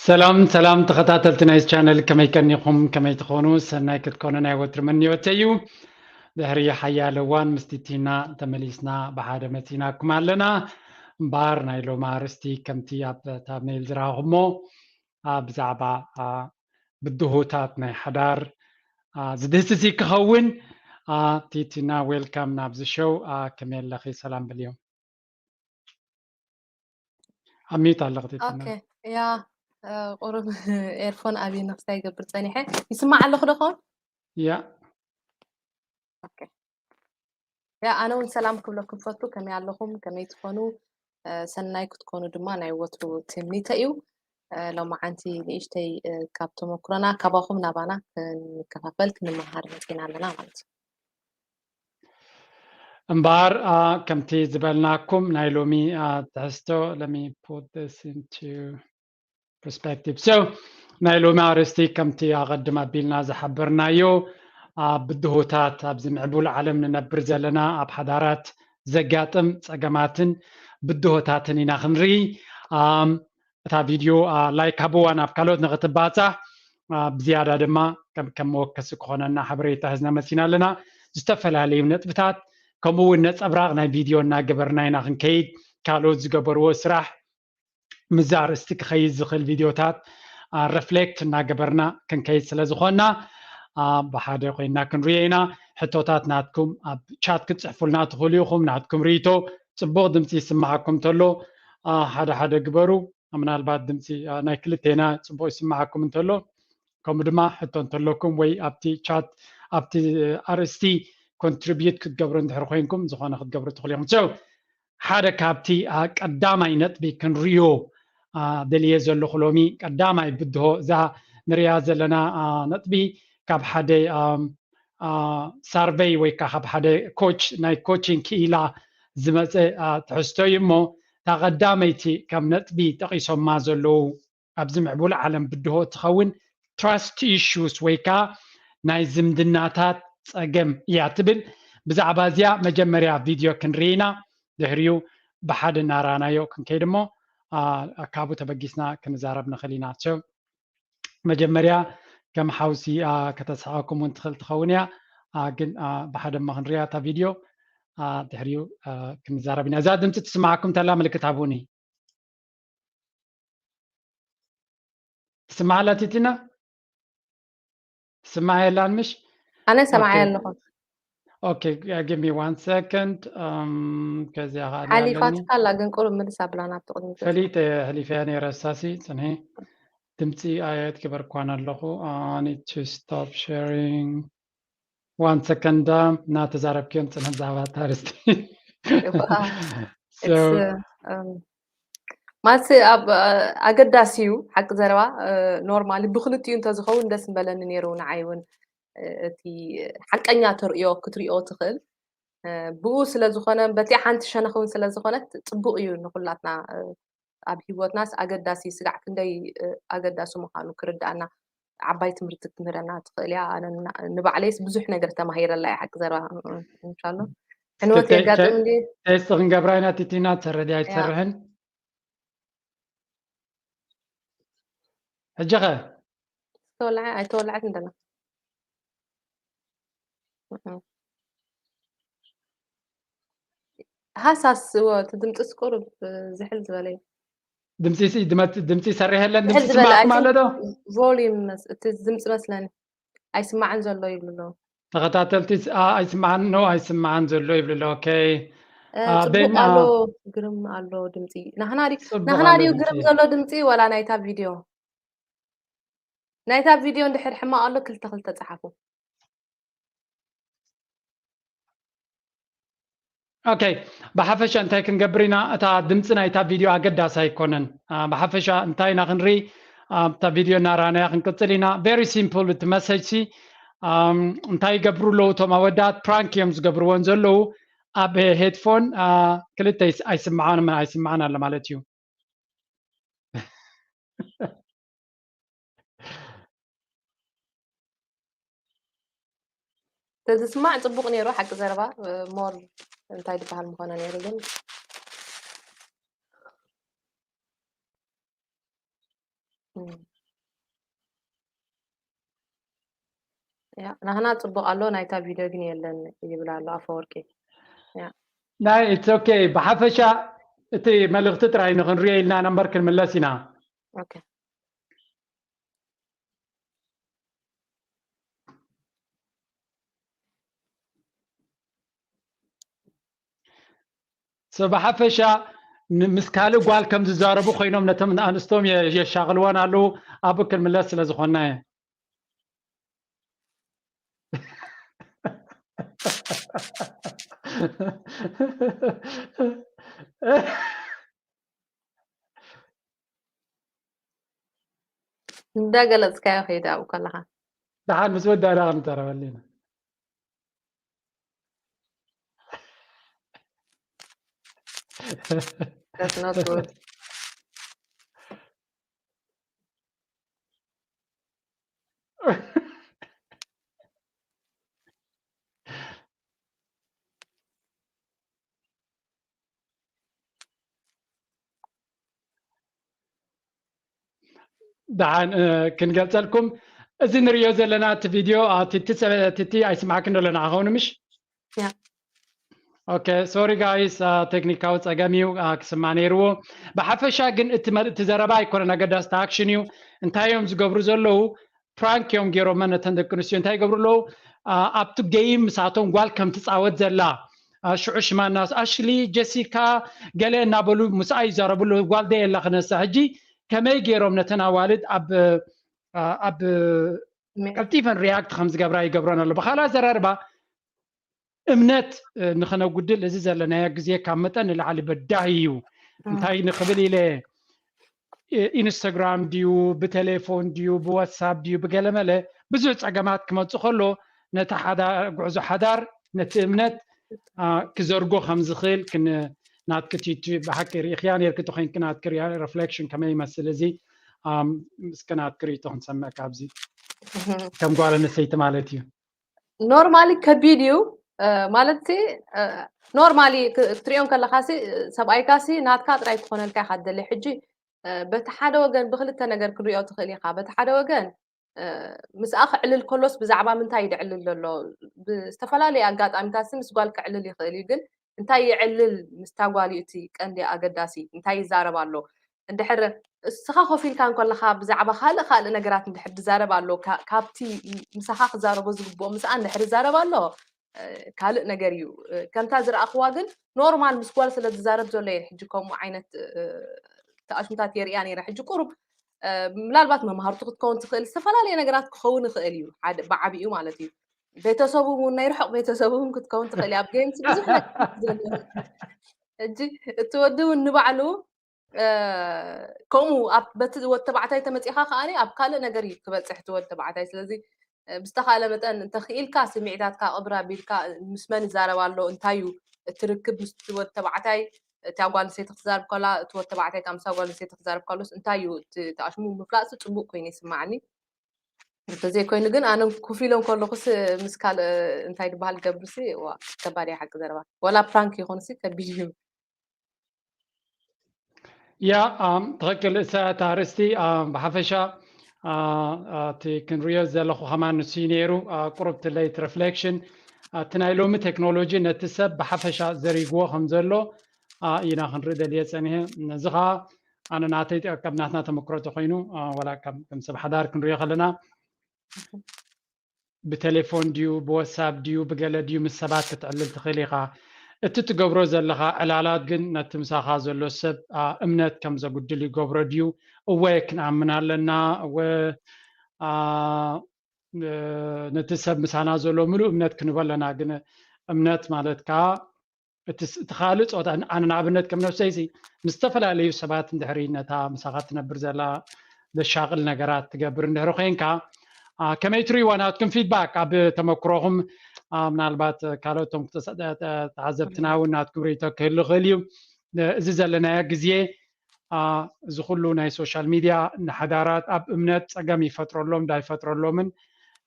ሰላም ሰላም ተኸታተልቲ ናይ ቻነል፣ ከመይ ቀኒኹም? ከመይ ትኾኑ? ሰናይ ክትኮኑ ናይ ወትሪ ምንዮተይ እዩ። ድሕሪ ሓያለ እዋን ምስ ቲቲና ተመሊስና ብሓደ መፂናኩም ኣለና። እምበኣር ናይ ሎሚ ኣርእስቲ ከምቲ ኣብ ታምኔል ዝረኣኹሞ፣ ኣ፣ ብዛዕባ፣ ኣ፣ ብድሆታት ናይ ሓዳር፣ ኣ፣ ዝድህስስ እዩ ክኸውን። ኣ፣ ቲቲና፣ ዌልካም ናብዚ ሾው። ኣ፣ ከመይ ኣለኺ? ሰላም በልዮም። ኣብ ሚዩት ኣለኺ ቲቲና። ኦኬ፣ ያ፣ እ፣ ቁሩብ ኤርፎን ኣብየ ንክስታይ ይገብር ጸኒሐ። ይስማዕ ኣለኹ ዶ ኾን? ያ። ኦኬ። ያ፣ ኣነ እውን ሰላም ክብለኩም ፈቱ። ከመይ ኣለኹም? ከመይ ትኾኑ? እ፣ ሰናይ ክትኮኑ ድማ ናይ ወትሩ ትምኒተ እዩ። እ፣ ሎማዓንቲ ንእሽተይ፣ እ፣ ካብ ተመኩሮና፣ ካባኹም ናባና ክንከፋፈል፣ ክንመሃር መጺና ኣለና ማለት እዩ። እምበኣር፣ አ፣ ከምቲ ዝበልናኩም ናይ ሎሚ፣ አ፣ ትሕዝቶ፣ let me put this into perspective። So፣ ናይ ሎሚ ኣርእስቲ ከምቲ ኣቐድም ኣቢልና ዝሓበርናዮ፣ አ፣ ብድሆታት፣ ኣብዚ ምዕቡል ዓለም ንነብር ዘለና፣ ኣብ ሓዳራት ዘጋጥም ጸገማትን ብድሆታትን ኢና ክንርኢ። ኣም፣ እታ ቪድዮ፣ አ፣ ላይክ ሃብዋ ናብ ካልኦት ንኽትባጻሕ፣ አ፣ ብዝያዳ ድማ ከም፣ ከም መወከሲ ክኾነና ሓበሬታ ሒዝና መጺና ኣለና። ዝተፈላለዩ ነጥብታት፣ ከምኡ እውን ነጸብራቕ ናይ ቪድዮ እናገበርና ኢና ክንከይድ። ካልኦት ዝገበርዎ ስራሕ ምስዛ ኣርእስቲ ክኸይድ ዝኽእል ቪድዮታት፣ አ፣ ረፍሌክት እናገበርና ክንከይድ ስለ ዝኾንና፣ አ፣ ብሓደ ኮይንና ክንሪኦ ኢና። ሕቶታት ናትኩም ኣብ ቻት ክትጽሕፉልና ትኽእሉ ኢኹም። ናትኩም ርኢቶ ጽቡቕ ድምጺ ይስምዓኩም እንተሎ፣ አ፣ ሓደ ሓደ ግበሩ። ምናልባት ድምፂ፣ አ፣ ናይ ክልቴና ጽቡቕ ይስምዓኩም እንተሎ፣ ከምኡ ድማ ሕቶ እንተለኩም ወይ ኣብቲ ቻት፣ ኣብቲ፣ እ፣ ኣርእስቲ ኮንትሪቢዩት ክትገብሩ እንድሕር ኮይንኩም፣ ዝኾነ ክትገብሩ ትኽእሉ ኢኹም። So፣ ሓደ ካብቲ፣ አ፣ ቀዳማይ ነጥቢ ክንሪኦ፣ አ፣ ደልየ ዘለኹ ሎሚ፣ ቀዳማይ ብድሆ እዛ ንሪኣ ዘለና፣ አ፣ ነጥቢ ካብ ሓደ፣ ኣም፣ አ፣ ሳርቨይ ወይ ከዓ ካብ ሓደ ኮች፣ ናይ ኮቺንግ ክኢላ ዝመፀ፣ አ፣ ትሕዝቶ እዩ እሞ፣ እታ ቀዳመይቲ ከም ነጥቢ ጠቒሶማ ዘለዉ ኣብዚ ምዕቡል ዓለም ብድሆ እትኸውን ትራስት ኢሹስ ወይ ከዓ ናይ ዝምድናታት ጸገም እያ ትብል። ብዛዕባ እዚኣ መጀመርያ ቪድዮ ክንርኢ ኢና፣ ድሕሪኡ ብሓደ እናረኣናዮ ክንከይድ እሞ፣ አ፣ ካብኡ ተበጊስና ክንዛረብ ንኽእል ኢና። So፣ መጀመርያ ከም ሓውሲ፣ አ፣ ከተስሕቐኩም እውን ትኽእል ትኸውን እያ። አ፣ ግን፣ አ፣ ብሓደ እሞ ክንሪኣ እታ ቪድዮ፣ አ፣ ድሕሪኡ፣ አ፣ ክንዛረብ ኢና። እዛ ድምፂ ትስምዓኩም እንተላ ምልክት ሃቡኒ። ትስምዓ ኣላ ቲቲና? ትስምዓ የላን ምሽ? ኣነ ሰምዓ ኦኬ። ኣለኹ። ኦኬ፣ give me one second። እም፣ ከዚኣ ኸኣ ሓሊፋትካ ኣለኒ። ኣላ፣ ግን ቁሩብ ምልስ ኣብላ ናብቲ ቅድሚት። ፈሊጠ፣ ሓሊፈያ ነይረ፣ ሳሲ፣ ጽንሒ። ድምጺ ኣየት ገበርኳን ኣለኹ። I need to stop sharing. One second፣ እናተዛረብክዮም ጽንሒ ብዛዕባ እታ ኣርእስቲ። እዋ፣ So፣ it's፣ um፣ ማለት ኣብ፣ እ፣ ኣገዳሲ እዩ፣ ሓቂ ዘረባ፣ እ፣ ኖርማሊ ብክልቲኡ እንተዝኸውን ደስ ምበለኒ ነይሩ ንዓይ እውን፣ እ፣ እቲ ሓቀኛ ተርእዮ ክትሪኦ ትኽእል። እ፣ ብኡ ስለ ዝኾነ፣ በቲኣ ሓንቲ ሸነኽ እውን ስለ ዝኾነት ጽቡቕ እዩ ንኹላትና፣ እ፣ ኣብ ህይወትናስ ኣገዳሲ፣ ስጋዕ ክንደይ፣ እ፣ ኣገዳሲ ምዃኑ ክርድኣና ዓባይ ትምህርቲ ክትምህረና ትኽእል እያ። ኣነ ና-፣ ንባዕለይስ ብዙሕ ነገር ተማሂረላ እየ፣ ሓቂ ዘረባ። እ፣ እ፣ እንሻሎ። እስኪ ዕንወት ተ-፣ የጋጥም ተ-፣ እንድዩ? ቴስት ክንገብራ ኢና። ቲቲና፣ ትሰርሕ ድያ ያ። ኣይትሰርሕን? ሕጂ ኸ? ተወልዐ፣ ኣይተወልዐትን ደላ። እም። ሃሳስ፣ እወ፣ እቲ ድምፅስ ቁሩብ፣ እ፣ ዝሕል ዝበለ እዩ። ድምፂ ሲ-፣ ድመ-፣ ድምፂ ይሰርሕ የለን? ዝሕል ድምፂ ዝበለ፣ I ይስማዕኩም ኣሎ think ዶ? volume መስ-፣ እቲ ድምፂ መስለኒ ኣይስማዕን ዘሎ ይብሉ ኣለዉ። ተኸታተልቲ ስ-፣ ኣ-፣ ኣይስማዕን፣ ኖ፣ ኣይስማዕን ዘሎ ይብሉ ኣለዉ። ኦኬ። እ፣ ኣ፣ ጽቡቕ ቤማ ኣሎ፣ ግርም ኣሎ ድምፂ። ናህና ድዩ፣ ጽቡቕ ናህና ኣሎ ድዩ ድምፂ። ግርም ዘሎ ድምፂ ወላ ናይታ ቪድዮ? ናይታ ቪድዮ እንድሕር ሕማቕ ኣሎ፣ ክልተ ክልተ ጸሓፉ። ኦኬ፣ ብሓፈሻ እንታይ ክንገብር ኢና? እታ ድምፂ ናይታ ቪድዮ ኣገዳሲ ኣይኮነን። ኣ፣ ብሓፈሻ እንታይ ኢና ክንርኢ? ኣብታ ቪድዮ እናረኣናያ ክንቅፅል ኢና። ቨሪ ሲምፕል እቲ መሰጅ ሲ፣ ኣም፣ እንታይ ይገብሩ ኣለዉ እቶም ኣወዳት? ፕራንክ እዮም ዝገብርወን ዘለዉ። ኣብ ሄድፎን፣ ኣ፣ ክልተ ይስ-፣ ኣይስምዓን፣ ኣይስምዓን ኣሎ ማለት እዩ። ተዝስማዕ ጽቡቕ ነይሩ፣ ሓቂ ዘረባ፣ እ፣ ሞር እንታይ ዝበሃል ምኾነ ነይሩ ግን፣ እም፣ ያ፣ ናህና ጽቡቕ ኣሎ፣ ናይታ ቪድዮ ግን የለን ይብል ኣሎ ኣፈወርቂ። ያ። ናይ it's okay። ብሓፈሻ እቲ መልእኽቲ ጥራይ ንኽንሪኦ ኢልና ነምበር ክንምለስ ኢና። ኦኬ። So ብሓፈሻ ን- ምስ ካልእ ጓል ከም ዝዛረቡ ኮይኖም ነቶም ኣንስቶም የ- የሻቕልወን ኣለዉ። ኣብኡ ክንምለስ ስለ ዝኾንና እየ። እንዳገለጽካዮ ከይድ ኣብኡ ከለኻ። ደሓን ምስ ወዳእና ክንዛረበሉ ኢና። That's not good. ደሓን እ፣ ክንገልጸልኩም እዚ ንሪኦ ዘለና እቲ ቪድዮ አ፣ ቲቲ ሰ- ቲቲ ኣይስማዕክን ዶ ኣለና ክኸውን ምሽ? ያ። ኦኬ ሶሪ ጋይስ፣ ቴክኒካዊ ጸገም እዩ አ፣ ክስማዕ ነይርዎ። ብሓፈሻ ግን እቲ መ- እቲ ዘረባ ኣይኮነን ኣገዳሲ፣ እቲ ኣክሽን እዩ። እንታይ እዮም ዝገብሩ ዘለዉ? ፕራንክ እዮም ገይሮመን ነተን ደቂ ኣንስትዮ። እንታይ ይገብሩ ኣለዉ? አ፣ ኣብቲ ጌም ምሳቶም ጓል ከም ትጻወት ዘላ አ፣ ሽዑ ሽማ እናስ ኣሽሊ ጀሲካ ገለ እናበሉ ምስኣ ይዛረቡ ኣለዉ። ጓል ደ የላ ክነሳ ሕጂ ከመይ ገይሮም ነተን ኣዋልድ ኣብ አ፣ ኣብ ሜ- ቀልጢፈን ሪያክት ከም ዝገብራ ይገብረን ኣሎ። ብካልእ ኣዘራርባ እምነት እ፣ ንኸነጉድል እዚ ዘለናዮ ግዜ ካብ መጠን ንላዕሊ በዳሂ እዩ። እ፣ እንታይ ንኽብል ኢለ እ፣ ኢንስታግራም ድዩ ብቴሌፎን ድዩ ብዋትሳፕ ድዩ ብገለመለ ብዙሕ ጸገማት ክመጽእ ከሎ ነቲ ሓዳ- ጉዕዞ ሓዳር ነቲ እምነት አ፣ ክዘርጎ ከም ዝኽእል ክን ናትኪ ቲቲ ብሓቂ ርኢኽያ ነርኪ ተኮይንኪ ናትኪ ሪፍሌክሽን ከመይ ይመስል እዚ ኣም፣ እስከ ናትኪ ርእቶ ክንሰምዕ ካብዚ ከም ጓል ኣንስተይቲ ማለት እዩ። ኖርማሊ ከቢድ እዩ እ፣ ማለት ሲ እ፣ ኖርማሊ ክ- ክትሪኦ ከለኻ ሲ እ፣ ሰብኣይካ ሲ ናትካ ጥራይ ክኾነልካ ኢኻ ትደሊ። ሕጂ እ፣ በቲ ሓደ ወገን ብክልተ ነገር ክንሪኦ ትኽእል ኢኻ። በቲ ሓደ ወገን እ፣ ምስኣ ክዕልል ከሎስ ብዛዕባ ምንታይ እዩ ዝዕልል ዘሎ? ብዝተፈላለየ ኣጋጣሚታት ሲ ምስ ጓል ክዕልል ይኽእል እዩ፣ ግን እንታይ ይዕልል ምስታ ጓል እዩ እቲ ቀንዲ ኣገዳሲ። እንታይ ይዛረብ ኣሎ? እንድሕር እስኻ ኮፍ ኢልካ እንከለኻ ብዛዕባ ካልእ ካልእ ነገራት እንድሕር ዝዛረብ ኣሎ፣ ካ- ካብቲ ምሳኻ ክዛረቦ ዝግብኦ ምስኣ እንድሕር ዝዛረብ ኣሎ፣ እ፣ ካልእ ነገር እዩ። እ፣ ከምታ ዝረኣኽዋ ግን ኖርማል ምስ ጓል ስለ ዝዛረብ ዘሎ እየ ሕጂ ከምኡ ዓይነት እ፣ ተኣሽምታት የርእያ ነይረ። ሕጂ ቁሩብ እ፣ ምናልባት መምሃርቱ ክትከውን ትኽእል፣ ዝተፈላለየ ነገራት ክኸውን ይኽእል እዩ፣ ሓደ ብዓቢኡ ማለት እዩ። ቤተሰቡ እውን ናይ ርሑቕ ቤተሰቡ እውን ክትከውን ትኽእል እያ። ኣብ ጌምስ ብዙሕ ነገር ዘሎ ሕጂ እቲ ወዲ እውን ንባዕሉ እ፣ ከምኡ ኣብ በቲ ወዲ ተባዕታይ ተመፂኻ ከኣ ኣብ ካልእ ነገር እዩ ክበፅሕ እቲ ወዲ ተባዕታይ። ስለዚ እ፣ ብዝተኻእለ መጠን እንተኽኢልካ ስምዒታትካ ቅብር ኣቢልካ ምስ መን ይዛረብ ኣሎ፣ እንታይ እዩ እቲ ርክብ ምስ ወዲ ተባዕታይ፣ እታ ጓል ኣንስተይቲ ክትዛረብ ከላ እቲ ወዲ ተባዕታይ ካብ ምሳ ጓል ኣንስተይቲ ክዛረብ ከሎስ እንታይ እዩ እቲ ተኣሽሙ ምፍላጥ ጽቡቅ ኮይኑ ይስማዓኒ። እንተዘይኮይኑ ግን ኣነ ኮፍ ኢሎም ከለኹስ ምስ ካልእ እንታይ ዝበሃል ገብርሲ ዋ ከባድ እያ ሓቂ ዘረባ። ወላ ፕራንክ ይኹንሲ ከቢድ እዩ። ያ ኣም፣ ትኽክል። እሳ እታ ኣርእስቲ ኣም፣ ብሓፈሻ አ፣ አ፣ እቲ ክንሪኦ ዘለኹ ከማን ንሱ እዩ ነይሩ። አ፣ ቁሩብ ትለይት ሪፍሌክሽን እቲ ናይ ሎሚ ቴክኖሎጂ ነቲ ሰብ ብሓፈሻ ዘሪግዎ ከም ዘሎ አ፣ ኢና ክንርኢ ደልየ ጸኒሐ። ነዚ ኸዓ ኣነ ናተይ ከም ናትና ተመክሮ ተኮይኑ አ፣ ወላ ከም ከም ሰብ ሓዳር ክንሪኦ ከለና ብቴሌፎን ድዩ ብዋትሳፕ ድዩ ብገለ ድዩ ምስ ሰባት ክትዕልል ትኽእል ኢኻ። እቲ ትገብሮ ዘለኻ ዕላላት ግን ነቲ ምሳኻ ዘሎ ሰብ አ፣ እምነት ከም ዘጉድል ይገብሮ ድዩ? እወ ክንኣምን ኣለና። እወ አ፣ እ፣ ነቲ ሰብ ምሳና ዘሎ ምሉእ እምነት ክንህቦ ኣለና። ግን እምነት ማለት ከኣ እቲ ስ- እቲ ካልእ ፆታ ን- ኣነ ንኣብነት ከም ነብሰይሲ ምስ ዝተፈላለዩ ሰባት እንድሕሪ ነታ ምሳኻ ትነብር ዘላ ዘሻቕል ነገራት ትገብር እንድሕሪ ኮይንካ አ፣ ከመይ ትርእይዋ ናትኩም ፊድባክ ኣብ ተመክሮኹም አ፣ ምናልባት ካልኦቶም ክተሰ- ተ- ተ- ተዓዘብትና እውን ናትኩም ርእይቶ ክህሉ ይኽእል እዩ። እ፣ እዚ ዘለናዮ ግዜ አ፣ እዚ ኩሉ ናይ ሶሻል ሚድያ ንሓዳራት ኣብ እምነት ፀገም ይፈጥረሎም ዳይፈጥረሎምን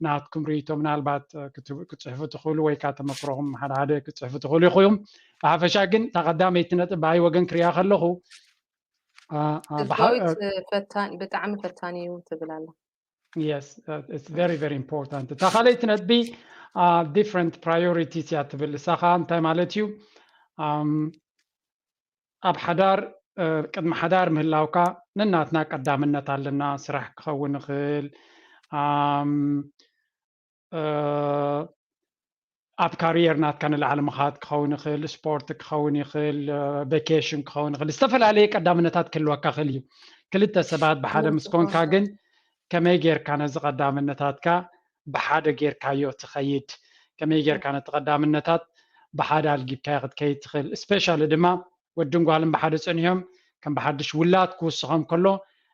ናትኩም ርእይቶ ምናልባት እ፣ ክት- ክትፅሕፉ ትኽእሉ ወይ ከዓ ተመክሮኹም ሓደ ሓደ ክትፅሕፉ ትኽእሉ ኢኹም። ብሓፈሻ ግን እታ ቀዳመይቲ ነጥብ ብኣይ ወገን ክሪኣ ከለኹ አ፣ አ፣ ብሓ- ህዝባዊት እ፣ ፈታን ብጣዕሚ ፈታን እዩ ትብል ኣላ። Yes, uh, it's very, very important. እታ ካልኣይቲ ነጥቢ፣ uh, different priorities እያ ትብል። እሳ ኸዓ እንታይ ማለት እዩ? Um, ኣብ ሓዳር፣ uh, ቅድሚ ሓዳር ምህላውካ ነናትና ቀዳምነት ኣለና። ስራሕ ክኸውን ይኽእል፣ um, uh, ኣብ ካሪየር ናትካ ንላዕሊ ምኻድ ክኸውን ይኽእል፣ ስፖርት ክኸውን ይኽእል፣ ቨኬሽን ክኸውን ይኽእል፣ ዝተፈላለየ ቀዳምነታት ክህልወካ ይኽእል እዩ። ክልተ ሰባት ብሓደ ምስ ኮንካ ግን ከመይ ጌርካ ነዚ ቀዳምነታትካ ብሓደ ጌርካዮ ትኸይድ? ከመይ ጌርካ ነቲ ቀዳምነታት ብሓደ ኣልጊብካዮ ክትከይድ ትኽእል? ስፔሻሊ ድማ ወድን ጓልን ብሓደ ጸኒሖም ከም ብሓድሽ ውላድ ክውስኾም ከሎ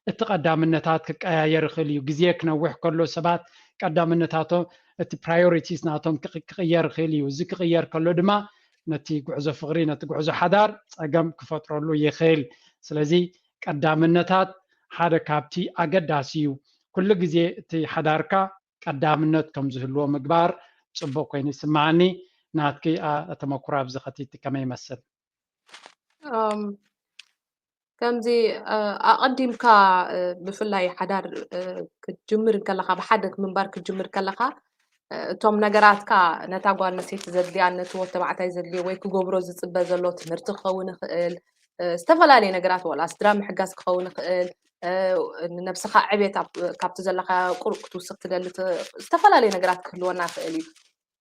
እቲ ቀዳምነታት ክቀያየር ይኽእል እዩ። ግዜ ክነውሕ ከሎ ሰባት ቀዳምነታቶም፣ እቲ ፕራዮሪቲስ ናቶም ክቕ- ክቕየር ይኽእል እዩ። እዚ ክቕየር ከሎ ድማ ነቲ ጉዕዞ ፍቕሪ፣ ነቲ ጉዕዞ ሓዳር ጸገም ክፈጥረሉ ይኽእል። ስለዚ ቀዳምነታት ሓደ ካብቲ ኣገዳሲ እዩ። ኩሉ ግዜ እቲ ሓዳርካ ቀዳምነት ከም ዝህልዎ ምግባር ጽቡቕ ኮይኑ ይስምዓኒ። ናትኪ፣ ኣ፣ ተመኩሮ ኣብዚ ከቲቲ ከመይ ይመስል? እም፣ ከምዚ፣ እ፣ ኣቐዲምካ፣ እ፣ ብፍላይ ሓዳር፣ እ፣ ክትጅምር እንከለኻ፣ ብሓደ ምንባር ክትጅምር ከለኻ፣ እ፣ እቶም ነገራትካ ነታ ጓል ኣንስተይቲ ዘድልያ፣ ነቲ ወዲ ተባዕታይ ዘድልዮ ወይ ክገብሮ ዝጽበ ዘሎ ትምህርቲ ክኸውን ይኽእል፣ እ፣ ዝተፈላለየ ነገራት፣ ዋላ ስድራ ምሕጋዝ ክኸውን ይኽእል፣ እ፣ ንነብስኻ ዕቤት ኣብ፣ ካብቲ ዘለኻዮ ቁሩብ ክትውስኽ ትደሊ ት-፣ ዝተፈላለየ ነገራት ክህልወና ይኽእል እዩ።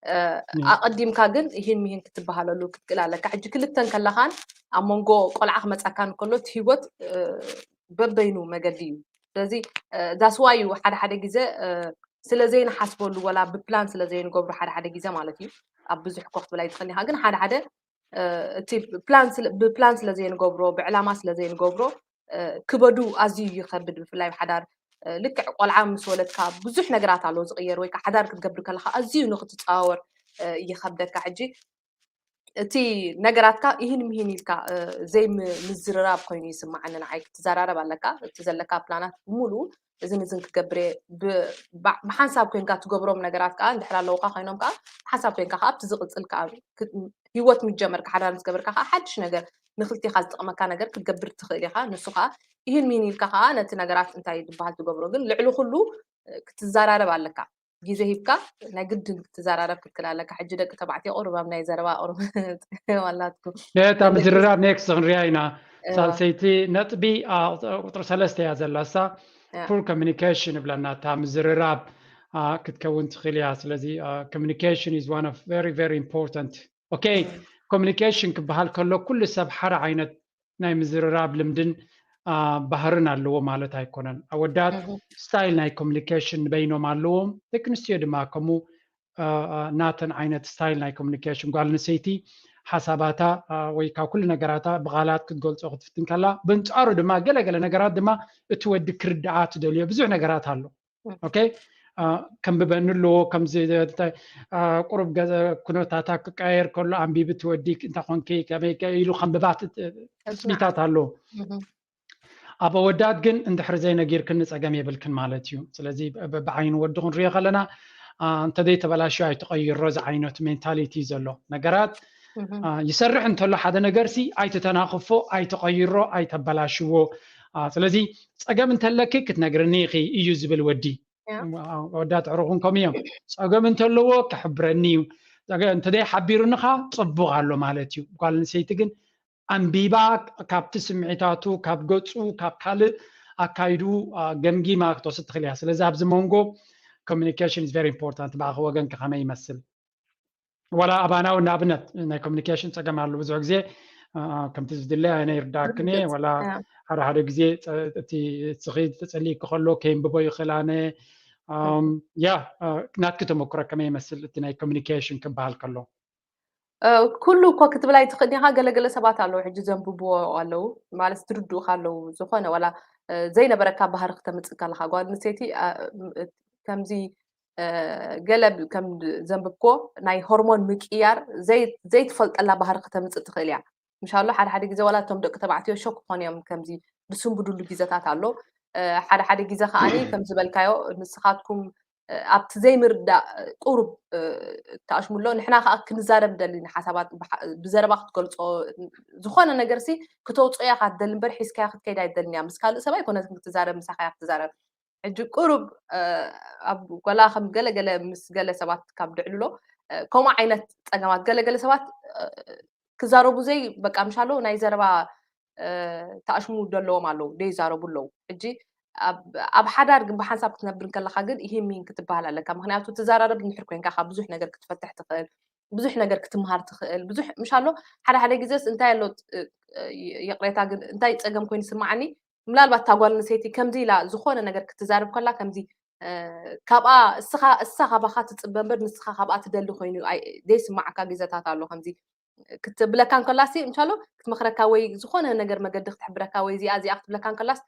እ፣ ያ። ኣቐዲምካ ግን ይህን ሚህን ክትበሃለሉ ክትክእል ኣለካ። ሕጂ ክልተ እንከለኻን ኣብ መንጎ ቆልዓ ክመጻካን ከሎ እቲ ህይወት፣ እ፣ በበይኑ መገዲ እዩ። ስለዚ፣ እ፣ that's why እዩ ሓደ ሓደ ግዜ፣ እ፣ ስለ ዘይንሓስበሉ ወላ ብፕላን ስለ ዘይንገብሮ ሓደ ሓደ ግዜ ማለት እዩ። ኣብ ብዙሕ እኮ ክትብል ኣይትኽእልን ኢኻ፣ ግን ሓደ ሓደ፣ እ፣ እቲ ፕላን ስለ፣ ብፕላን ስለ ዘይንገብሮ፣ ብዕላማ ስለ ዘይንገብሮ፣ እ፣ ክበዱ ኣዝዩ ይኸብድ። ብፍላይ ብሓዳር፣ እ፣ ልክዕ ቆልዓ ምስ ወለድካ ብዙሕ ነገራት ኣሎ ዝቕየር፣ ወይ ከዓ ሓዳር ክትገብር ከለኻ ኣዝዩ ንክትፀዋወር፣ እ፣ ይኸብደካ። ሕጂ እቲ ነገራትካ ይህን ምሂን ኢልካ፣ እ፣ ዘይም-፣ ምዝርራብ ኮይኑ ይስምዓኒ ንዓይ። ክትዘራረብ ኣለካ፣ እቲ ዘለካ ፕላናት ብምሉኡ እዝን እዝን ክገብር እየ፣ ብ-፣ ብ-፣ ብሓንሳብ ኮይንካ ትገብሮም ነገራት ከዓ እንድሕር ኣለውካ ኮይኖም ከዓ ብሓንሳብ ኮይንካ ከዓ ኣብቲ ዝቕፅል ከዓ ክ-፣ ህይወት ምስ ጀመርካ፣ ሓዳር ምስ ገበርካ ከዓ ሓድሽ ነገር ንክልቴኻ ዝጠቕመካ ነገር ክትገብር ትኽእል ኢኻ። ንሱ ከዓ ይህን ሚህን ኢልካ ከዓ ነቲ ነገራት እንታይ ዝበሃል ትገብሮ። ግን ልዕሊ ኩሉ፣ እ፣ ክትዘራረብ ኣለካ። ግዜ ሂብካ ናይ ግድን ክትዘራረብ ክትክእል ኣለካ። ሕጂ ደቂ ተባዕትዮ ቁሩብ ኣብ ናይ ዘረባ ቁሩብ ጸገም ኣላትኩም። እታ ምዝርራብ ኔክስት ክንሪኣ ኢና። እዋ። ሳልሰይቲ ነጥቢ፣ ኣ፣ ቁጽሪ ሰለስተ እያ ዘላ። እሳ ያ። ፑር ኮሚኒኬሽን ይብለና። እታ ምዝርራብ፣ ኣ፣ ክትከውን ትኽእል እያ። ስለዚ፣ ኣ፣ ኮሚኒኬሽን ኢዝ ዋን ኦፍ ቨሪ፣ ቨሪ ኢምፖርታንት። ኦኬ፣ እም። ኮሚኒኬሽን ክበሃል ከሎ ኩሉ ሰብ ሓደ ዓይነት ናይ ምዝርራብ ልምድን፣ ኣ፣ ባህርን ኣለዎ ማለት ኣይኮነን። ኣወዳት እም። ስታይል ናይ ኮሚኒኬሽን በይኖም ኣለዎም። ደቂ ኣንስትዮ ድማ ከምኡ፣ ኣ፣ ኣ፣ ናተን ዓይነት ስታይል ናይ ኮሚኒኬሽን። ጓል ኣንስተይቲ ሓሳባታ፣ ኣ፣ ወይ ካብ ኩሉ ነገራታ ብቓላት ክትገልጾ ክትፍትን ከላ፣ በንጻሩ ድማ ገለ ገለ ነገራት ድማ እቲ ወዲ ክርድኣ ትደልዮ ብዙሕ ነገራት ኣሎ። እም። ኦኬ፣ ኣ፣ ከንብበኒ ኣለዎ፣ ከምዚ እንታይ፣ ኣ፣ ቁሩብ ገ-፣ ኩነታታ ክቀያየር ከሎ ኣንቢቢ እቲ ወዲ፣ እንታይ ኮንኪ፣ ከመይ ከ ኢሉ ከንብባ ት-፣ ት-፣ ትጽናዕ። ትጽቢታት ኣሎ። እም። ኣብ ኣወዳት ግን እንድሕር ዘይነጊርክኒ ጸገም የብልክን ማለት እዩ። ስለዚ ብ-፣ ብ-፣ ብዓይኒ ወዲ ክንሪኦ ከለና፣ ኣ፣ እንተዘይተበላሽዮ ኣይትቐይሮ ዝዓይነቱ ሜንታሊቲ እዩ ዘሎ። ነገራት፣ እም። ኣ፣ ይሰርሕ እንተሎ ሓደ ነገርሲ ኣይትተናኽፎ፣ ኣይትቐይሮ፣ ኣይተበላሽዎ። ኣ፣ ስለዚ ጸገም እንተለኪ ክትነግርኒ ኢኺ እዩ ዝብል ወዲ። ያ። ኣወዳት ኣዕሩኽን ከምኡ እዮም። ጸገም እንተለዎ ክሕብረኒ እዩ። ጸገ-፣ እንተዘይ ሓቢሩኒ ኸኣ ጽቡቕ ኣሎ ማለት እዩ። ጓል ኣንስተይቲ ግን ኣንቢባ ካብቲ ስምዒታቱ፣ ካብ ገጹ፣ ካብ ካልእ ኣካይዱ፣ ኣ፣ ገምጊማ ክትወስድ ትኽእል እያ። ስለዚ ኣብዚ መንጎ ኮሚኒኬሽን ኢዝ ቨሪ ኢምፖርታንት። ብኣኺ ወገን ከ ከመይ ይመስል? ዋላ ኣባና እውን ንኣብነት ናይ ኮሚኒኬሽን ጸገም ኣሎ። ብዙሕ ግዜ፣ ኣ፣ ከምቲ ዝድለ ኣነ ይርዳእክን እየ። ርግጽ። ዋላ ያ። ሓደ ሓደ ግዜ ጸ-፣ እቲ ስኺ ተጸሊእኪ ከሎ ከየንብቦ ይኽእል ኣነ። ኣም፣ እም። ያ፣ ኣ፣ ናትኪ ተመክሮ ከመይ ይመስል እቲ ናይ ኮሚኒኬሽን ክበሃል ከሎ? እ፣ ኩሉ እኮ ክትብል ኣይትኽእልን ኢኻ። ገለ ገለ ሰባት ኣለዉ፣ ሕጂ ዘንብብዎ ኣለዉ፣ ማለት ዝርድኡኻ ኣለዉ። ዝኾነ ዋላ፣ እ፣ ዘይነበረካ ባህሪ ክተምጽእ ከለኻ፣ ጓል ኣንስተይቲ፣ ኣ፣ ም-፣ ከምዚ፣ እ፣ ገለ ብ-፣ ከም ዘንብብክዎ ናይ ሆርሞን ምቅያር ዘይ-፣ ዘይትፈልጠላ ባህሪ ክተምጽእ ትኽእል እያ። ምሻሎ ሓደ ሓደ ግዜ ዋላ እቶም ደቂ ተባዕትዮ ሾክ ክኾኑ እዮም፣ ከምዚ ዝስንብድሉ ግዜታት ኣሎ። እ፣ ሓደ ሓደ ግዜ ከኣኒ ከም ዝበልካዮ ንስኻትኩም፣ እ፣ ኣብቲ ዘይምርዳእ ቁሩብ፣ እ፣ ተኣሽሙ ኣሎ። ንሕና ከኣ ክንዛረብ ንደሊ፣ ንሓሳባት ብሓ-፣ ብዘረባ ክትገልጾ፣ ዝኾነ ነገርሲ ክተውጽኦ እያ ትደሊ እምበር ሒዝካያ ክትከይድ ኣይትደልን እያ። ምስ ካልእ ሰብ ኣይኮነትን ክትዛረብ፣ ምሳኻ እያ ክትዛረብ። ሕጂ ቁሩብ ኣብ ጓላ ከም ገለገለ ምስ ገለ ሰባት ካብ ድዕልሎ ከምኡ ዓይነት ፀገማት ገለገለ ሰባት ክዛረቡ ዘይ በቃ ምሻሎ ናይ ዘረባ ተኣሽሙ ዘለዎም ኣለዉ ደይዛረቡ ኣለዉ። ሕጂ ኣብ ሓዳር ግን ብሓንሳብ ክትነብር ከለካ ግን ይህን ሚን ክትበሃል ኣለካ። ምክንያቱ ትዘራረብ እንድሕር ኮይንካ ካብ ብዙሕ ነገር ክትፈትሕ ትኽእል፣ ብዙሕ ነገር ክትምሃር ትኽእል። ብዙሕ ምሻሎ ሓደ ሓደ ግዜስ እንታይ ኣሎ ይቕሬታ ግን እንታይ ፀገም ኮይኑ ስማዓኒ ምናልባት እታ ጓል ኣንስተይቲ ከምዚ ኢላ ዝኾነ ነገር ክትዛረብ ከላ ከምዚ ካብኣ እስኻ እሳ ካባኻ ትፅበ እምበር ንስኻ ካብኣ ትደሊ ኮይኑ ዘይስማዓካ ግዘታት ኣሎ። ከምዚ ክትብለካ እንከላሲ እንሻሎ ክትመኽረካ ወይ ዝኾነ ነገር መገዲ ክትሕብረካ ወይ እዚኣ እዚኣ ክትብለካ እንከላስ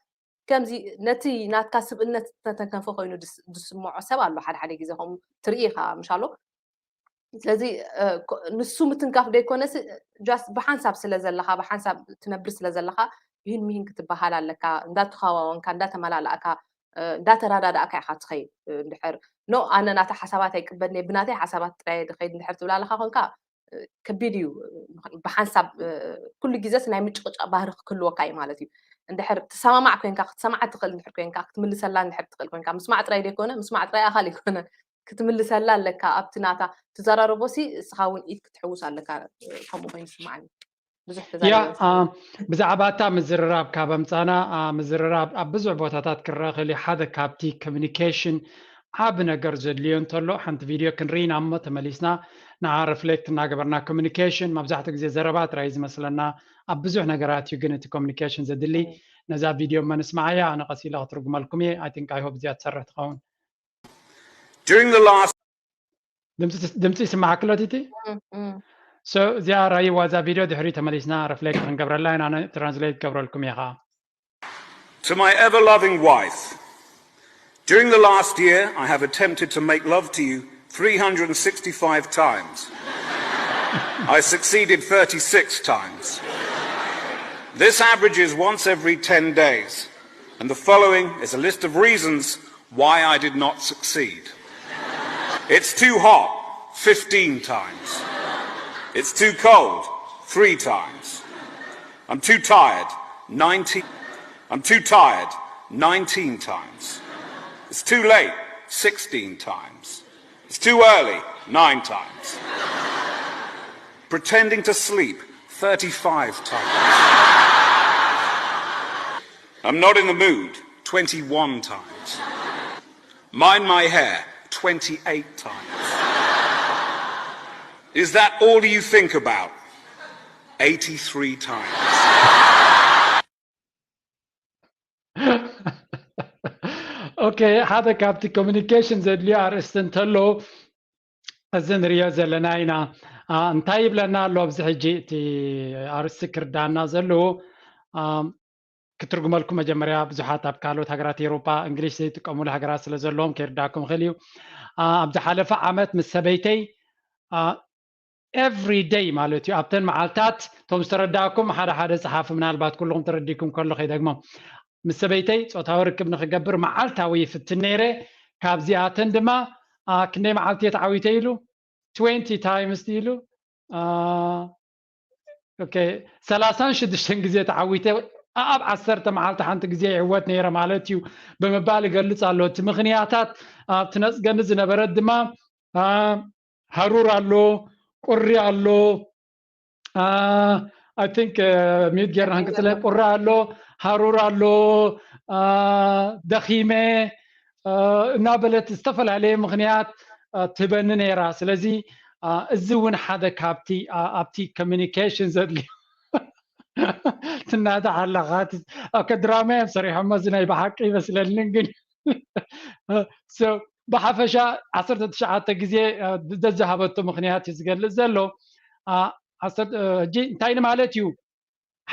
ከምዚ ነቲ ናትካ ስብእነት ዝተተንከፈ ኮይኑ ዝስምዖ ሰብ ኣሎ። ሓደ ሓደ ግዜ ከምኡ ትርኢ ኢኻ ምሻሎ። ስለዚ ንሱ ምትንካፍ ዘይኮነስ ጃስት ብሓንሳብ ስለ ዘለኻ ብሓንሳብ ትነብር ስለ ዘለኻ ይህን ሚህን ክትበሃል ኣለካ። እንዳተኸዋወንካ እንዳተመላላእካ እንዳተረዳዳእካ ኢኻ ትኸይድ። እንድሕር ኖ ኣነ ናታ ሓሳባት ኣይቅበልኒ ብናተይ ሓሳባት ጥራይ ድኸይድ እንድሕር ትብል ኣለኻ ኮንካ ከቢድ እዩ። ብሓንሳብ ኩሉ ግዜስ ናይ ምጭቕጫቕ ባህሪ ክህልወካ እዩ ማለት እዩ። እንድሕር ትሰማማዕ ኮንካ ክትሰማዓ ትኽእል እንድሕር ኮንካ ክትምልሰላ እንድሕር ትኽእል ኮንካ ምስማዕ ጥራይ ዘይኮነ ምስማዕ ጥራይ ኣኻል ይኮነ ክትምልሰላ ኣለካ። ኣብቲ ናታ ትዘራረቦ ሲ እስኻ እውን ኢድ ክትሕውስ ኣለካ። ከምኡ ኮይኑ ይስማዓኒ። ብዙሕ ያ ተዛሪበ። ብዛዕባ እታ ምዝርራብ ካብ ኣምፃና ምዝርራብ ኣብ ብዙሕ ቦታታት ክረአ ክእል ሓደ ካብቲ ኮሚኒኬሽን ዓብ ነገር ዘድልዮ እንተሎ ሓንቲ ቪድዮ ክንርኢና እሞ ተመሊስና ንዓ ሪፍሌክት እናገበርና ኮሚኒኬሽን መብዛሕትኡ ግዜ ዘረባ ጥራይ ዝመስለና ኣብ ብዙሕ ነገራት እዩ ግን እቲ ኮሚኒኬሽን ዘድሊ። ነዛ ቪድዮ እሞ ንስማዓያ ኣነ ቀሲለ ክትርጉመልኩም እየ። I think I hope እዚኣ ትሰርሕ ትኸውን። During the last ድምፂ ይስማዓክሎ ቲቲ? So እዚኣ ራይዋ እዛ ቪድዮ ድሕሪ ተመሊስና ሪፍሌክት ክንገብረላ ኢና። ትራንስሌት ክገብረልኩም እየ ከዓ። To my ever loving wife, during the last year I have attempted to make love to you three hundred and sixty-five times. I succeeded thirty-six times. This averages once every ten days, and the following is a list of reasons why I did not succeed. It's too hot, fifteen times. It's too cold, three times. I'm too tired, nineteen. I'm too tired, nineteen times. It's too late, sixteen times. It's too early, nine times. Pretending to sleep, thirty-five times. I'm not in the mood, twenty-one times. Mind my hair, twenty-eight times. Is that all you think about? Eighty-three times. ኦኬ፣ ሓደ ካብቲ ኮሚኒኬሽን ዘድልዮ ኣርእስቲ እንተሎ እዚ ንሪኦ ዘለና ኢና። እንታይ ይብለና ኣሎ ኣብዚ ሕጂ እቲ ኣርእስቲ ክርዳና ዘለዎ? ክትርጉመልኩም መጀመርያ ብዙሓት ኣብ ካልኦት ሃገራት ኤውሮጳ እንግሊሽ ዘይጥቀሙሉ ሃገራት ስለ ዘለዎም ከይርዳኩም ይኽእል እዩ። ኣብ ዝሓለፈ ዓመት ምስ ሰበይተይ every day ማለት እዩ ኣብተን መዓልታት እቶም ዝተረዳእኩም ሓደ ሓደ ፀሓፉ ምናልባት ኩልኹም ተረዲኩም ከሎ ከይደግሞም ምስ ሰበይተይ ፆታዊ ርክብ ንክገብር መዓልታዊ ይፍትን ነይረ። ካብዚኣተን ድማ ክንደይ መዓልቲ እየ ተዓዊተ ኢሉ twenty times ኢሉ ሰላሳን ሽዱሽተን ግዜ ተዓዊተ ኣብ ዓሰርተ መዓልቲ ሓንቲ ግዜ ይዕወት ነይረ ማለት እዩ ብምባል ይገልፅ ኣሎ። እቲ ምክንያታት ኣብቲ ነፅገኒ ዝነበረት ድማ ሃሩር ኣሎ፣ ቁሪ ኣሎ፣ I think ሚዩት ጌርና ክንቅፅለ ቁሪ ኣሎ፣ ሃሩር ኣሎ፣ ደኺመ እናበለት ዝተፈላለየ ምክንያት ትህበኒ ነይራ። ስለዚ እዚ እውን ሓደ ካብቲ ኣብቲ ኮሚኒኬሽን ዘድልዮ ትናዳሕ ኣለኻ። ድራማ እዮም ሰሪሖሞ እዚ ናይ ብሓቂ ይመስለኒ ግን ብሓፈሻ ዓሰርተ ትሽዓተ ግዜ ዘዝሃበቶ ምክንያት እዩ ዝገልፅ ዘሎ። ሕጂ እንታይ ንማለት እዩ?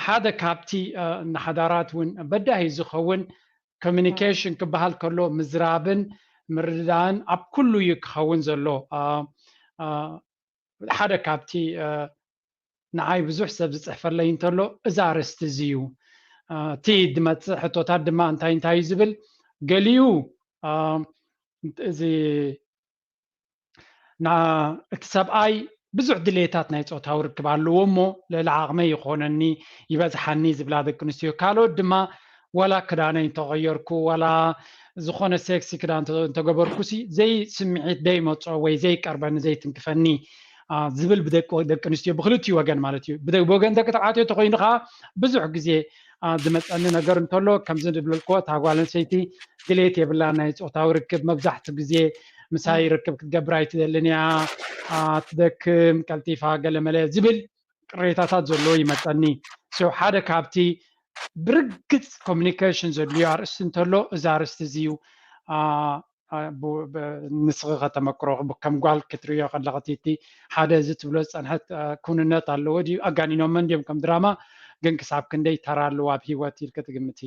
ሓደ ካብቲ ንሓዳራት እውን በዳሂ ዝኸውን ኮሚኒኬሽን ክበሃል ከሎ ምዝራብን ምርድዳእን ኣብ ኩሉ እዩ ክኸውን ዘሎ። ሓደ ካብቲ ንዓይ ብዙሕ ሰብ ዝፅሕፈለይ እንተሎ እዚ ኣርእስቲ እዚ እዩ። እቲ ዝመፅእ ሕቶታት ድማ እንታይ እንታይ እዩ ዝብል ገሊኡ እዚ እቲ ሰብኣይ ብዙሕ ድሌታት ናይ ፆታዊ ርክብ ኣለዎ እሞ ልዕሊ ዓቕመይ ይኾነኒ ይበዝሓኒ ዝብላ ደቂ ኣንስትዮ ካልኦት ድማ ዋላ ክዳነይ እንተቐየርኩ ዋላ ዝኾነ ሴክሲ ክዳን እንተገበርኩሲ ዘይስምዒት ዘይመጾ ወይ ዘይቀርበኒ ዘይትንክፈኒ ዝብል ብደቂ ኣንስትዮ ብክልቲኡ ወገን ማለት እዩ። ብወገን ደቂ ተባዕትዮ እንተኮይኑ ከዓ ብዙሕ ግዜ ዝመፀኒ ነገር እንተሎ ከምዚ ዝብለልክዎ እታ ጓል ኣንስተይቲ ድሌት የብላ ናይ ፆታዊ ርክብ መብዛሕትኡ ግዜ ምሳይ ርክብ ክትገብር ኣይትደልን እያ፣ ትደክም ቀልጢፋ ገለመለ ዝብል ቅሬታታት ዘለዎ ይመፀኒ። ሓደ ካብቲ ብርግፅ ኮሚኒኬሽን ዘድልዮ ኣርእስቲ እንተሎ እዚ ኣርእስቲ እዚ እዩ። ንስኺ ከተመክሮ ከም ጓል ክትርእዮ ከለኺ ቲቲ ሓደ እዚ ትብሎ ዝፀንሐት ክውንነት ኣለዎ ድዩ? ኣጋኒኖመ እንዲዮም ከም ድራማ ግን ክሳብ ክንደይ ተራ ኣለዎ ኣብ ሂወት ኢልኪ ትግምቲ?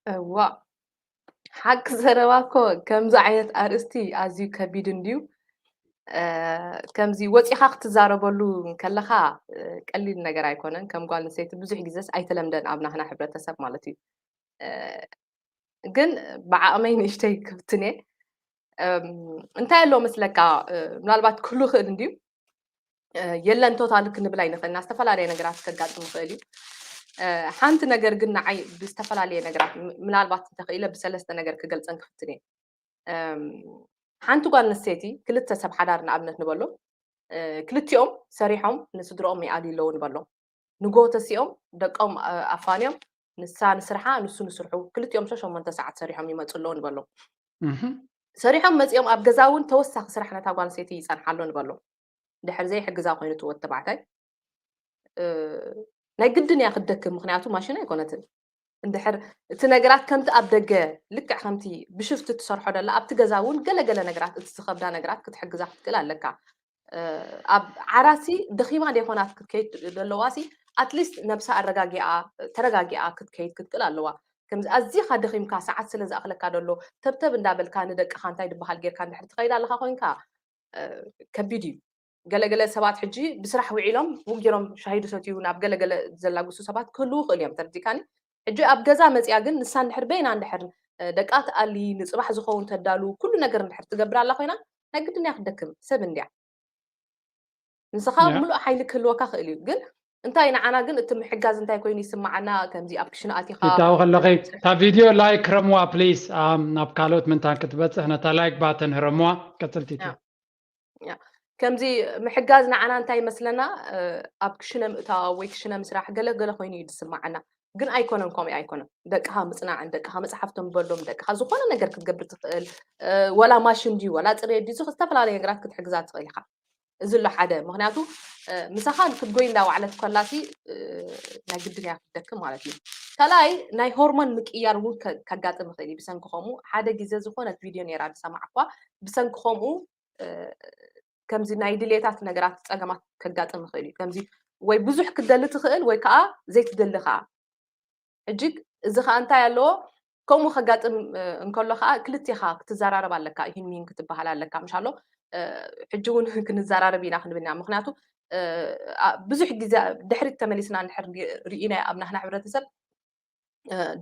እዋ ሓቂ ዘረባ እኮ ከምዚ ዓይነት ኣርእስቲ ኣዝዩ ከቢድ እንድዩ። ከምዚ ወፂኻ ክትዛረበሉ ከለኻ ቀሊል ነገር ኣይኮነን። ከም ጓል ኣንስተይቲ ብዙሕ ግዜስ ኣይተለምደን ኣብ ናህና ሕብረተሰብ ማለት እዩ። ግን ብዓቕመይ ንእሽተይ ክፍትን እየ። እንታይ ኣሎ መስለካ፣ ምናልባት ክህሉ ይኽእል እንድዩ፣ የለን ቶታል ክንብል ኣይንኽእልና። ዝተፈላለየ ነገራት ከጋጥም ይኽእል እዩ። ሓንቲ ነገር ግን ንዓይ ብዝተፈላለየ ነገራት ምናልባት እንተኽኢለ ብሰለስተ ነገር ክገልፀን ክፍትን እየ። ሓንቲ ጓል ኣንስተይቲ ክልተ ሰብ ሓዳር ንኣብነት ንበሎ፣ ክልቲኦም ሰሪሖም ንስድርኦም ይኣልዩ ኣለዉ ንበሎ። ንጎ ተሲኦም ደቆም ኣፋንዮም ንሳ ንስርሓ ንሱ ንስርሑ ክልቲኦም ሸሞንተ ሰዓት ሰሪሖም ይመፁ ኣለዉ ንበሎ። ሰሪሖም መፂኦም ኣብ ገዛ እውን ተወሳኺ ስራሕ ነታ ጓል ኣንስተይቲ ይፀንሓ ኣሎ ንበሎ። ድሕር ዘይሕግዛ ኮይኑ ትወት ተባዕታይ ናይ ግድን እያ ክትደክም፣ ምክንያቱ ማሽን ኣይኮነትን። እንድሕር እቲ ነገራት ከምቲ ኣብ ደገ ልክዕ ከምቲ ብሽፍቲ ትሰርሖ ደላ ኣብቲ ገዛ እውን ገለገለ ነገራት እቲ ዝኸብዳ ነገራት ክትሕግዛ ክትክእል ኣለካ። ኣብ ዓራሲ ደኺማ ደይኮናት ክትከይድ ዘለዋሲ ኣትሊስት ነብሳ ኣረጋጊኣ ተረጋጊኣ ክትከይድ ክትክእል ኣለዋ። ከምዚ ኣዚኻ ደኺምካ ሰዓት ስለ ዝኣኽለካ ደሎ ተብተብ እንዳበልካ ንደቅኻ እንታይ ዝበሃል ጌርካ እንድሕር ትኸይድ ኣለኻ ኮይንካ ከቢድ እዩ። ገለገለ ሰባት ሕጂ ብስራሕ ውዒሎም ውጊሮም ሻሂ ዝሰትዩ ናብ ገለገለ ዘላግሱ ሰባት ክህልዉ ይኽእሉ እዮም። ተረዲካኒ? ሕጂ ኣብ ገዛ መፅያ ግን ንሳ እንድሕር በይና እንድሕር ደቃ ትኣሊ ንፅባሕ ዝኸውን ተዳሉ ኩሉ ነገር እንድሕር ትገብር ኣላ ኮይና ናይ ግድን እያ ክትደክም። ሰብ እንድያ ንስኻ ምሉእ ሓይሊ ክህልወካ ክእል እዩ። ግን እንታይ ንዓና ግን እቲ ምሕጋዝ እንታይ ኮይኑ ይስማዓና? ከምዚ ኣብ ክሽነ ኣቲኻ ትታው ከለኺ እታ ቪድዮ ላይክ ረምዋ ፕሊስ። ናብ ካልኦት ምንታን ክትበፅሕ ነታ ላይክ ባተን ረምዋ። ቀፅልቲ ከምዚ ምሕጋዝ ንዓና እንታይ ይመስለና? ኣብ ክሽነ ምእታው ወይ ክሽነ ምስራሕ ገለ ገለ ኮይኑ እዩ ዝስማዓና። ግን ኣይኮነን፣ ከምኡ ኣይኮነን። ደቅኻ ምፅናዕን ደቅኻ መፅሓፍ ተንበሎም ደቅኻ ዝኾነ ነገር ክትገብር ትኽእል፣ ወላ ማሽን ድዩ ወላ ፅሬት ድዩ ዝተፈላለዩ ነገራት ክትሕግዛ ትኽእል ኢኻ። እዚ ኣሎ ሓደ። ምክንያቱ ምሳኻ ክትጎይ እንዳዋዕለት ከላሲ ናይ ግድን እያ ክትደክም ማለት እዩ። ካልኣይ ናይ ሆርሞን ምቅያር እውን ከጋጥም ይኽእል እዩ። ብሰንኪ ከምኡ ሓደ ግዜ ዝኾነት ቪድዮ ነይራ ዝሰማዕኳ። ብሰንኪ ከምኡ ከምዚ ናይ ድሌታት ነገራት ፀገማት ከጋጥም ይኽእል እዩ። ከምዚ ወይ ብዙሕ ክትደሊ ትኽእል ወይ ከዓ ዘይትደሊ ከዓ። ሕጂ እዚ ከዓ እንታይ ኣለዎ? ከምኡ ከጋጥም እንከሎ ከዓ ክልቴኻ ክትዘራረብ ኣለካ። ይህን ሚን ክትበሃል ኣለካ። ምሻሎ ሕጂ እውን ክንዘራረብ ኢና ክንብል ኢና። ምክንያቱ ብዙሕ ግዜ ድሕሪት ተመሊስና እንድሕር ርኢናዮ ኣብ ናህና ሕብረተሰብ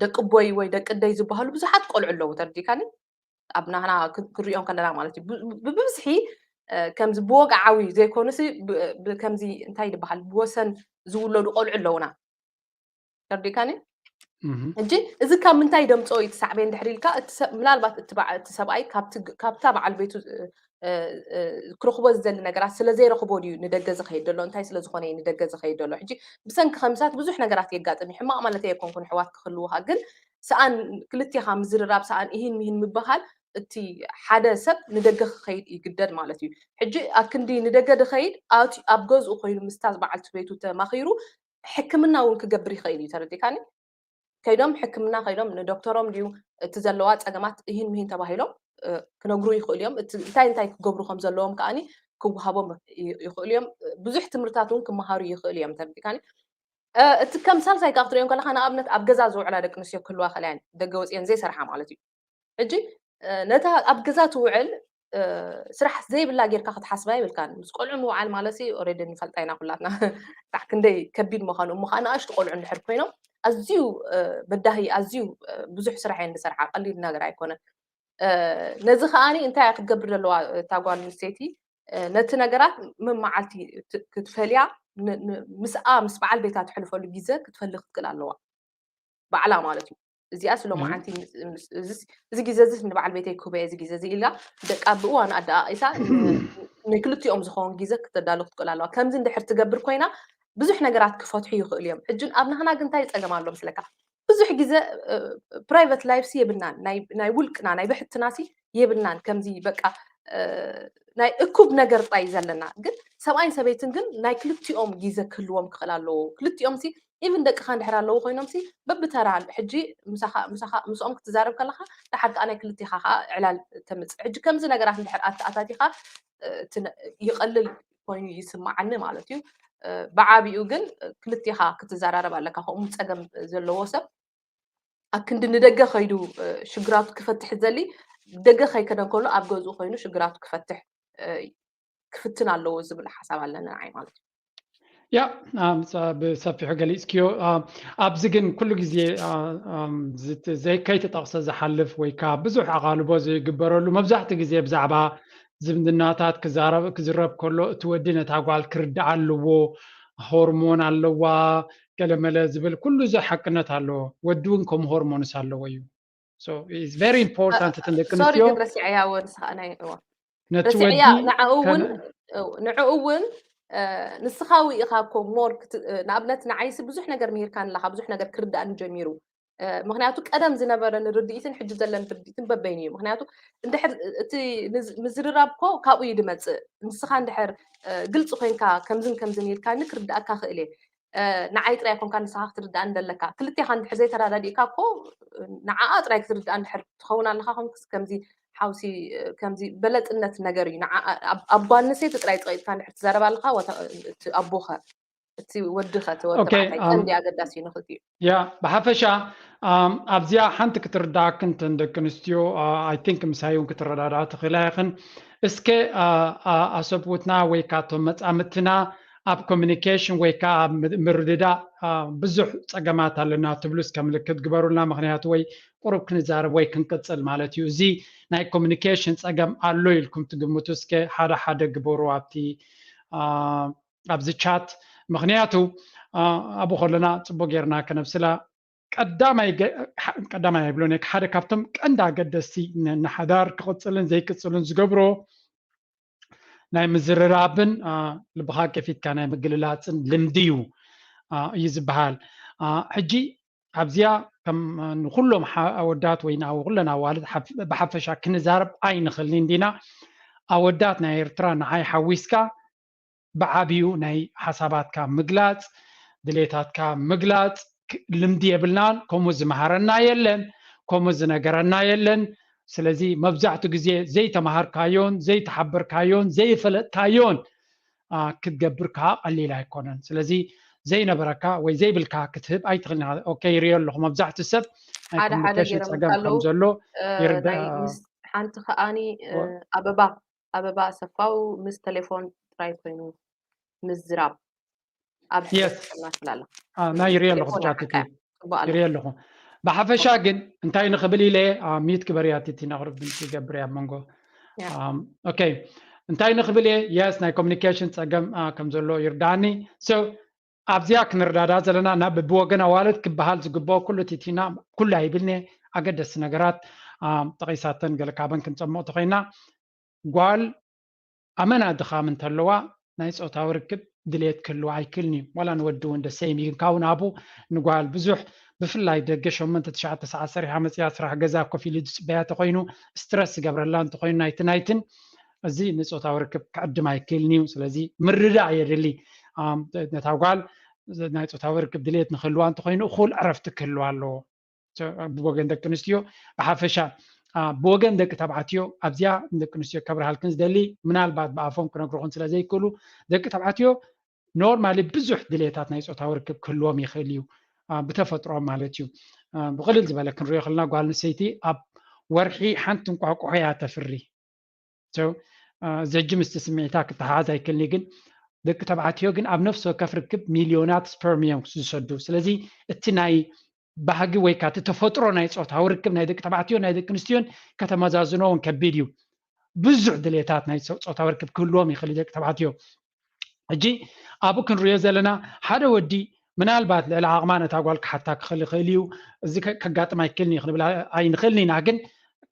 ደቂ ቦይ ወይ ደቂ ደይ ዝበሃሉ ብዙሓት ቆልዑ ኣለዉ። ተረዲካኒ? ኣብ ናህና ክሪኦም ከለና ማለት እዩ። ብብዝሒ ከምዚ ብወግዓዊ ዘይኮኑሲ ከምዚ እንታይ ዝበሃል ብወሰን ዝውለዱ ቆልዑ ኣለውና። ተረዲካኒ? ሕጂ እዚ ካብ ምንታይ ደምፅኦ እዩ ትሳዕበ እንድሕር ኢልካ ምናልባት እቲ ሰብኣይ ካብታ በዓል ቤቱ ክረኽቦ ዝደሊ ነገራት ስለ ዘይረኽቦ ድዩ ንደገ ዝኸይድ ዘሎ? እንታይ ስለ ዝኾነ እዩ ንደገ ዝኸይድ ዘሎ? ሕጂ ብሰንኪ ከምሳት ብዙሕ ነገራት የጋጥም እዩ። ሕማቕ ማለት ኣይኮንኩን ኣሕዋት ክህልውኻ፣ ግን ሰኣን ክልቴኻ ምዝርራብ ሰኣን እሂን ምሂን ምበሃል እቲ ሓደ ሰብ ንደገ ክኸይድ ይግደድ ማለት እዩ። ሕጂ ኣክንዲ ንደገ ድኸይድ ኣብ ገዝኡ ኮይኑ ምስታ በዓልቲ ቤቱ ተማኺሩ ሕክምና እውን ክገብር ይኽእል እዩ። ተረዲካኒ? ከይዶም ሕክምና ከይዶም ንዶክተሮም ድዩ እቲ ዘለዋ ፀገማት እሂን ምሂን ተባሂሎም ክነግሩ ይኽእሉ እዮም። እንታይ እንታይ ክገብሩ ከም ዘለዎም ከዓኒ ክወሃቦም ይኽእሉ እዮም። ብዙሕ ትምህርታት እውን ክመሃሩ ይኽእሉ እዮም። ተረዲካኒ? እቲ ከም ሳልሳይ ካብ ትሪኦም ከለካ ንኣብነት ኣብ ገዛ ዝውዕላ ደቂ ኣንስትዮ ክህልዋ ከለያን ደገ ወፅየን ዘይሰርሓ ማለት እዩ። ሕጂ ነታ ኣብ ገዛ ትውዕል ስራሕ ዘይብላ ጌርካ ክትሓስባ የብልካን። ምስ ቆልዑ ምውዓል ማለት ኦሬዲ ንፈልጣ ኢና ኩላትና ጣዕ ክንደይ ከቢድ ምዃኑ። እሞ ከዓ ንኣሽቱ ቆልዑ እንድሕር ኮይኖም ኣዝዩ በዳሂ ኣዝዩ ብዙሕ ስራሕ እየን ዝሰርሓ። ቀሊል ነገር ኣይኮነን። ነዚ ከዓኒ እንታይ ክትገብር ዘለዋ እታ ጓል ኣንስተይቲ ነቲ ነገራት መመዓልቲ ክትፈልያ ምስኣ ምስ በዓል ቤታ ትሕልፈሉ ግዜ ክትፈሊ ክትክእል ኣለዋ። ባዕላ ማለት እዩ። እዚኣ ስለ መዓንቲ እዚ ግዜ እዚ ንበዓል ቤተይ ክህበ እዚ ግዜ እዚ ኢላ ደቃ ብእዋን ኣደኣቂሳ ንክልቲኦም ዝኸውን ግዜ ክተዳሉ ክትክእል ኣለዋ። ከምዚ እንድሕር ትገብር ኮይና ብዙሕ ነገራት ክፈትሑ ይኽእሉ እዮም። ሕጂ ኣብ ናህና ግን እንታይ ፀገም ኣሎ ምስለካ? ብዙሕ ግዜ ፕራይቨት ላይፍ ሲ የብልናን፣ ናይ ውልቅና ናይ ብሕትና ሲ የብልናን። ከምዚ በቃ ናይ እኩብ ነገር ጥራይ ዘለና። ግን ሰብኣይን ሰበይትን ግን ናይ ክልቲኦም ግዜ ክህልዎም ክኽእል ኣለዎ። ክልቲኦም ሲ ኢቭን ደቅኻ እንድሕር ኣለዉ ኮይኖም ሲ በብተራ ሕጂ ምስኦም ክትዛረብ ከለኻ ደሓር ከዓ ናይ ክልቲኻ ከዓ ዕላል ተምፅእ። ሕጂ ከምዚ ነገራት እንድሕር ኣተኣታቲኻ ይቐልል ኮይኑ ይስማዓኒ ማለት እዩ። ብዓቢኡ ግን ክልቲኻ ክትዘራረብ ኣለካ። ከምኡ ፀገም ዘለዎ ሰብ ኣብ ክንዲ ንደገ ከይዱ ሽግራቱ ክፈትሕ ዘሊ ደገ ከይከደ እንከሎ ኣብ ገዝኡ ኮይኑ ሽግራቱ ክፈትሕ ክፍትን ኣለዎ ዝብል ሓሳብ ኣለኒ ንዓይ ማለት እዩ። ያ ብሰፊሑ ገሊፅክዮ። ኣብዚ ግን ኩሉ ግዜ ከይተጠቕሰ ዝሓልፍ ወይ ከዓ ብዙሕ ኣቓልቦ ዘይግበረሉ መብዛሕትኡ ግዜ ብዛዕባ ዝምድናታት ክዛረብ ክዝረብ ከሎ እቲ ወዲ ነታ ጓል ክርዳእ ኣለዎ። ሆርሞን ኣለዋ ገለመለ ዝብል ኩሉ እዚ ሓቅነት ኣለዎ። ወዲ እውን ከም ሆርሞንስ ኣለዎ እዩ። So it's very important። እቲ ደቂ ሶሪ ኣንስትዮ ግን ረሲዐያ እወ ንስኻ ናይ እዋ ነቲ ረሲዐያ ወዲ ንዕኡ እውን ከነ- ንዕኡ እውን ንስኻ ውኢኻ እኮ ሞር ንኣብነት ንዓይሲ ብዙሕ ነገር ምሂርካን ኣለኻ ብዙሕ ነገር ክርዳእን ጀሚሩ። ምክንያቱ ቀደም ዝነበረ ንርድኢትን ሕጂ ዘለን ርድኢትን በበይኑ እዩ። ምክንያቱ እንድሕር እቲ ምዝርራብ እኮ ካብኡ እዩ ድመፅእ። ንስኻ እንድሕር ግልፂ ኮይንካ ከምዝን ከምዝን ኢልካኒ ክርዳእካ ክእል እየ። ንዓይ ጥራይ ኮንካ ንስኻ ክትርዳእ እንደለካ ክልቴኻ እንድሕር ዘይተረዳዲእካ እኮ ንዓኣ ጥራይ ክትርዳእ እንድሕር ትኸውን ኣለካ ኮንክስ ከምዚ ሓውሲ ከምዚ በለፅነት ነገር እዩ። ኣብ ጓል ኣንስተይቲ ጥራይ ፀቂጥካ እንድሕር ትዛረብ ኣለካ እቲ ኣቦኸ እቲ ወድኸ እቲ ወዲ Okay፣ ተባዕታይ um, ቀንዲ ኣገዳሲ እዩ ንክልቲኡ። ያ ብሓፈሻ ኣብዚኣ ሓንቲ ክትርዳእክን እተን ደቂ ኣንስትዮ I think ምሳይ እውን ክትረዳዳኣ ትኽእላ ኢኽን። እስከ ኣሰብኡትና ወይ ካቶም መፃምድትና ኣብ ኮሚኒኬሽን ወይ ከዓ ኣብ ምርድዳእ ብዙሕ ፀገማት ኣለና ትብሉ እስከ ምልክት ግበሩልና። ምክንያቱ ወይ ቁሩብ ክንዛረብ ወይ ክንቅፅል ማለት እዩ። እዚ ናይ ኮሚኒኬሽን ፀገም ኣሎ ኢልኩም ትግምቱ እስከ ሓደ ሓደ ግበሩ ኣብቲ ኣብዚ ቻት። ምክንያቱ ኣብኡ ከለና ፅቡቅ ጌርና ከነብስላ ቀዳማይ ቀዳማይ ኣይብሎን ሓደ ካብቶም ቀንዲ ኣገደስቲ ንሓዳር ክቅፅልን ዘይቅፅሉን ዝገብሮ ናይ ምዝርራብን ልብካ ከፊትካ ናይ ምግልላፅን ልምዲ እዩ እዩ ዝበሃል። ሕጂ ኣብዚኣ ከም ንኩሎም ኣወዳት ወይ ንኩለን ኣዋልድ ብሓፈሻ ክንዛረብ ኣይንኽእልን እንዲና። ኣወዳት ናይ ኤርትራ ንዓይ ሓዊስካ ብዓብዩ ናይ ሓሳባትካ ምግላፅ ድሌታትካ ምግላፅ ልምዲ የብልናን። ከምኡ ዝመሃረና የለን፣ ከምኡ ዝነገረና የለን። ስለዚ መብዛሕትኡ ግዜ ዘይተማሃርካዮን ዘይተሓበርካዮን ዘይፈለጥካዮን ክትገብር ከዓ ቀሊል ኣይኮነን። ስለዚ ዘይነበረካ ወይ ዘይብልካ ክትህብ ኣይትኽእልን። ኦኬ፣ ይሪኦ ኣለኹ መብዛሕትኡ ሰብ ናይ ሓደ ሓደ ኮሚኒኬሽን ገይሮም ፀገም ኣለዉ። ከም ዘሎ ይርዳእ። ሓንቲ ከዓኒ ወ- ኣበባ ኣበባ ኣሰፋው ምስ ቴሌፎን ጥራይ ኮይኑ ምዝራብ ኣብ Yes። ትብል ኣላ። አ፣ ናይ ይሪኦ ኣለኹ ቴሌፎን ቻት ሓቃ ጽቡቅ ኣላ። ይሪኦ ኣለኹ። ብሓፈሻ ግን እንታይ ንኽብል ኢለ ሚት ግበርያ ቲቲ ነቕርብ ድምፂ ይገብር እያ ኣብ መንጎ ያ። ኦኬ እንታይ ንኽብል እየ የስ ናይ ኮሚኒኬሽን ፀገም አ፣ ከም ዘሎ ይርዳኒ። So ኣብዚኣ ክንረዳዳ ዘለና ናብ ብወገን ኣዋልድ ክበሃል ዝግብኦ ኩሉ ቲቲና ኩሉ ኣይብልኒ ኣገደስቲ ነገራት አ፣ ጠቂሳተን ገለ ካበን ክንፀምቕ ተኮይና ጓል ኣመና ድኻም እንተለዋ ናይ ፆታዊ ርክብ ድሌት ክህልዋ ኣይክልን እዩ። ዋላ ንወዲ እውን ደሰይም እዩ። ግን ካብኡ ናብኡ ንጓል ብዙሕ ብፍላይ ደገ ሸሞንተ ትሽዓተ ሰዓት ሰሪሓ መፅያ ስራሕ ገዛ ኮፍ ኢሉ ዝፅበያ ተኮይኑ ስትረስ ዝገብረላ እንተኮይኑ ናይቲ ናይትን እዚ ንፆታዊ ርክብ ክዕድም ኣይክልን እዩ። ስለዚ ምርዳእ የድሊ። ኣም፣ ነታ ጓል ናይ ፆታዊ ርክብ ድሌት ንክህልዋ እንተኮይኑ እኩል ዕረፍቲ ክህልዋ ኣለዎ። ብወገን ደቂ ኣንስትዮ ብሓፈሻ አ፣ ብወገን ደቂ ተባዕትዮ ኣብዚኣ ንደቂ ኣንስትዮ ከብርሃልክን ዝደሊ ምናልባት ብኣፎም ክነግርኹን ስለ ዘይክእሉ ደቂ ተባዕትዮ ኖርማሊ ብዙሕ ድሌታት ናይ ፆታዊ ርክብ ክህልዎም ይኽእል እዩ አ፣ ብተፈጥሮም ማለት እዩ። አ፣ ብቕልል ዝበለ ክንሪኦ ከለና ጓል ኣንስተይቲ ኣብ ወርሒ ሓንቲ እንቋቁሖ እያ ተፍሪ። So ዘጂ ምስቲ ስምዒታ ክተሓዝ ኣይክእልን እዩ። ግን ደቂ ተባዕትዮ ግን ኣብ ነፍሲ ወከፍ ርክብ ሚልዮናት ስፐርም እዮም ዝሰዱ። ስለዚ እቲ ናይ ባህጊ ወይ ከዓ እቲ ተፈጥሮ ናይ ፆታዊ ርክብ ናይ ደቂ ተባዕትዮ ናይ ደቂ ኣንስትዮን ከተመዛዝኖ እውን ከቢድ እዩ። ብዙሕ ድሌታት ናይ ፆ- ፆታዊ ርክብ ክህልዎም ይኽእል እዩ ደቂ ተባዕትዮ። ሕጂ ኣብኡ ክንሪኦ ዘለና ሓደ ወዲ ምናልባት ልዕሊ ዓቕማ ነታ ጓል ክሓታ ክኽእል ይኽእል እዩ። እዚ ከጋጥም ኣይክእልን እዩ ክንብል ኣይንኽእልን ኢና፣ ግን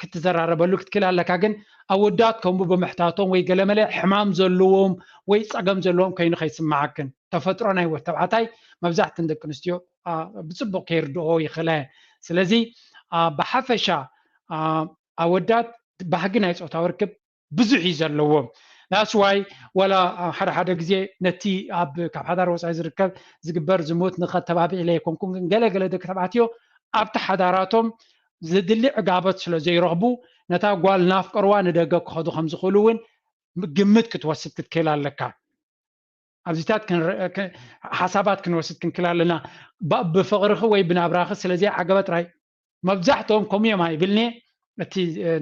ክትዘራረበሉ ክትክእል ኣለካ። ግን ኣወዳት ከምኡ ብምሕታቶም ወይ ገለመለ ሕማም ዘለዎም ወይ ፀገም ዘለዎም ኮይኑ ከይስምዓክን። ተፈጥሮ ናይ ወዲ ተባዕታይ መብዛሕትን ደቂ ኣንስትዮ ብፅቡቅ ከይርድኦ ይኽእላ። ስለዚ ብሓፈሻ ኣወዳት ባህጊ ናይ ፆታዊ ርክብ ብዙሕ እዩ ዘለዎም። ናስዋይ ዋላ ሓደ ሓደ ግዜ ነቲ ኣብ ካብ ሓዳር ወፃኢ ዝርከብ ዝግበር ዝሙት ንኸተባብዕ ኢለ ኣይኮንኩም፣ ግን ገለ ገለ ደቂ ተባዕትዮ ኣብቲ ሓዳራቶም ዝድሊ ዕጋበት ስለ ዘይረኽቡ ነታ ጓል ናፍቀርዋ ንደገ ክኸዱ ከም ዝኽእሉ እውን ግምት ክትወስድ ክትክእል ኣለካ። ኣብዚታት ሓሳባት ክንወስድ ክንክእል ኣለና። ብፍቕርኺ ወይ ብናብራኺ ስለዘይ ዓገበ ጥራይ መብዛሕትኦም ከምኡ እዮም ኣይብልኒ። እቲ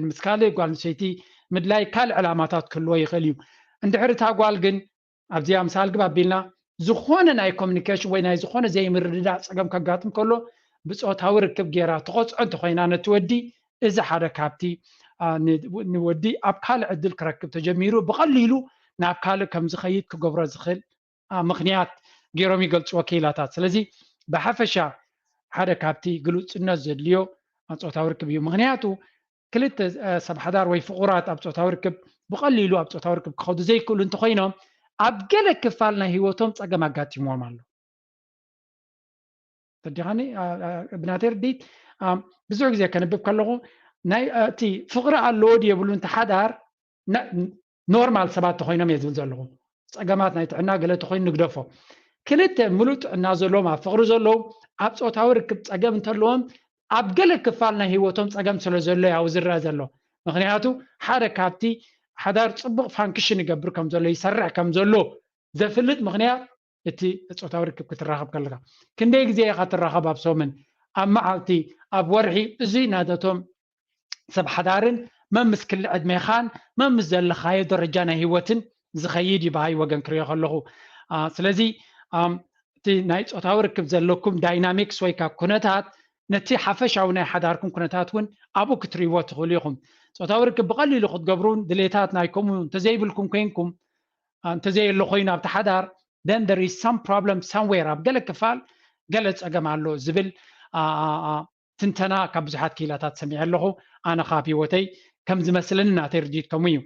ምስ ካልእ ጓል ኣንስተይቲ ምድላይ ካልእ ዕላማታት ክህልዎ ይኽእል እዩ። እንድሕር እታ ጓል ግን ኣብዚኣ ምስ ኣልግብ ኣቢልና ዝኾነ ናይ ኮሚኒኬሽን ወይ ናይ ዝኾነ ዘይምርድዳእ ፀገም ከጋጥም ከሎ ብፆታዊ ርክብ ገይራ ትቆፅዖ እንተኮይና ነቲ ወዲ፣ እዚ ሓደ ካብቲ ንወዲ ኣብ ካልእ ዕድል ክረክብ ተጀሚሩ ብቐሊሉ ናብ ካልእ ከም ዝኸይድ ክገብሮ ዝኽእል ምኽንያት ገይሮም ይገልፅዎ ክኢላታት። ስለዚ ብሓፈሻ ሓደ ካብቲ ግሉፅነት ዘድልዮ ፆታዊ ርክብ እዩ። ምኽንያቱ ክልተ ሰብ ሓዳር ወይ ፍቑራት ኣብ ፆታዊ ርክብ ብቐሊሉ ኣብ ፆታዊ ርክብ ክኸዱ ዘይክእሉ እንተኮይኖም ኣብ ገለ ክፋል ናይ ህይወቶም ፀገም ኣጋጢምዎም ኣሎ። ተዲኻኒ ብናተይ ርድኢት ብዙሕ ግዜ ከንብብ ከለኹ ናይ እቲ ፍቕሪ ኣለዎ ድየብሉ እንተ ሓዳር ኖርማል ሰባት ተኮይኖም እየ ዝብል ዘለኹ። ፀገማት ናይ ጥዕና ገለ ተኮይኑ ንግደፎ። ክልተ ምሉእ ጥዕና ዘለዎም ኣብ ፍቕሪ ዘለዉ ኣብ ፆታዊ ርክብ ፀገም እንተለዎም ኣብ ገለ ክፋል ናይ ህይወቶም ፀገም ስለ ዘሎ ያው ዝረአ ዘሎ። ምክንያቱ ሓደ ካብቲ ሓዳር ፅቡቅ ፋንክሽን ይገብር ከም ዘሎ ይሰርሕ ከም ዘሎ ዘፍልጥ ምክንያት እቲ ፆታዊ ርክብ ክትራኸብ ከለካ ክንደይ ግዜ ኢኻ ትራኸብ ኣብ ሰሙን ኣብ መዓልቲ ኣብ ወርሒ እዚ ናተቶም ሰብ ሓዳርን መምስ ክሊ ዕድሜኻን መምስ ዘለኻዮ ደረጃ ናይ ህይወትን ዝኸይድ እዩ ብሃይ ወገን ክሪኦ ከለኹ። ስለዚ እቲ ናይ ፆታዊ ርክብ ዘለኩም ዳይናሚክስ ወይ ካብ ኩነታት ነቲ ሓፈሻዊ ናይ ሓዳርኩም ኩነታት እውን ኣብኡ ክትርእይዎ ትኽእሉ ኢኹም። ፆታዊ ርክብ ብቐሊሉ ክትገብሩን ድሌታት ናይ ከምኡ እንተዘይብልኩም ኮይንኩም እንተዘየሎ ኮይኑ ኣብቲ ሓዳር then there is some problem somewhere ኣብ ገለ ክፋል ገለ ፀገም ኣሎ ዝብል ትንተና ካብ ብዙሓት ክኢላታት ሰሚዐ ኣለኹ። ኣነ ካብ ህይወተይ ከም ዝመስለኒ ናተይ ርድኢት ከምኡ እዩ።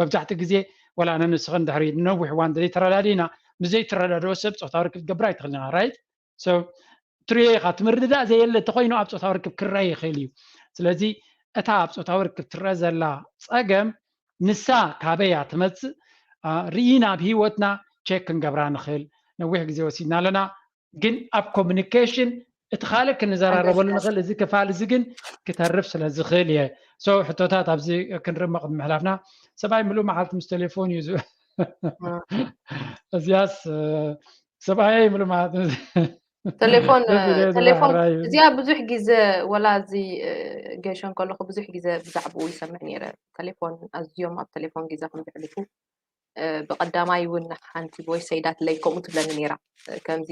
መብዛሕትኡ ግዜ ወላ ኣነ ንስኽን ድሕሪ ነዊሕ እዋን ዘይተረዳዲእና ምስ ዘይትረዳድኦ ሰብ ፆታዊ ርክብ ክትገብር ኣይትኽእልን ኢኻ right? ትሪኦ ኢኻ እቲ ምርድዳእ ዘየለ እንተኮይኑ ኣብ ፆታዊ ርክብ ክረአ ይኽእል እዩ። ስለዚ እታ ኣብ ፆታዊ ርክብ ትረአ ዘላ ፀገም ንሳ ካበይ እያ ትመፅእ ርኢና ኣብ ህይወትና ቸክ ክንገብራ ንኽእል። ነዊሕ ግዜ ወሲድና ኣለና። ግን ኣብ ኮሚኒኬሽን እቲ ካልእ ክንዘራረበሉ ንኽእል። እዚ ክፋል እዚ ግን ክተርፍ ስለ ዝኽእል እየ። ሕቶታት ኣብዚ ክንርኢ ቅድሚ ምሕላፍና ሰብኣይ ምሉእ መዓልቲ ምስ ቴሌፎን እዩ እዚያስ ሰብኣይ ምሉእ መዓልቲ ቴሌፎን ቴሌፎን እዚኣ ብዙሕ ግዜ ወላ እዚ ገይሸን ከለኹ ብዙሕ ግዜ ብዛዕባኡ ይሰምዕ ነይረ። ቴሌፎን ኣዝዮም ኣብ ቴሌፎን ግዜ ከም ዘሕልፉ ብቀዳማይ እውን ሓንቲ ወይ ሰይዳት ለይ ከምኡ ትብለኒ ነይራ። ከምዚ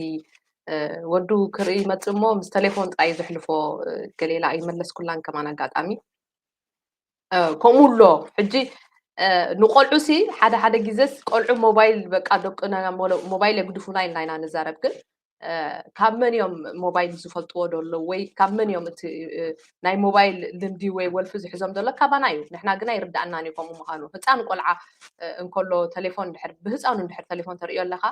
ወዱ ክርኢ ይመፅእ እሞ ምስ ቴሌፎን ጥራይ ዘሕልፎ ገሌላ ኣይመለስኩላን ከማን ኣጋጣሚ ከምኡ ኣሎ። ሕጂ ንቆልዑ ሲ ሓደ ሓደ ግዜስ ቆልዑ ሞባይል በቃ ደቅና ሞባይል የግድፉና ኢልና ኢና ንዛረብ ግን ካብ መን እዮም ሞባይል ዝፈልጥዎ ዶ ኣለዉ ወይ ካብ መን እዮም እቲ ናይ ሞባይል ልምዲ ወይ ወልፊ ዝሕዞም ዘሎ ካባና እዩ። ንሕና ግና ይርዳእናን እዩ ከምኡ ምዃኑ። ህፃን ቆልዓ እንከሎ ቴሌፎን ድሕር ብህፃኑ እንድሕር ቴሌፎን ተርእዮ ኣለኻ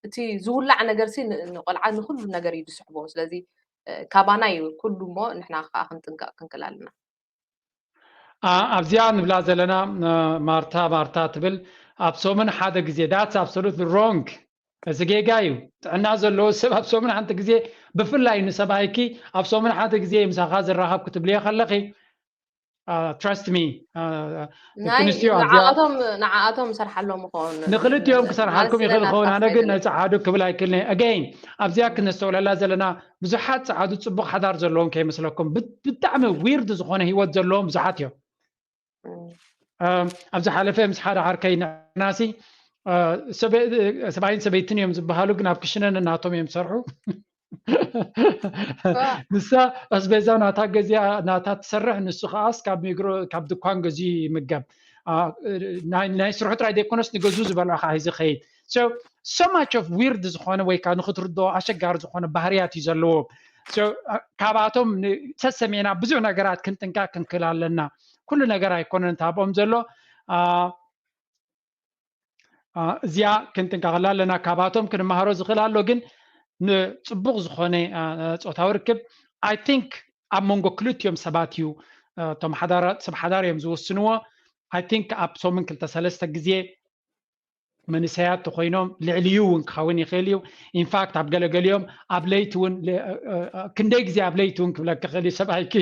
እቲ ዝውላዕ ነገር ሲ ንቆልዓ ንኩሉ ነገር እዩ ዝስሕቦ። ስለዚ ካባና እዩ ኩሉ እሞ ንሕና ከዓ ክንጥንቀቕ ክንክእል ኣለና። ኣብዚኣ ንብላ ዘለና ማርታ ማርታ ትብል ኣብ ሰሙን ሓደ ግዜ that's absolutely wrong። እዚ ጌጋ እዩ። ጥዕና ዘለዎ ሰብ ኣብ ሰሙን ሓንቲ ግዜ ብፍላይ ንሰብኣይኪ ኣብ ሰሙን ሓንቲ ግዜ ምሳኻ ዝራኸብ ክትብልዮ ከለኺ trust me ንዓኣቶም ሰርሓሎም ኸውን ንክልቲኦም ክሰርሓልኩም ይኽእል ኸውን። ኣነ ግን ነፃ ሓዱ ክብል ኣይክእልን። Again ኣብዚኣ ክነስተውለላ ዘለና ብዙሓት ፃዓዱ ፅቡቅ ሓዳር ዘለዎም ከይመስለኩም ብጣዕሚ ዊርድ ዝኾነ ህይወት ዘለዎም ብዙሓት እዮም። ኣብ ዝሓለፈ ምስ ሓደ ዓርከይ ንዕናሲ ሰብኣይን ሰበይትን እዮም ዝበሃሉ ግን ኣብ ክሽነ ነናቶም እዮም ዝሰርሑ። ንሳ ኣስቤዛ ናታ ገዚኣ ናታ ትሰርሕ ንሱ ከዓስ ካብ ሚግሮ ካብ ድኳን ገዚኡ ይምገብ። ናይ ስርሑ ጥራይ ዘይኮነስ ንገዝኡ ዝበልዖ ከዓ ሒዙ ከይድ። So so much of weird ዝኾነ ወይ ከዓ ንክትርድኦ ኣሸጋሪ ዝኾነ ባህርያት እዩ ዘለዎ። So ካባቶም ሰሰሜና ብዙሕ ነገራት ክንጥንቀቅ ክንክእል ኣለና። ኩሉ ነገር ኣይኮነን ታብኦም ዘሎ። እዚኣ ክንጥንቀቀላ ኣለና። ካባቶም ክንመሃሮ ዝኽእል ኣሎ። ግን ንፅቡቅ ዝኾነ ፆታዊ ርክብ I think ኣብ መንጎ ክልቲኦም ሰባት እዩ። እቶም ሰብ ሓዳር እዮም ዝወስንዎ። I think ኣብ ሰሙን ክልተ ሰለስተ ግዜ መንእሰያት ተኮይኖም ልዕሊኡ እውን ክኸውን ይኽእል እዩ። ኢንፋክት ኣብ ገለገሊኦም ኣብ ለይቲ እውን ክንደይ ግዜ ኣብ ለይቲ እውን ክብለክ ክኽእል እዩ ሰብኣይኪ።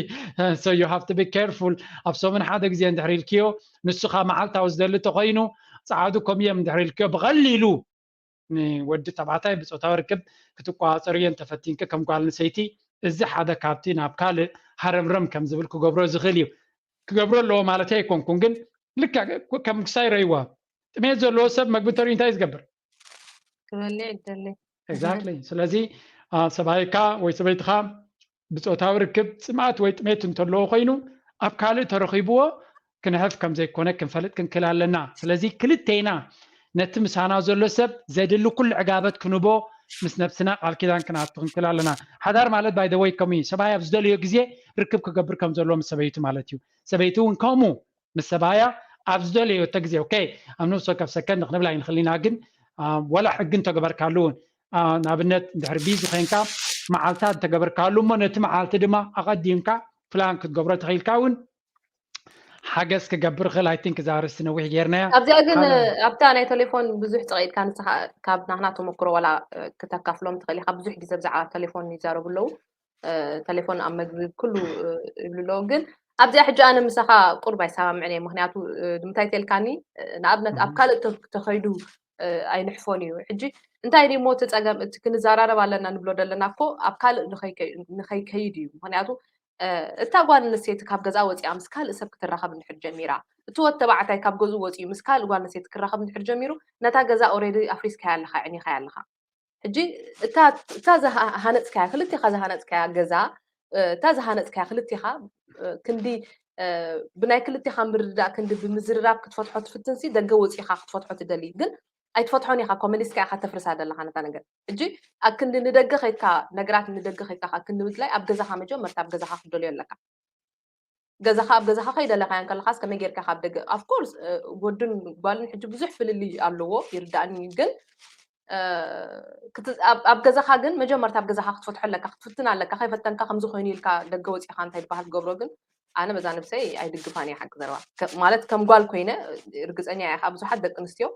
So you have to be careful። ኣብ ሰሙን ሓደ ግዜ እንድሕር ኢልክዮ ንሱ ካብ መዓልታዊ ዝደሊ ተኮይኑ ፃዓዱ ከም እዮም እንድሕር ኢልክዮ ብቐሊሉ ንወዲ ተባዕታይ ብፆታዊ ርክብ ክትቆፃፀርዮ እንተፈቲንኪ ከም ጓል ኣንስተይቲ እዚ ሓደ ካብቲ ናብ ካልእ ሃረምረም ከም ዝብል ክገብሮ ዝኽእል እዩ። ክገብሮ ኣለዎ ማለት ኣይኮንኩን፣ ግን ልክዕ ከም ክሳይ ረይዋ ጥሜት ዘለዎ ሰብ መግቢ እንተሪኡ እንታይ ዝገብር? ክበልዕ ይደሊ። Exactly። ስለዚ ሰብኣይካ ወይ ሰበይትኻ ብፆታዊ ርክብ ፅምኣት ወይ ጥሜት እንተለዎ ኮይኑ ኣብ ካልእ ተረኺብዎ ክንሕፍ ከም ዘይኮነ ክንፈልጥ ክንክእል ኣለና። ስለዚ ክልቴና ነቲ ምሳና ዘሎ ሰብ ዘድሊ ኩሉ ዕጋበት ክንቦ ምስ ነብስና ቃል ኪዳን ክንኣቱ ክንክእል ኣለና። ሓዳር ማለት by the way ከምኡ እዩ። ሰብኣይ ኣብ ዝደለዮ ግዜ ርክብ ክገብር ከም ዘለዎ ምስ ሰበይቱ ማለት እዩ። ሰበይቲ እውን ከምኡ ምስ ሰብኣያ ኣብ ዝደለዮ እተ ግዜ okay ኣብ ነብሲ ወከፍ ሰከንድ ክንብላ ኣይንኽእል ኢና፣ ግን ወላ ሕጊ እንተገበርካሉ እውን ንኣብነት እንድሕር ቢዚ ኮይንካ መዓልታት እንተገበርካሉ እሞ ነቲ መዓልቲ ድማ ኣቐዲምካ ፕላን ክትገብሮ ተኽኢልካ እውን ሓገዝ ክገብር ክእል። I think እዛ ኣርእስቲ ነዊሕ ጌርናያ። ኣብዚኣ ግን ኣብታ ናይ ቴሌፎን ብዙሕ ጸቒጥካ ንስኻ ካብ ናህና ተመክሮ ዋላ ክተካፍሎም ትኽእል ኢኻ። ብዙሕ ግዜ ብዛዕባ ቴሌፎን ይዛረቡ ኣለዉ። ቴሌፎን ኣብ መግቢ ኩሉ ይብሉ ኣለዉ። ግን ኣብዚኣ ሕጂ ኣነ ምሳኻ ቁርብ ኣይሰማምዕን እየ። ምኽንያቱ ንምንታይ ተልካኒ ንኣብነት ኣብ ካልእ ተኸይዱ ኣይንሕፎን እዩ። ሕጂ እንታይ ድሞ እቲ ጸገም እቲ ክንዘራረብ ኣለና ንብሎ ዘለና እኮ ኣብ ካልእ ንኸይከይድ እዩ። ምኽንያቱ እታ ጓል ኣንስተይቲ ካብ ገዛ ወፂኣ ምስ ካልእ ሰብ ክትራኸብ እንድሕር ጀሚራ፣ እቲ ወዲ ተባዕታይ ካብ ገዝኡ ወፂኡ ምስ ካልእ ጓል ኣንስተይቲ ክራኸብ እንድሕር ጀሚሩ፣ ነታ ገዛ ኦሬዲ ኣፍሪስካያ ኣለኻ፣ ዕኒኻያ ኣለኻ። ሕጂ እታ ዝሃነፅካያ ክልቴኻ ዝሃነፅካያ ገዛ እታ ዝሃነፅካያ ክልቴኻ ክንዲ ብናይ ክልቴኻ ምርድዳእ ክንዲ ብምዝርራብ ክትፈትሖ ትፍትንሲ ደገ ወፂኻ ክትፈትሖ ትደሊ ግን ኣይትፈትሖን ኢኻ እኮ መሊስካ ኢኻ ተፍርሳ ዘለኻ ነታ ነገር። ሕጂ ኣብ ክንዲ ንደገ ከይድካ ነገራት ንደገ ከይድካ ከዓ ክንዲ ምድላይ ኣብ ገዛኻ መጀመርታ ኣብ ገዛኻ ክትደልዮ ኣለካ። ገዛኻ ኣብ ገዛኻ ከይደለኻያን ከለኻስ ከመይ ጌርካ ካብ ደገ of course ወድን ጓልን ሕጂ ብዙሕ ፍልልይ ኣለዎ ይርዳእኒ ግን ኣብ ገዛኻ ግን መጀመርታ ኣብ ገዛኻ ክትፈትሖ ኣለካ ክትፍትን ኣለካ ከይፈተንካ ከምዚ ኮይኑ ኢልካ ደገ ወፂኻ እንታይ ዝበሃል ትገብሮ ግን ኣነ በዛ ነብሰይ ኣይድግፋን እየ ሓቂ ዘረባ ማለት ከም ጓል ኮይነ ርግፀኛ እየ ብዙሓት ደቂ ኣንስትዮ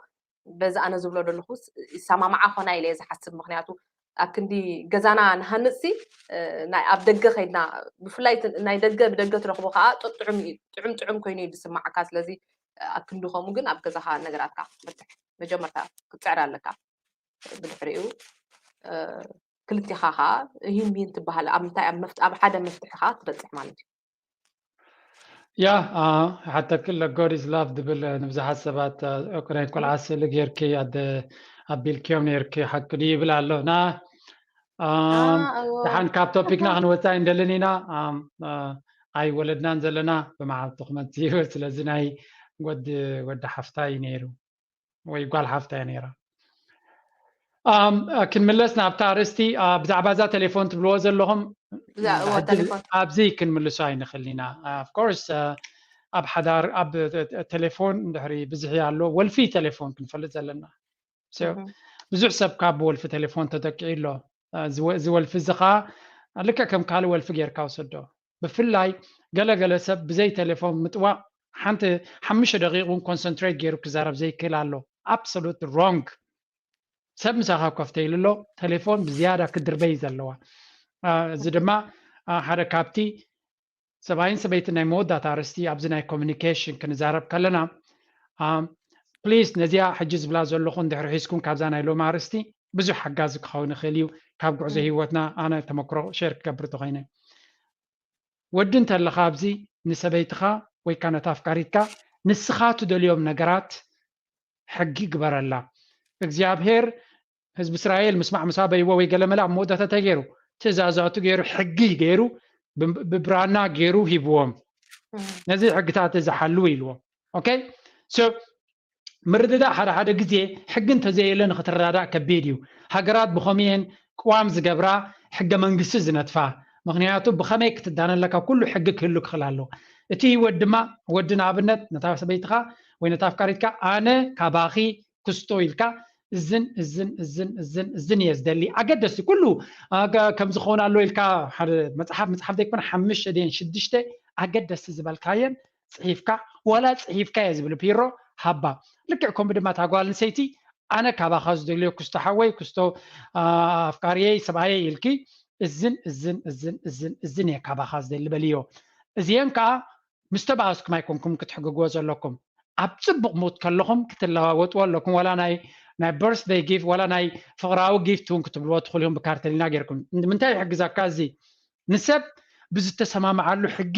በዚ ኣነ ዝብሎ ዘለኹ ይሰማማዓ ኮና ኢለ እየ ዝሓስብ ምክንያቱ ኣብ ክንዲ ገዛና ንሃንፅሲ ኣብ ደገ ከይድና ብፍላይ ናይ ደገ ብደገ ትረኽቦ ከዓ ጥዑም ጥዑም ኮይኑ እዩ ዝስማዓካ ስለዚ ኣብ ክንዲ ከምኡ ግን ኣብ ገዛኻ ነገራትካ ክትፈትሕ መጀመርታ ክትፅዕር ኣለካ ብድሕሪኡ ክልቴኻ ከዓ ሂን ሂን ትበሃል ኣብ ምንታይ ኣብ ሓደ መፍትሒ ከዓ ትበፅሕ ማለት እዩ ያ ሓተክለ God is love ድብል ንብዙሓት ሰባት ናይ ቆልዓ ስእሊ ጌርኪ ኣቢልክዮም ኔርኪ ሓቂ ድዩ ይብል ኣሎ ና ደሓን ካብ ቶፒክና ክንወፃእ እንደልን ኢና ኣይወለድናን ዘለና ብመዓልቲ ክመፅእ ይብል ስለዚ ናይ ወዲ ወዲ ሓፍታ እዩ ነይሩ ወይ ጓል ሓፍታ እያ ነይራ። ክንምለስ ናብታ ኣርእስቲ ብዛዕባ እዛ ቴሌፎን ትብልዎ ዘለኹም ኣብዚ ክንምልሶ ኣይንኽእል ኢና። ኦፍኮርስ ኣብ ሓዳር ኣብ ቴሌፎን እንድሕሪ ብዝሒ ኣሎ ወልፊ ቴሌፎን ክንፈልጥ ዘለና ብዙሕ ሰብ ካብ ወልፊ ቴሌፎን ተጠቂዑ ኣሎ። እዚ ወልፊ እዚ ከዓ ልክዕ ከም ካልእ ወልፊ ጌርካ ውሰዶ። ብፍላይ ገለገለ ሰብ ብዘይ ቴሌፎን ምጥዋቕ ሓንቲ ሓሙሽተ ደቂቕ እውን ኮንሰንትሬት ገይሩ ክዛረብ ዘይክእል ኣሎ። ኣብሶሉት ሮንግ። ሰብ ምሳኻ ኮፍ ተይሉ ኣሎ፣ ቴሌፎን ብዝያዳ ክድርበይ ዘለዋ። እዚ ድማ ሓደ ካብቲ ሰብኣይን ሰበይትን ናይ መወዳእታ ኣርእስቲ ኣብዚ ናይ ኮሚኒኬሽን ክንዛረብ ከለና ፕሊስ ነዚኣ ሕጂ ዝብላ ዘለኹ እንድሕር ሒዝኩም ካብዛ ናይ ሎሚ ኣርእስቲ ብዙሕ ሓጋዚ ክኸውን ይኽእል እዩ ካብ ጉዕዞ ህይወትና ኣነ ተመክሮ ሼር ክገብር ተኮይነ ወዲ እንተለኻ ኣብዚ ንሰበይትኻ ወይ ከዓ ነታ ኣፍቃሪትካ ንስኻ ትደልዮም ነገራት ሕጊ ግበረላ እግዚኣብሔር ህዝቢ እስራኤል ምስማዕ ምስ ኣበይዎ ወይ ገለመለ ኣብ መወዳእታ እንታይ ገይሩ ትእዛዛቱ ገይሩ ሕጊ ገይሩ ብብራና ገይሩ ሂብዎም ነዚ ሕግታት እዚ ሓልው ኢልዎም ኦኬ so ምርድዳእ ሓደ ሓደ ግዜ ሕጊ እንተዘየለ ንክትረዳዳእ ከቢድ እዩ። ሃገራት ብኸምኡ እየን ቅዋም ዝገብራ፣ ሕገ መንግስቲ ዝነጥፋ። ምክንያቱ ብኸመይ ክትዳነ ኣለካ፣ ኩሉ ሕጊ ክህሉ ክኽእል ኣለዎ። እቲ ህይወት ድማ ወዲ ንኣብነት ነታ ሰበይትኻ ወይ ነታ ኣፍቃሪትካ ኣነ ካባኺ ክስቶ ኢልካ እዝን እዝን እዝን እዝን እዝን እየ ዝደሊ። ኣገደስቲ ኩሉ ከም ዝኸውን ኣሎ ኢልካ ሓደ መፅሓፍ መፅሓፍ ዘይኮነ ሓሙሽተ ድየን ሽዱሽተ ኣገደስቲ ዝበልካየን ፅሒፍካ ዋላ ፅሒፍካ እየ ዝብል ፒሮ ሃባ። ልክዕ ከምኡ ድማ እታ ጓል ኣንሰይቲ ኣነ ካባኻ ዝደልዮ ክስቶ ሓወይ ክስቶ ኣፍቃሪየይ ሰብኣየይ ኢልኪ እዝን እዝን እዝን እዝን እዝን እየ ካባኻ ዝደሊ በልዮ። እዚአን ከዓ ምስ ተባኣስኩም ኣይኮንኩም ክትሕግግዎ ዘለኩም። ኣብ ፅቡቕ ሙድ ከለኹም ክትለዋወጥዎ ኣለኩም። ዋላ ናይ ናይ በርትደይ ጊፍት ዋላ ናይ ፍቕራዊ ጊፍት እውን ክትብልዎ ትኽእሉ ኢኹም ብካርተሊና ጌርኩም። ንምንታይ ይሕግዛካ? እዚ ንሰብ ብዝተሰማምዓሉ ሕጊ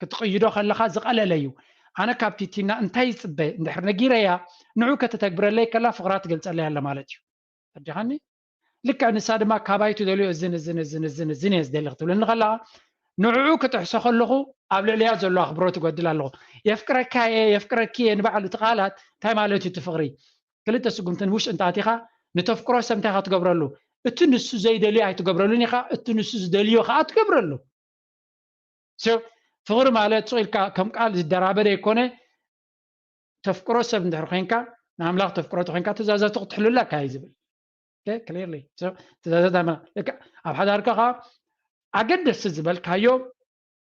ክትቅይዶ ከለኻ ዝቐለለ እዩ። ኣነ ካብ ቲቲና እንታይ ይፅበ እንድሕር ነጊረያ ንዑ ከተተግብረለይ ከላ ፍቕራ ትገልፀለይ ኣለ ማለት እዩ። ተረዲኻኒ? ልክዕ ንሳ ድማ ካባይ ትደልዮ እዝን እዝን እዝን እዝን እዝን እየ ዝደሊ ክትብለኒ ከለኻ ንዕኡ ክጥሕሶ ከለኹ ኣብ ልዕሊያ ዘሎ ኣኽብሮት ይጎድል ኣለኹ። የፍቅረካ እየ የፍቅረኪ እየ ንባዕሉ እቲ ቃላት እንታይ ማለት እዩ? እቲ ፍቕሪ ክልተ ስጉምቲ ንውሽጢ እንተኣቲኻ ንተፍቅሮ ሰብ እንታይ ኢኻ ትገብረሉ? እቲ ንሱ ዘይደልዮ ኣይትገብረሉን ኢኻ፣ እቲ ንሱ ዝደልዮ ከዓ ትገብረሉ። ፍቕሪ ማለት ሱቕ ኢልካ ከም ቃል ዝደራበ ዘይኮነ ተፍቅሮ ሰብ እንድሕር ኮይንካ ንኣምላኽ ተፍቅሮ ተኮይንካ ትእዛዛቱ ክትሕልለካ እዩ ዝብል። ክሊርሊ ትእዛዛት ኣብ ሓዳርካ ከዓ ኣገደስቲ ዝበልካዮ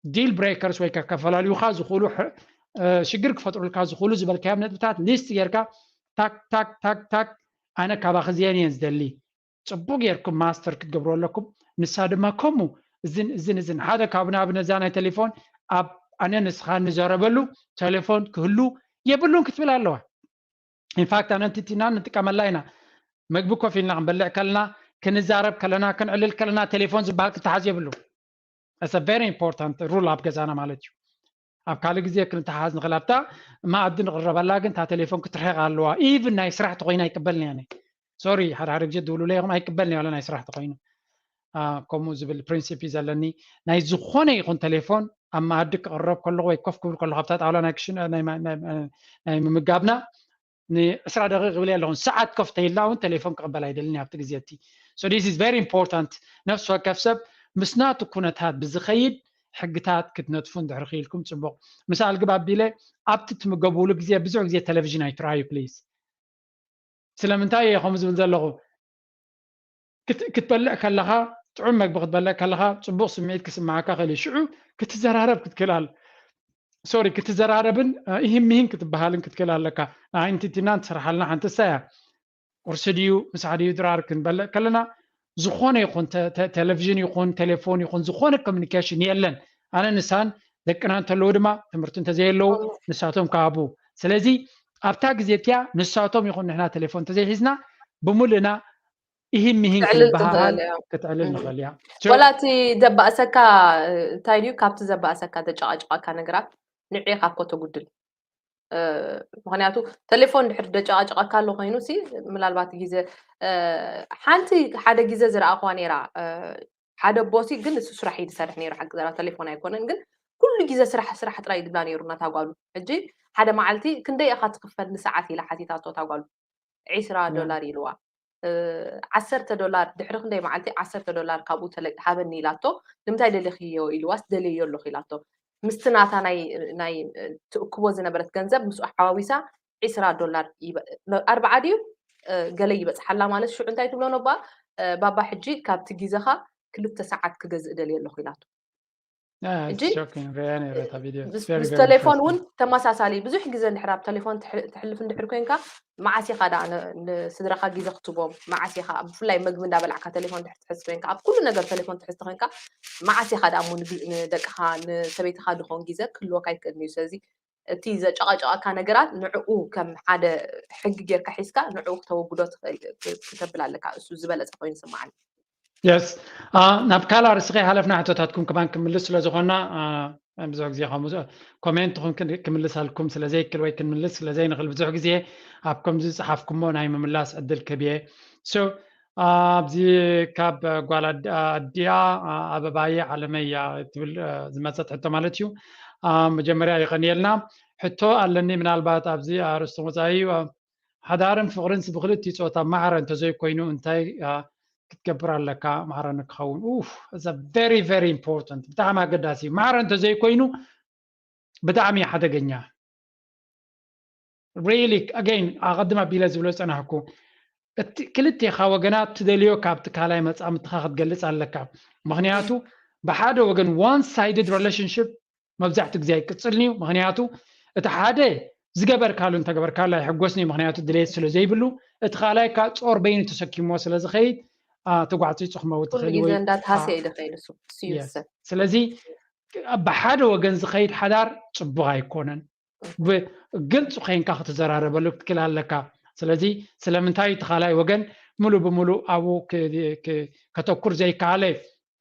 ዲል ብሬከርስ ወይ ከፈላልዩካ ዝኽእሉ ሽግር ክፈጥሩልካ ዝኽእሉ ዝበልካዮም ነጥብታት ሊስት ጌርካ ታክ ታክ ታክ ታክ ኣነ ካባኺ እዚአን እየን ዝደሊ። ፅቡቅ ጌርኩም ማስተር ክትገብሩ ኣለኩም። ንሳ ድማ ከምኡ እዝን እዝን እዝን ሓደ ካብ ንኣብነት እዛ ናይ ቴሌፎን ኣብ ኣነ ንስኻ ንዘረበሉ ቴሌፎን ክህሉ የብሉን ክትብል ኣለዋ። ኢንፋክት ኣነ ቲቲና ንጥቀመላ ኢና። መግቢ ኮፍ ኢልና ክንበልዕ ከለና ክንዛረብ ከለና ክንዕልል ከለና ቴሌፎን ዝበሃል ክተሓዝ የብሉ። ቨሪ ኢምፖርታንት ሩል ኣብ ገዛና ማለት እዩ። ኣብ ካልእ ግዜ ክንተሓዝ ንኽእል ኣብታ መኣዲ ንቕረበላ ግን እታ ቴሌፎን ክትርሕቕ ኣለዋ። ኢቭን ናይ ስራሕ ተኮይና ኣይቅበልን እያ። ሶሪ ሓደ ሓደ ግዜ ድውሉለ ይኹን ኣይቅበልን እያ ናይ ስራሕ ተኮይኑ። ከምኡ ዝብል ፕሪንሲፕ እዩ ዘለኒ። ናይ ዝኾነ ይኹን ቴሌፎን ኣብ መኣዲ ክቕረብ ከለኹ ወይ ኮፍ ክብል ከለኹ ኣብታ ጣውላ ናይ ክሽን ናይ ምምጋብና ንዕስራ ደቂቕ ይብል ኣለኹን ሰዓት ኮፍ ተይልና እውን ቴሌፎን ክቕበል ኣይደልን ኣብቲ ግዜ እቲ። So this is very important። ነፍሲ ወከፍ ሰብ ምስ ናቱ ኩነታት ብዝኸይድ ሕግታት ክትነጥፉ እንድሕር ክኢልኩም ፅቡቕ። ምሳል ግብ ኣቢለ ኣብቲ ትምገቡሉ ግዜ ብዙሕ ግዜ ቴሌቪዥን ኣይትረኣዩ ፕሊዝ። ስለምንታይ እየ ከምኡ ዝብል ዘለኹ? ክትበልዕ ከለኻ ጥዑም መግቢ ክትበልዕ ከለኻ ፅቡቕ ስምዒት ክስምዓካ ክእል እዩ። ሽዑ ክትዘራረብ ክትክእል ኣለ ሶሪ ክትዘራረብን ይህም ይህን ክትበሃልን ክትክእል ኣለካ። ንዓይንትትና ትሰርሓልና ሓንቲ እሳ እያ። ቁርሲ ድዩ ምሳሕ ድዩ ድራር ክንበልዕ ከለና ዝኾነ ይኹን ቴሌቪዥን ይኹን ቴሌፎን ይኹን ዝኾነ ኮሚኒኬሽን የለን። ኣነ ንሳን ደቅና እንተለዉ ድማ ትምህርቲ እንተዘየለዉ ንሳቶም ክሃቡ። ስለዚ ኣብታ ግዜ እቲያ ንሳቶም ይኹን ንሕና ቴሌፎን እንተዘይሒዝና ብምልእና ይህን ምሂን ክትዕልል ክንበሃል ትኽእል እያ። ክትዕልል እም። ንኽእል እያ። ወላ እቲ ዘባእሰካ እንታይ ድዩ ካብቲ ዘባእሰካ ዘጨቃጭቃካ ነገራት ንዕኻ እኮ ተጉድል። እ፣ ምኽንያቱ ቴሌፎን ድሕር ደጨቃጨቀካ ኣሎ ኮይኑ ሲ ምናልባት ግዜ እ፣ ሓንቲ ሓደ ግዜ ዝረኣኽዋ ነይራ እ፣ ሓደ ኣቦሲ ግን እሱ ስራሕ እዩ ዝሰርሕ ነይሩ ሓቂ ዘራ ቴሌፎን ኣይኮነን ግን ኩሉ ግዜ ስራሕ ስራሕ ጥራይ ይድብላ ነይሩ ናታ ጓሉ። ሕጂ ሓደ መዓልቲ ክንደይ ኢኻ ትኽፈል ንሰዓት ኢላ ሓቲታቶ እታ ጓሉ። ዒስራ ያ። ዶላር ኢልዋ። እ፣ ዓሰርተ ዶላር ድሕሪ ክንደይ መዓልቲ ዓሰርተ ዶላር ካብኡ ተለ ሃበኒ ኢላቶ። ንምንታይ ደሊኽዮ ኢልዋስ ደልየዮ ኣለኹ ኢላቶ። ምስቲ ናታ ናይ ናይ ትእክቦ ዝነበረት ገንዘብ ምስኡ ሓዋዊሳ ዒስራ ዶላር ይበ- ኣርብዓ ድዩ እ፣ ገለ ይበጽሓላ ማለት ሽዑ እንታይ ትብሎ ነባ እ፣ ባባ ሕጂ ካብቲ ግዜኻ ክልተ ሰዓት ክገዝእ ደልየ ኣለኹ ኢላቶ። ሕጂ ምስ ቴሌፎን እውን ተመሳሳሊ ብዙሕ ግዜ እንድሕር ኣብ ቴሌፎን ትሕልፍ እንድሕር ኮይንካ መዓስ ኢኻ ደኣ ንስድራኻ ግዜ ክትቦም መዓስ ኢኻ ብፍላይ መግቢ እንዳበላዕካ ቴሌፎን ድሕር ትሕዝ ኮይንካ ኣብ ኩሉ ነገር ቴሌፎን ትሕዝ ኮይንካ መዓስ ኢኻ ደኣ እሞ ንደቅኻ ንሰበይትኻ ድኾን ግዜ ክህልወካ ይክእል እዩ ስለዚ እቲ ዘጨቃጨቃካ ነገራት ንዕኡ ከም ሓደ ሕጊ ጌርካ ሒዝካ ንዕኡ ክተወግዶ ትኽእል ክተብል ኣለካ እሱ ዝበለፀ ኮይኑ ይስምዓኒ። የስ ናብ ካልእ ኣርእስቲ ከይሓለፍና ሕቶታትኩም ከማን ክምልስ ስለ ዝኾንና ብዙሕ ግዜ ከምኡ ኮሜንትኹም ክምልሰልኩም ስለ ዘይክል ወይ ክንምልስ ስለ ዘይንኽእል ብዙሕ ግዜ ኣብ ከምዚ ዝፀሓፍኩሞ ናይ ምምላስ ዕድል ክህብ እየ። So ኣብዚ ካብ ጓል ኣዲኣ ኣበባየ ዓለመይ እያ ትብል ዝመፀት ሕቶ ማለት እዩ። መጀመርያ የቐንየልና። ሕቶ ኣለኒ፣ ምናልባት ኣብዚ ኣርእስቲ ወፃኢ፣ አ፣ ሓዳርን ፍቕርን ብክልቲኡ ፆታ ማዕረ እንተዘይኮይኑ እንታይ፣ አ፣ ክትገብር ኣለካ ማዕረ ንክኸውን? ኡፍ፣ it's a very, very important፣ ብጣዕሚ ኣገዳሲ እዩ። ማዕረ እንተዘይኮይኑ ብጣዕሚ ሓደገኛ። Really, again፣ ኣቐድም ኣቢለ ዝብሎ ዝፀናሕኩ፣ እቲ ክልቴኻ ወገናት ትደልዮ ካብቲ ካልኣይ መጻምድትኻ ክትገልጽ ኣለካ። ምኽንያቱ ብሓደ ወገን one sided relationship መብዛሕትኡ ግዜ ኣይቅጽልን እዩ። ምኽንያቱ እቲ ሓደ ዝገበርካሉ እንተገበርካሉ ኣይሕጎስን እዩ፣ ምኽንያቱ ድሌት ስለ ዘይብሉ፣ እቲ ካልኣይ ከኣ ጾር በይኑ ተሰኪምዎ ስለ ዝኸይድ፣ አ፣ ተጓዕጺጹ ክመውት ኩሉ ይኽእል ግዜ ወይ፣ እንዳተሃስየ አ፣ እዩ ዝኸይድ እሱ፣ እሱ እዩ Yes። ዝሰ- ስለዚ ብሓደ ወገን ዝኸይድ ሓዳር ጽቡቕ ኣይኮነን። ብግልፂ ኮይንካ ክትዘራረበሉ ክትክእል ኣለካ። ስለዚ ስለምንታይ እቲ ካልኣይ ወገን ሙሉ ብሙሉ ኣብኡ ክ-፣ ክ-፣ ከተኩር ዘይከኣለ?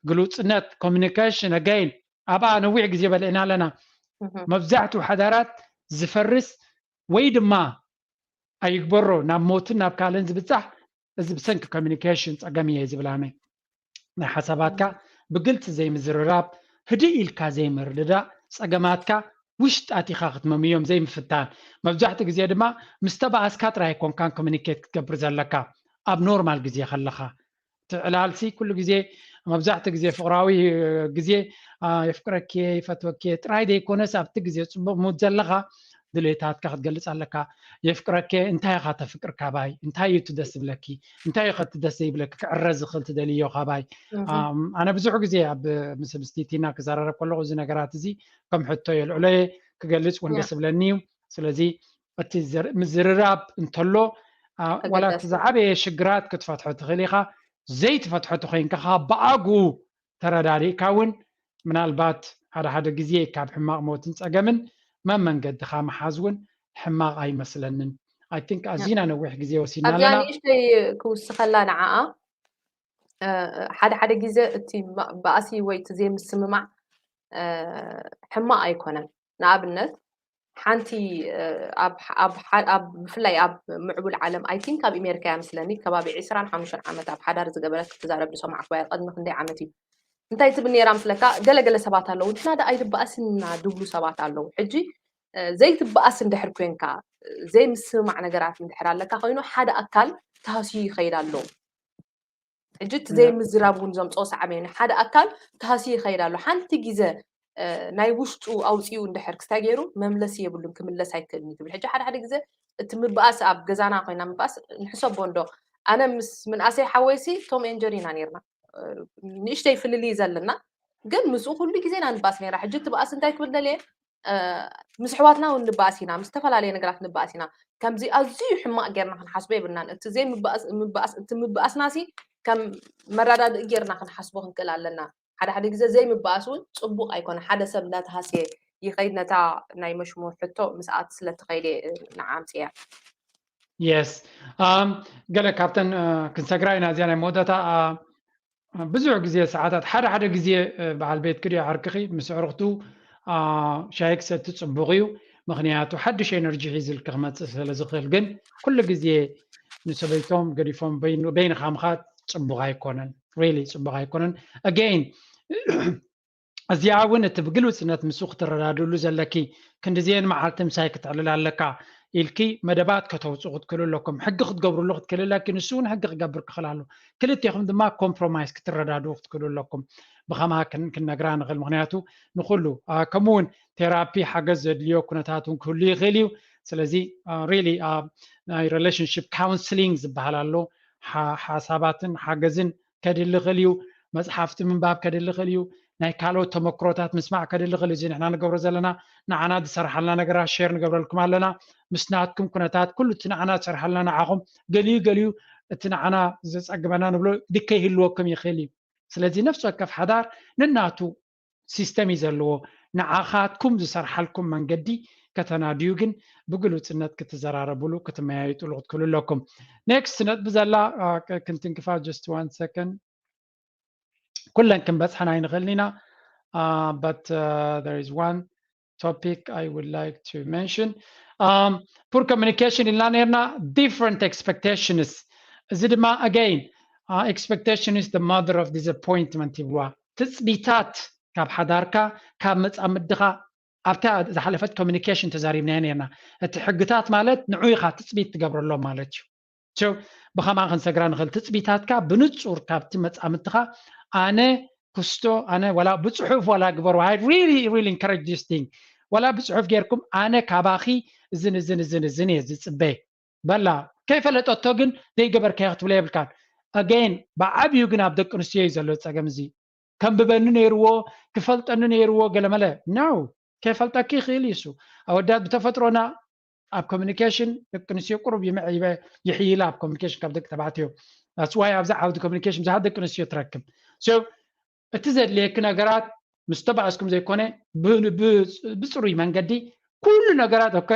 ግሉፅነት፣ ኮሚኒኬሽን፣ again ኣብኣ ነዊሕ ግዜ በሊዕና ኣለና። እህ። መብዛሕትኡ ሓዳራት ዝፈርስ ወይ ድማ ኣይግበሮ ናብ ሞትን ናብ ካልእን ዝብፃሕ፣ እዚ ብሰንኪ ኮሚኒኬሽን ፀገም እየ ዝብል ኣነ። ናይ ሓሳባትካ ብግልፂ ዘይምዝርራብ፣ ህድእ ኢልካ ዘይምርድዳእ፣ ፀገማትካ ውሽጢ ኣቲኻ ክትመምዮም ዘይምፍታን። መብዛሕትኡ ግዜ ድማ ምስ ተባኣስካ ጥራይ ኣይኮንካን ኮሚኒኬት ክትገብር ዘለካ፣ ኣብ ኖርማል ግዜ ከለኻ። እቲ ዕላልሲ ኩሉ ግዜ፣ መብዛሕትኡ ግዜ ፍቕራዊ ግዜ፣ አ፣ የፍቅረኪ እየ፣ ይፈትወኪ እየ ጥራይ ዘይኮነስ ኣብቲ ግዜ ፅቡቕ ሙድ ዘለኻ ድሌታትካ ክትገልፅ ኣለካ። የፍቅረኪ እየ፣ እንታይ ኢኻ ተፍቅር ካባይ? እንታይ እዩ እቲ ደስ ዝብለኪ? እንታይ እዩ ከ እቲ ደስ ዘይብለኪ? ክዕረ ዝኽእል ትደልዮ ካባይ? እህ። ኣም፣ ኣነ ብዙሕ ግዜ ኣብ ምስ ምስቲቲና ክዘራረብ ከለኹ እዚ ነገራት እዚ ከም ሕቶ የልዕሎ እየ፣ ክገልፅ እውን ያ። ደስ ዝብለኒ እዩ። ስለዚ እቲ ዘር-፣ ምዝርራብ እንተሎ፣ አ፣ ዋላ እቲ ኣገዳሲ። ዝዓበየ ሽግራት ክትፈትሖ ትኽእል ኢኻ። ዘይትፈትሖ ተኮይንካ ከዓ ብኣግኡ ተረዳዲእካ እውን ምናልባት ሓደ ሓደ ግዜ ካብ ሕማቕ ሞትን ፀገምን መመንገድኻ ምሓዝ እውን ሕማቕ ኣይመስለንን። I think ኣዚና ነዊሕ ግዜ ወሲድና ኣብዚኣ ኣለና። ንእሽተይ ክውስኸላ ንዓኣ፣ እ፣ ሓደ ሓደ ግዜ እቲ ማ-፣ ባእሲ ወይ እቲ ዘይምስምማዕ፣ እ፣ ሕማቕ ኣይኮነን። ንኣብነት ሓንቲ፣ እ፣ ኣብ፣ ኣብ፣ ኣብ፣ ብፍላይ ኣብ ምዕቡል ዓለም፣ I think ኣብ ኣሜሪካ እያ መስለኒ፣ ከባቢ ዕስራን ሓሙሽተን ዓመት ኣብ ሓዳር ዝገበረት ክትዛረብ ዝሰማዕኩዋ እያ። ቅድሚ ክንደይ ዓመት እዩ? እንታይ ትብል ነይራ ምስለካ? ገለ ገለ ሰባት ኣለዉ፣ ንሕና ደኣ ኣይንበኣስን ኢና ድብሉ ሰባት ኣለዉ። ሕጂ፣ እ፣ ዘይትበኣስ እንድሕር ኮንካ፣ እ፣ ዘይምስምማዕ ነገራት እንድሕር ኣለካ ኮይኑ፣ ሓደ ኣካል ተሃስዩ ይኸይድ ኣሎ። ሕጂ እቲ ያ። ዘይምዝራብ እውን ዘምፅኦ ሳዕቤን እዩ። ሓደ ኣካል ተሃስዩ ይኸይድ ኣሎ። ሓንቲ ግዜ፣ እ፣ ናይ ውሽጡ ኣውፂኡ እንድሕር ክስታይ ገይሩ መምለሲ የብሉን፣ ክምለስ ኣይክእልን እዩ ትብል። ሕጂ ሓደ ሓደ ግዜ እቲ ምበኣስ ኣብ ገዛና ኮይና ምበኣስ ንሕሰቦ እንዶ። ኣነ ምስ ምንኣሰይ ሓወይሲ ቶም ኤንጀሪ ኢና ነይርና። እ፣ ንእሽተይ ፍልልይ ዘለና፣ ግን ምስኡ ኩሉ ግዜ ኢና ንበኣስ ነይራ። ሕጂ እቲ በኣስ እንታይ ክብል ደልየ? እ፣ ምስ ኣሕዋትና እውን ንበኣስ ኢና፣ ምስ ዝተፈላለየ ነገራት ንበኣስ ኢና። ከምዚ ኣዝዩ ሕማቕ ጌርና ክንሓስቦ የብልናን። እቲ ዘይምበኣስ-፣ ምበኣስ-፣ እቲ ምበኣስናሲ ከም መረዳድኢ ጌርና ክንሓስቦ ክንክእል ኣለና። ሓደ ሓደ ግዜ ዘይምበኣስ እውን ጽቡቕ ኣይኮነ። ሓደ ሰብ እንዳተሃስየ ይኸይድ፣ ነታ ናይ መሽሙ ሕቶ ምስኣ ስለ ትኸይድ እየ ንዓ ኣምፅእያ። የስ። ኣም፣ ገለ ካብተን፣ እ፣ ክንሰግራ ኢና እዚኣ ናይ መወዳእታ፣ እ፣ ብዙሕ ግዜ ሰዓታት፣ ሓደ ሓደ ግዜ፣ እ፣ በዓል ቤትኪ ድዩ ዓርክኺ ምስ ኣዕሩኽቱ፣ እ፣ ሻሂ ክሰቲ ጽቡቕ እዩ። ምኽንያቱ ሓድሽ ኤነርጂ ሒዝልኪ ክመጽእ ስለ ዝኽእል። ግን ኩሉ ግዜ ንሰበይቶም ገዲፎም በይኑ-፣ በይንኻ ምኻድ ጽቡቕ ኣይኮነን። ሪሊ ጽቡቕ ኣይኮነን። ኣገይን እዚኣ እውን እቲ ብግልውጽነት ምስኡ ክትረዳድእሉ ዘለኪ፣ ክንድዚኤን መዓልቲ ምሳይ ክትዕልል ኣለካ ኢልኪ መደባት ከተውጽኡ ክትክእሉ ኣለኩም። ሕጊ ክትገብርሉ ክትክእሊ ኣለኪ፣ ንሱ እውን ሕጊ ክገብር ክኽእል ኣሎ። ክልቴኹም ድማ ኮምፕሮማይዝ ክትረዳድኡ ክትክእሉ ኣለኩም። ብኸማ ክን-፣ ክንነግራ ንኽእል፣ ምኽንያቱ ንኹሉ፣ አ፣ ከምኡ እውን ቴራፒ ሓገዝ ዘድልዮ ኩነታት እውን ክህሉ ይኽእል እዩ። ስለዚ፣ አ፣ ሪሊ፣ አ፣ ናይ ሪሌሽንሺፕ ካውንስሊንግ ዝበሃል ኣሎ። ሓ-፣ ሓሳባትን ሓገዝን ከድሊ ይኽእል እዩ። መጽሓፍቲ ምንባብ ከድሊ ይኽእል እዩ። ናይ ካልኦት ተመክሮታት ምስማዕ ከድሊ ይኽእል እዩ። እዚ ንሕና ንገብሮ ዘለና ንዓና ዝሰርሓልና ነገራት ሼር ንገብረልኩም ኣለና። ምስ ናትኩም ኩነታት ኩሉ እቲ ንዓና ዝሰርሓልና ንዓኹም ገሊኡ ገሊኡ እቲ ንዓና ዘጸግመና ንብሎ ድከ ይህልወኩም ይኽእል እዩ። ስለዚ ነፍሲ ወከፍ ሓዳር ንናቱ ሲስተም እዩ ዘለዎ። ንዓኻትኩም ዝሰርሓልኩም መንገዲ ከተናድዩ ግን ብግሉጽነት ክትዘራረብሉ ክትመያየጥሉ ክትክእሉ ኣለኩም። ኔክስት ነጥቢ ዘላ፣ አ፣ ክ-፣ ክንትንክፋ just one second። ኩለን ክንበጽሐን ኣይንኽእልን ኢና። Uh, but, uh, there is one topic I would like to mention. Um, poor communication ኢልና ነርና፣ different expectations። እዚ ድማ again, uh, expectation is the mother of disappointment ይብልዋ። ትጽቢታት ካብ ሓዳርካ፣ ካብ መጻምድኻ ኣብታ ዝሓለፈት communication ተዛሪብናዮ ነርና። እቲ ሕግታት ማለት ንዑ ኢኻ ትፅቢት ትገብረሎም ማለት እዩ። So ብኸማ ክንሰግራ ንኽእል? ትፅቢታትካ ብንፁር ካብቲ መፃምድትኻ ኣነ ክስቶ ኣነ ወላ ብፅሑፍ ወላ ግበሩ። I really really encourage this thing። ወላ ብፅሑፍ ጌርኩም ኣነ ካባኺ እዝን እዝን እዝን እዝን እየ ዝፅበ በላ። ከይፈለጠቶ ግን ዘይገበርካዮ ክትብለ የብልካን። Again ብዓብዩ ግን ኣብ ደቂ ኣንስትዮ እዩ ዘሎ ፀገም እዚ። ከንብበኒ ነይርዎ፣ ክፈልጠኒ ነይርዎ ገለመለ። No፣ ከይፈልጠኪ ይኽእል እዩ እሱ። ኣወዳት ብተፈጥሮና ኣብ communication ደቂ ኣንስትዮ ቁሩብ ይምዕ- ይበ- ይሕይላ ኣብ communication ካብ ደቂ ተባዕትዮ። That's why ኣብዚ ዓውዲ communication ብዙሓት ደቂ ኣንስትዮ ትረክብ። So እቲ ዘድልየኪ ነገራት ምስ ተባእስኩም ዘይኮነ ብ- ብ- ብፅሩይ መንገዲ ኩሉ ነገራት ኦከ፣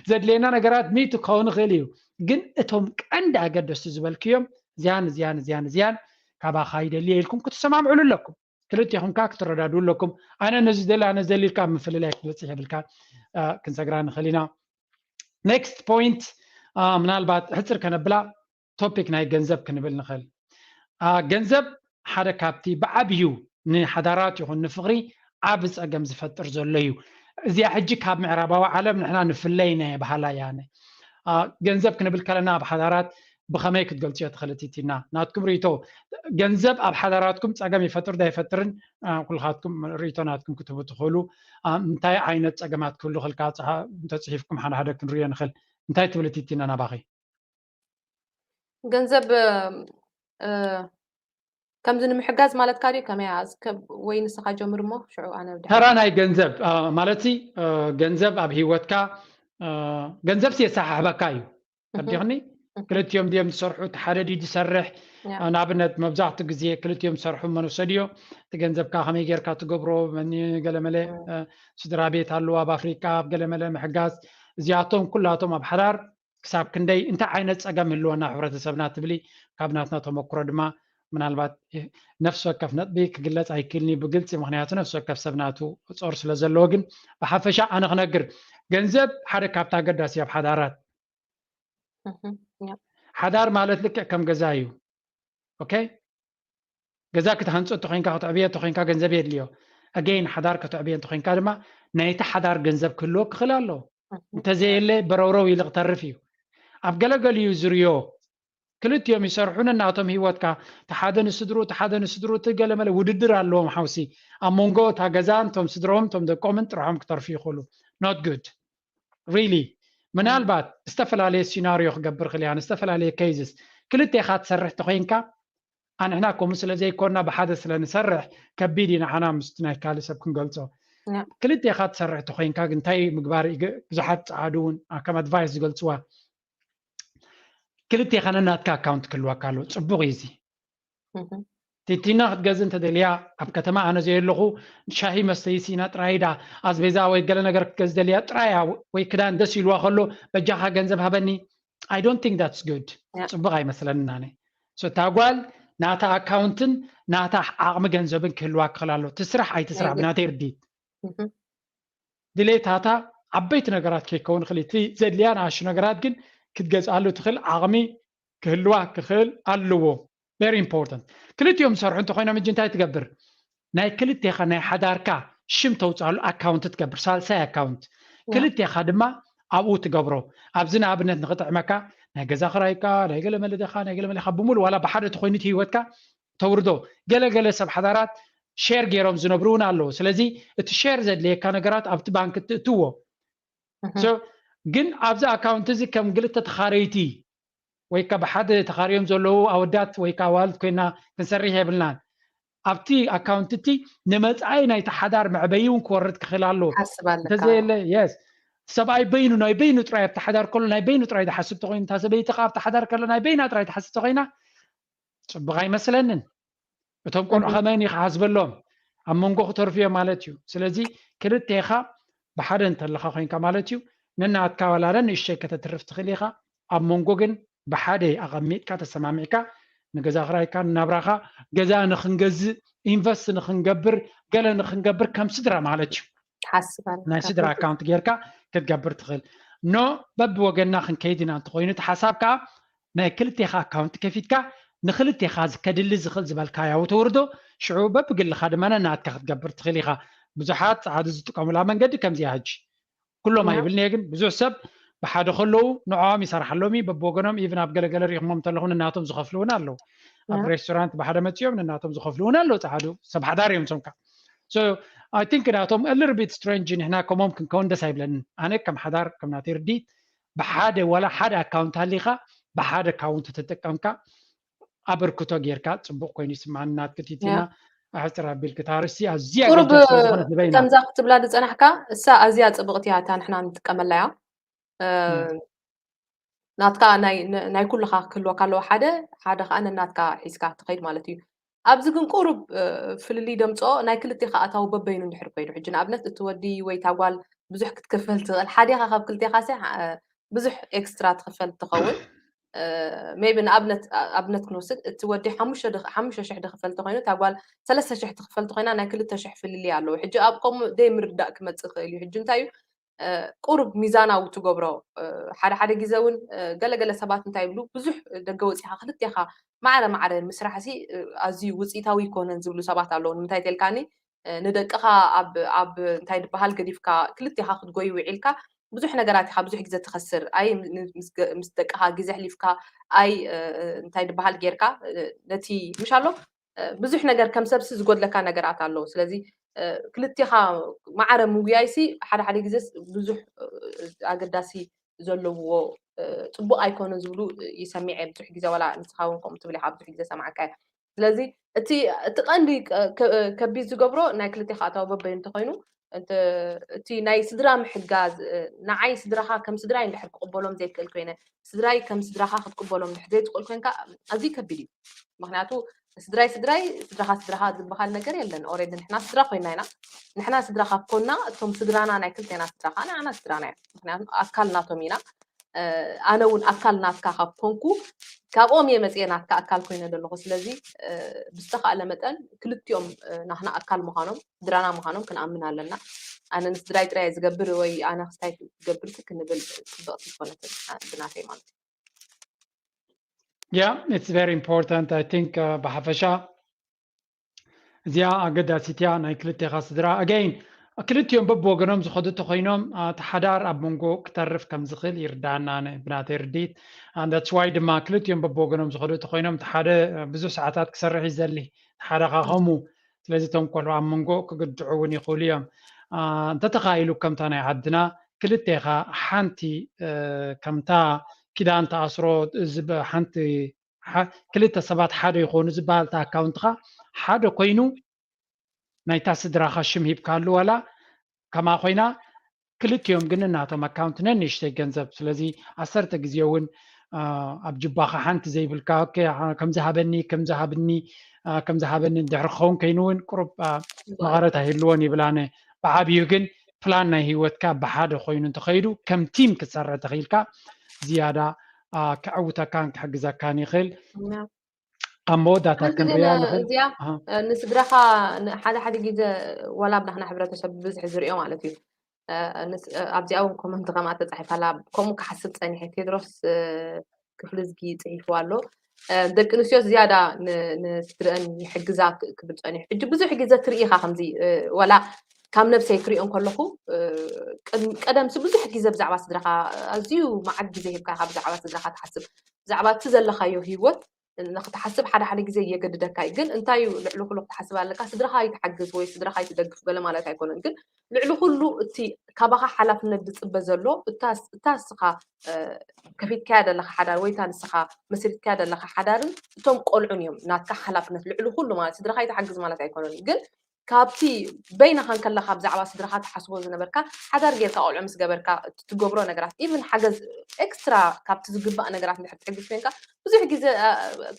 ዘድልየና ነገራት ሚእቲ ክኸውን ይኽእል እዩ፣ ግን እቶም ቀንዲ ኣገደስቲ ዝበልክዮም እዚያን እዚያን እዚያን እዚያን ካባኻ ይደልየ ኢልኩም ክትሰማምዕሉ ኣለኩም። ክልቴኹም ከዓ ክትረዳድኡ ኣለኩም። ኣነ ነዚ ደሊ ኣነ ዘሊ ኢልካ ኣብ ምፍልላይ ክትበፅሕ የብልካ። ክንሰግራ ንኽእል ኢና። Next point ምናልባት ሕፅር ከነብላ ቶፒክ ናይ ገንዘብ ክንብል ንኽእል። ገንዘብ ሓደ ካብቲ ብዓብዩ ንሓዳራት ይኹን ንፍቕሪ ዓብ ፀገም ዝፈጥር ዘሎ እዩ። እዚኣ ሕጂ ካብ ምዕራባዊ ዓለም ንሕና ንፍለይ ናይ ባህላ ያነ ገንዘብ ክንብል ከለና ኣብ ሓዳራት ብኸመይ ክትገልፅዮ ትኽእል ቲቲና? ናትኩም ርእቶ ገንዘብ ኣብ ሓዳራትኩም ፀገም ይፈጥር ዶ ኣይፈጥርን? ኩልኻትኩም ርእቶ ናትኩም ክትህቡ ትኽእሉ። እንታይ ዓይነት ፀገማት ክህሉ ክልካ እንተፅሒፍኩም ሓደ ሓደ ክንርእዮ ንኽእል። እንታይ ትብል ቲቲና ናባኺ? ገንዘብ ከምዚ ንምሕጋዝ ማለትካ ድዩ? ከመይ ኣዝከብ ወይ ንስኻ ጀምር እሞ ሽዑ ኣነ ብድሕሪ። ተራ ናይ ገንዘብ ማለት ገንዘብ ኣብ ህይወትካ ገንዘብ የሰሓሕበካ እዩ። ተረዲኽኒ? ክልቲኦም ድዮም ዝሰርሑ? እቲ ሓደ ድዩ ዝሰርሕ? ንኣብነት መብዛሕትኡ ግዜ ክልቲኦም ዝሰርሑ መን ወሰድዮ? እቲ ገንዘብካ ከመይ ጌርካ ትገብሮ? መን ገለመለ ስድራ ቤት ኣለዉ ኣብ ኣፍሪቃ ኣብ ገለመለ ምሕጋዝ እዚኣቶም ኩላቶም ኣብ ሓዳር ክሳብ ክንደይ እንታይ ዓይነት ፀገም ህልወና ሕብረተሰብና ትብሊ ካብ ናትና ተመክሮ ድማ ምናልባት ነፍሲ ወከፍ ነጥቢ ክግለፅ ኣይክልኒ ብግልፂ ምክንያቱ ነፍሲ ወከፍ ሰብ ናቱ ፆር ስለ ዘለዎ ግን ብሓፈሻ ኣነ ክነግር ገንዘብ ሓደ ካብቲ ኣገዳሲ ኣብ ሓዳራት ሓዳር ማለት ልክዕ ከም ገዛ እዩ። ኦኬ ገዛ ክትሃንፆ እንተኮይንካ ክትዕብዮ እንተኮይንካ ገንዘብ የድልዮ። ኣገይን ሓዳር ክትዕብዮ እንተኮይንካ ድማ ናይቲ ሓዳር ገንዘብ ክህልዎ ክኽእል ኣለዎ። እንተዘየለ በረውረው ኢሉ ክተርፍ እዩ። ኣብ ገለገሊኡ ዝርዮ ክልቲኦም ይሰርሑ ነናቶም ህይወትካ ተሓደ ንስድሩ ተሓደ ንስድሩ እቲ ገለመለ ውድድር ኣለዎም ሓውሲ ኣብ መንጎ እታ ገዛን እቶም ስድሮም እቶም ደቆምን ጥርሖም ክተርፉ ይኽእሉ። Not good really። ምናልባት ዝተፈላለየ ሲናሪዮ ክገብር ክእል እያ ዝተፈላለየ cases ክልቴኻ ትሰርሕ ተኮይንካ ኣንሕና ከምኡ ስለ ዘይኮንና ብሓደ ስለ ንሰርሕ ከቢድ እዩ ንዓና ምስቲ ናይ ካልእ ሰብ ክንገልጾ። ክልቴኻ ትሰርሕ ተኮይንካ ግን እንታይ ምግባር ብዙሓት ጸዓዱ እውን ከም ኣድቫይስ ዝገልጽዋ ክልቴኻ ነናትካ ኣካውንት ክህልወካ ኣለዎ። ጽቡቕ እዩ እዚ። ቲቲና ክትገዝእ እንተደልያ ኣብ ከተማ ኣነ ዘየለኹ ሻሂ መስተይሲ ኢና ጥራይ ዳ ኣስቤዛ ወይ ገለ ነገር ክትገዝእ ደልያ ጥራያ ወይ ክዳን ደስ ኢልዋ ከሎ በጃኻ ገንዘብ ሃበኒ። I don't think that's good። ጽቡቕ ኣይመስለንን ኣነ። እታ ጓል ናታ ኣካውንትን ናታ ዓቕሚ ገንዘብን ክህልዋ ክኽእል ኣሎ። ትስራሕ ኣይትስራሕ ብናተይ ርድኢት ድሌታታ ዓበይቲ ነገራት ከይከውን ይኽእል እቲ ዘድልያ ንኣሹ ነገራት ግን ክትገዝኣሉ ትኽእል ዓቕሚ ክህልዋ ክኽእል ኣለዎ። Very important። ክልቲኦም ዝሰርሑ እንተኮይኖም እጂ እንታይ ትገብር? ናይ ክልቴኻ ናይ ሓዳርካ ሽም ተውፅኣሉ ኣካውንት ትገብር ሳልሳይ ኣካውንት ክልቴኻ ድማ ኣብኡ ትገብሮ። ኣብዚ ንኣብነት ንክጥዕመካ ናይ ገዛ ክራይካ ናይ ገለ መለደኻ ናይ ገለ መለኻ ብምሉእ ዋላ ብሓደ ተኮይኑ እቲ ህይወትካ ተውርዶ። ገለገለ ሰብ ሓዳራት ሼር ገይሮም ዝነብሩ እውን ኣለዉ። ስለዚ እቲ ሼር ዘድልየካ ነገራት ኣብቲ ባንክ ትእትዎ። ግን ኣብዚ ኣካውንት እዚ ከም ግልተ ተኻረይቲ ወይ ከዓ ብሓደ ተኻርዮም ዘለዉ ኣወዳት ወይ ከዓ ኣዋልድ ኮይና ክንሰርሕ የብልናን። ኣብቲ ኣካውንት እቲ ንመፃኢ ናይቲ ሓዳር መዕበይ እውን ክወርድ ክኽእል ኣለዎ። እንተዘየለ የስ ሰብኣይ በይኑ ናይ በይኑ ጥራይ ኣብቲ ሓዳር ከሎ ናይ በይኑ ጥራይ ዝሓስብ ተኮይኑ እታ ሰበይቲ ከዓ ኣብቲ ሓዳር ከሎ ናይ በይና ጥራይ ዝሓስብ ተኮይና ፅቡቅ ኣይመስለንን። እቶም ቆልዑ ከመይን እዩ ክሓስበሎም ኣብ መንጎ ክተርፉ እዮም ማለት እዩ። ስለዚ ክልቴኻ ብሓደ እንተለኻ ኮይንካ ማለት እዩ ነናትካ ዋላለ ንእሽተይ ከተትርፍ ትኽእል ኢኻ። ኣብ መንጎ ግን ብሓደ ኣቐሚጥካ ተሰማሚዕካ ንገዛ ክራይካ ንናብራኻ ገዛ ንክንገዝእ ኢንቨስት ንክንገብር ገለ ንክንገብር ከም ስድራ ማለት እዩ። ናይ ስድራ ኣካውንት ጌርካ ክትገብር ትኽእል። ኖ በብወገንና ክንከይድ ኢና እንተኮይኑ እቲ ሓሳብ ከዓ ናይ ክልቴኻ ኣካውንት ከፊትካ ንክልቴኻ ከድሊ ዝኽእል ዝበልካዮ ተውርዶ ሽዑ በብግልኻ ድማ ነናትካ ክትገብር ትኽእል ኢኻ። ብዙሓት ጸዓዱ ዝጥቀሙላ መንገዲ ከምዚኣ ሕጂ ኩሎም ኣይብልን እየ፣ ግን ብዙሕ ሰብ ብሓደ ከለዉ ንዕኦም ይሰርሓሎም እዩ። በብወገኖም ኢቭን ኣብ ገለገለ ሪኢኹሞም እንተለኹም ንናቶም ዝኸፍሉ እውን ኣለዉ። ኣብ ሬስቶራንት ብሓደ መፅኦም ንናቶም ዝኸፍሉ እውን ኣለዉ። ጸዓዱ ሰብ ሓዳር እዮም ሶምካ። So I think ናቶም a little bit strange ንሕና ከምኦም ክንከውን ደስ ኣይብለንን። ኣነ ከም ሓዳር ከም ናተይ ርድኢት ብሓደ ዋላ ሓደ ኣካውንት ሃሊኻ ብሓደ ኣካውንት ተጠቀምካ ኣበርክቶ ጌርካ ጽቡቕ ኮይኑ ይስምዓኒ። ናትኪ ቲቲና ኣሕጽር ኣቢልኪ እታ ኣርእስቲ ኣዝያ ቁሩብ ኣገዳሲ ዝኾነት ዝበይና። ከምዛ ክትብላ ዝጸናሕካ እሳ ኣዝያ ጽብቕቲ እያ፣ እታ ንሕና ንጥቀመላ እያ። እ፣ እም። ናትካ ናይ፣ ን-፣ ናይ ኩልኻ ክህልወካ ኣለዎ ሓደ፣ ሓደ ከኣ ነናትካ ሒዝካ ትኸይድ ማለት እዩ። ኣብዚ ግን ቁሩብ፣ እ፣ ፍልልይ ደምጽኦ ናይ ክልቴኻ ኣታዊ በበይኑ እንድሕር ኮይኑ፣ ሕጂ ንኣብነት እቲ ወዲ ወይ እታ ጓል ብዙሕ ክትከፈል ትኽእል፣ ሓዲኻ ካብ ክልቴኻሲ፣ እ፣ ብዙሕ ኤክስትራ ትኽፈል ትኸውን። እ፣ ሜቢ ንኣብነት፣ ኣ-፣ ኣብነት ክንወስድ፣ እቲ ወዲ ሓሙሽተ ድኽ-፣ ሓሙሽተ ሽሕ ድኽፈል ተኾይኑ፣ እታ ጓል ሰለስተ ሽሕ ትኽፈል ተኾይና፣ ናይ ክልተ ሽሕ ፍልልይ ኣለዎ። ሕጂ ኣብ ከምኡ ደይ ምርዳእ ክመጽእ ይኽእል እዩ። ሕጂ እንታይ እዩ፣ እ፣ ቁሩብ ሚዛናዊ ትገብሮ። እ፣ ሓደ ሓደ ግዜ እውን፣ እ፣ ገለገለ ሰባት እንታይ ይብሉ፣ ብዙሕ ደገ ወጺኻ ክልቴኻ ማዕረ ማዕረ ምስራሕሲ፣ እ፣ ኣዝዩ ውጽኢታዊ ኣይኮነን ዝብሉ ሰባት ኣለዉ። ንምንታይ ተልካኒ፣ እ፣ ንደቅኻ ኣብ፣ ኣብ እንታይ ዝበሃል ገዲፍካ ክልቴኻ ክትጎይ ውዒልካ ብዙሕ ነገራት ኢኻ ብዙሕ ግዜ ትኸስር። ኣይ ም-፣ ም-፣ ምስ ገ-፣ ምስ ደቅኻ ግዜ ኣሕሊፍካ፣ ኣይ፣ እ፣ እ፣ እንታይ ዝበሃል ጌርካ፣ እ፣ ነቲ ምሽ ኣሎ፣ እ፣ ብዙሕ ነገር ከም ሰብሲ ዝጎድለካ ነገራት ኣለዉ። ስለዚ፣ እ፣ ክልቴኻ ማዕረ ምጉያይሲ ሓደ ሓደ ግዜስ ብዙሕ፣ እ፣ ኣገዳሲ ዘለዎ፣ እ፣ ጽቡቕ ኣይኮነን ዝብሉ፣ እ፣ ይሰሚዐ ብዙሕ ግዜ፣ ዋላ ንስኻ እውን ከምኡ ትብል ኢኻ ብዙሕ ግዜ ሰማዕካ እየ። ስለዚ እቲ፣ እቲ ቀንዲ ከ-፣ ከ-፣ ከቢድ ዝገብሮ ናይ ክልቴኻ ኣታዊ በበይኑ እንተኾይኑ፣ እንተ-፣ እቲ ናይ ስድራ ምሕጋዝ፣ እ፣ ንዓይ ስድራኻ ከም ስድራይ እንድሕር ክቕበሎም ዘይክእል ኮይነ፣ ስድራይ ከም ስድራኻ ክትቅበሎም እንድሕር ዘይትኽእል ኮይንካ፣ ኣዝዩ ከቢድ እዩ። ምኽንያቱ ስድራይ ስድራይ፣ ስድራኻ ስድራኻ ዝበሃል ነገር የለን። ኦሬዲ ንሕና ስድራ ኮይና ኢና። ንሕና ስድራ ካብ ኮና፣ እቶም ስድራና ናይ ክልቴና ስድራ ከኣ ንዓና ስድራና እዮም። ምኽንያቱ ኣካል ናቶም ኢና። እ፣ ኣነ እውን ኣካል ናትካ ካብ ኮንኩ፣ ካብኦም እየ መፅየ ናትካ ኣካል ኮይነ ዘለኹ። ስለዚ፣ እ፣ ብዝተኻእለ መጠን ክልቲኦም፣ እ፣ ናህና ኣካል ምዃኖም፣ ስድራና ምዃኖም ክንኣምን ኣለና። ኣነ ንስድራይ ጥራይ እየ ዝገብር ወይ ኣነ ክስታይ ክገብር ሲ ክንብል ጽብቕቲ ዝኾነት ብናተይ ማለት እዩ። Yeah, it's very important. I think, uh, ብሓፈሻ እዚኣ ኣገዳሲት እያ፣ ናይ ክልቴኻ ስድራ። Again፣ ክልቲኦም በብወገኖም ዝኸዱ እንተኾይኖም፣ አ፣ እቲ ሓዳር ኣብ መንጎ ክተርፍ ከም ዝኽእል ይርዳኣና ኣነ ብናተይ ርድኢት። And that's why ድማ ክልቲኦም በብወገኖም ዝኸዱ እንተኾይኖም፣ እቲ ሓደ፣ አ፣ ብዙሕ ሰዓታት ክሰርሕ እዩ ዘሊ፣ እቲ ሓደ ኸኣ ከምኡ። ስለዚ እቶም ቆልዑ ኣብ መንጎ ክግድዑ እውን ይኽእሉ እዮም። አ፣ እንተተኻኢሉ ከምታ ናይ ዓድና ክልቴኻ ሓንቲ፣ እ፣ ከምታ ኪዳን ተኣስሮ ዝብ-፣ ሓንቲ፣ ሓ-፣ ክልተ ሰባት ሓደ ይኾኑ ዝበሃል፣ እቲ ኣካውንትኻ ሓደ ኮይኑ ናይታ ስድራኻ ሽም ሂብካሉ፣ ዋላ ከምኣ ኮይና ክልቲኦም ግን ናቶም ኣካውንት ነንእሽተይ ገንዘብ። ስለዚ ዓሰርተ ግዜ እውን፣ አ፣ ኣብ ጅባኻ ሓንቲ ዘይብልካ፣ ኦኬ፣ አ፣ ከምዚ ሃበኒ፣ ከምዚ ሃብኒ፣ አ፣ ከምዚ ሃበኒ እንድሕር ክኸውን ከይኑ እውን ቁሩብ፣ አ፣ መቐረት ኣይህልዎን ይብል ኣነ። ብዓብዩ ግን ፕላን ናይ ህይወትካ ብሓደ ኮይኑ እንተኸይዱ፣ ከም ቲም ክትሰርሕ ተኽኢልካ ዝያዳ፣ አ፣ ከዕውተካን ክሕግዘካን ይኽእል። ያ። ኣብ መወዳእታ ሓንቲ ግን ክንሪኣ ንኽእል። እዚኣ፣ ኣሃ። እ፣ ንስድራኻ ን-፣ ሓደ ሓደ ግዜ ዋላ ኣብ ናህና ሕብረተሰብ ብብዝሒ ዝሪኦ ማለት እዩ። እ፣ ንስ-፣ እ፣ ኣብዚኣ እውን ኮመንት ከምኣ ተጻሒፋ ኣላ። ከምኡ ክሓስብ ጸኒሐ። ቴድሮስ፣ እ፣ ክፍልዝጊ ጽሒፍዋ ኣሎ። እ፣ ደቂ ኣንስትዮ ዝያዳ ን-፣ ንስድረአን ይሕግዛ ክ-፣ ክብል ጸኒሑ። ሕጂ ብዙሕ ግዜ ትርኢ ኢኻ ከምዚ፣ እ፣ ዋላ ካብ ነብሰይ ክሪኦ እንከለኹ፣ እ፣ ቅድም-፣ ቀደምሲ ብዙሕ ግዜ ብዛዕባ ስድራኻ ኣዝዩ መዓት ግዜ ሂብካ ኢኻ ብዛዕባ ስድራኻ ትሓስብ። ብዛዕባ እቲ ዘለኻዮ ህይወት ንክትሓስብ ሓደ ሓደ ግዜ የገድደካ እዩ። ግን እንታይ እዩ ልዕሊ ኩሉ ክትሓስብ ኣለካ? ስድራኻ ይትሓግዝ ወይ ስድራኻ ይትደግፍ ገለ ማለት ኣይኮነን። ግን ልዕሊ ኩሉ እቲ ካባኻ ሓላፍነት ዝጽበ ዘሎ እታ ስ-፣ እታ ንስኻ፣ እ፣ ከፊትካያ ዘለኻ ሓዳር ወይ እታ ንስኻ መስሪትካያ ዘለኻ ሓዳርን እቶም ቆልዑን እዮም ናትካ ሓላፍነት ልዕሊ ኩሉ ማለት። ስድራኻ ይትሓግዝ ማለት ኣይኮነን። ግን ካብቲ በይንኻ እንከለኻ ብዛዕባ ስድራኻ ትሓስቦ ዝነበርካ፣ ሓዳር ጌርካ ቆልዑ ምስ ገበርካ እቲ ትገብሮ ነገራት፣ ኢቭን ሓገዝ ኤክስትራ ካብቲ ዝግባእ ነገራት እንድሕር ትሕግዝ ኮይንካ፣ ብዙሕ ግዜ፣ እ፣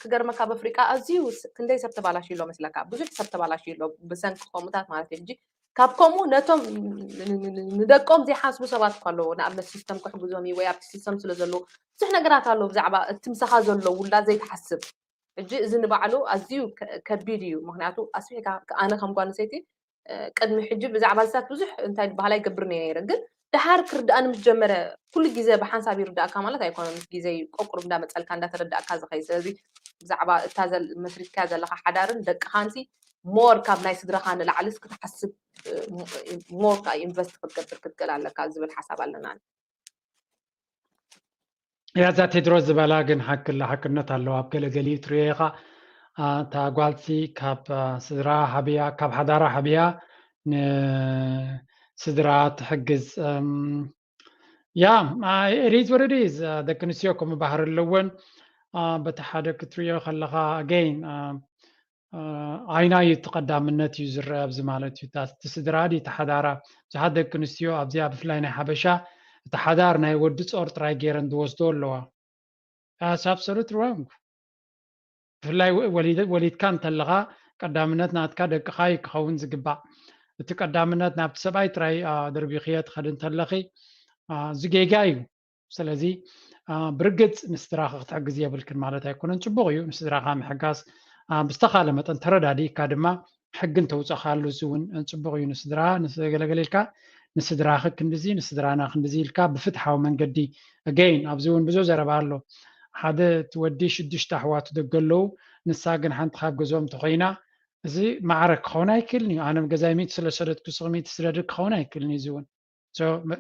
ክገርመካ ኣብ ኣፍሪቃ ኣዝዩ ስ-፣ ክንደይ ሰብ ተባላሽዩ ኣሎ መስለካ? ብዙሕ ሰብ ተባላሽዩ ኣሎ ብሰንኪ ከምኡታት ማለት እዩ። ሕጂ ካብ ከምኡ ነቶም ን-፣ ን-፣ ን-፣ ንደቆም ዘይሓስቡ ሰባት እኳ ኣለዉ። ንኣብነት ሲስተም ክሕግዞም እዩ ወይ ኣብቲ ሲስተም ስለ ዘለዉ ብዙሕ ነገራት ኣለዉ ብዛዕባ እቲ ምሳኻ ዘሎ ውላድ ዘይትሓስብ። ሕጂ እዚ ንባዕሉ ኣዝዩ ከ-፣ ከቢድ እዩ። ምኽንያቱ ኣስፊሕካ፣ ኣነ ከም ጓል ኣንስተይቲ፣ እ፣ ቅድሚ ሕጂ ብዛዕባ እዚታት ብዙሕ እንታይ ዝበሃል ኣይገብርን እየ ነይረ። ግን ድሓር ክርዳእኒ ምስ ጀመረ፣ ኩሉ ግዜ ብሓንሳብ ይርዳእካ ማለት ኣይኮነን። ምስ ግዜ ቆቁር እንዳመፀልካ እንዳተረዳእካ ዝኸይ። ስለዚ ብዛዕባ እታ መስሪትካያ ዘለካ ሓዳርን ደቅኻንሲ ሞር ካብ ናይ ስድራኻ ንላዕልስ ክትሓስብ፣ ሞር ከዓ ኢንቨስት ክትገብር ክትክእል ኣለካ ዝብል ሓሳብ ኣለና። ያዛ ቴድሮስ ዝበላ ግን ሓቅላ ሓቅነት ኣለዋ። ኣብ ገለገሊኡ ትሪኦ ኢኻ፣ እታ ጓልሲ ካብ ስድራ ሓብያ፣ ካብ ሓዳራ ሓብያ ንስድራ ትሕግዝ። ያ፣ ሪዝ ወረዲዝ ደቂ ኣንስትዮ ከምኡ ባህሪ ኣለወን። በቲ ሓደ ክትሪኦ ከለኻ ኣገይን ኣይናዩ እቲ ቀዳምነት እዩ ዝረአ ኣብዚ ማለት እዩ። እቲ ስድራ ድዩ እቲ ሓዳራ? ብዙሓት ደቂ ኣንስትዮ ኣብዚኣ ብፍላይ ናይ ሓበሻ እቲ ሓዳር ናይ ወዲ ጾር ጥራይ ገይረን ዝወስዶ ኣለዋ። That's absolutely wrong። ብፍላይ ወሊድካ እንተለኻ ቀዳምነት ናትካ ደቅኻ እዩ ክኸውን ዝግባእ። እቲ ቀዳምነት ናብቲ ሰብኣይ ጥራይ ደርቢኽዮ ትኸድ እንተለኺ እዚ ጌጋ እዩ። ስለዚ ብርግፅ ንስድራኻ ክትሕግዝ የብልክን ማለት ኣይኮነን። ፅቡቕ እዩ ንስድራኻ ምሕጋዝ ብዝተኻለ መጠን ተረዳዲእካ ድማ ሕጊ እንተውፀኻሉ እዚ እውን ፅቡቕ እዩ። ንስድራ ንገለገለ ኢልካ ንስድራኺ ክንድዚ ንስድራና ክንድዚ ኢልካ ብፍትሓዊ መንገዲ again ኣብዚ እውን ብዙ ዘረባ ኣሎ። ሓደ እቲ ወዲ ሽዱሽተ ኣሕዋቱ ደገ ኣለዉ፣ ንሳ ግን ሓንቲ ካብ ገዝኦም እንተኾይና እዚ ማዕረ ክኸውን ኣይክእልን እዩ። ኣነ ገዛይ ሚእቲ ስለሰደድኩ ንስኺ ሚእቲ ስደዲ ክኸውን ኣይክእልን እዩ። እዚ እውን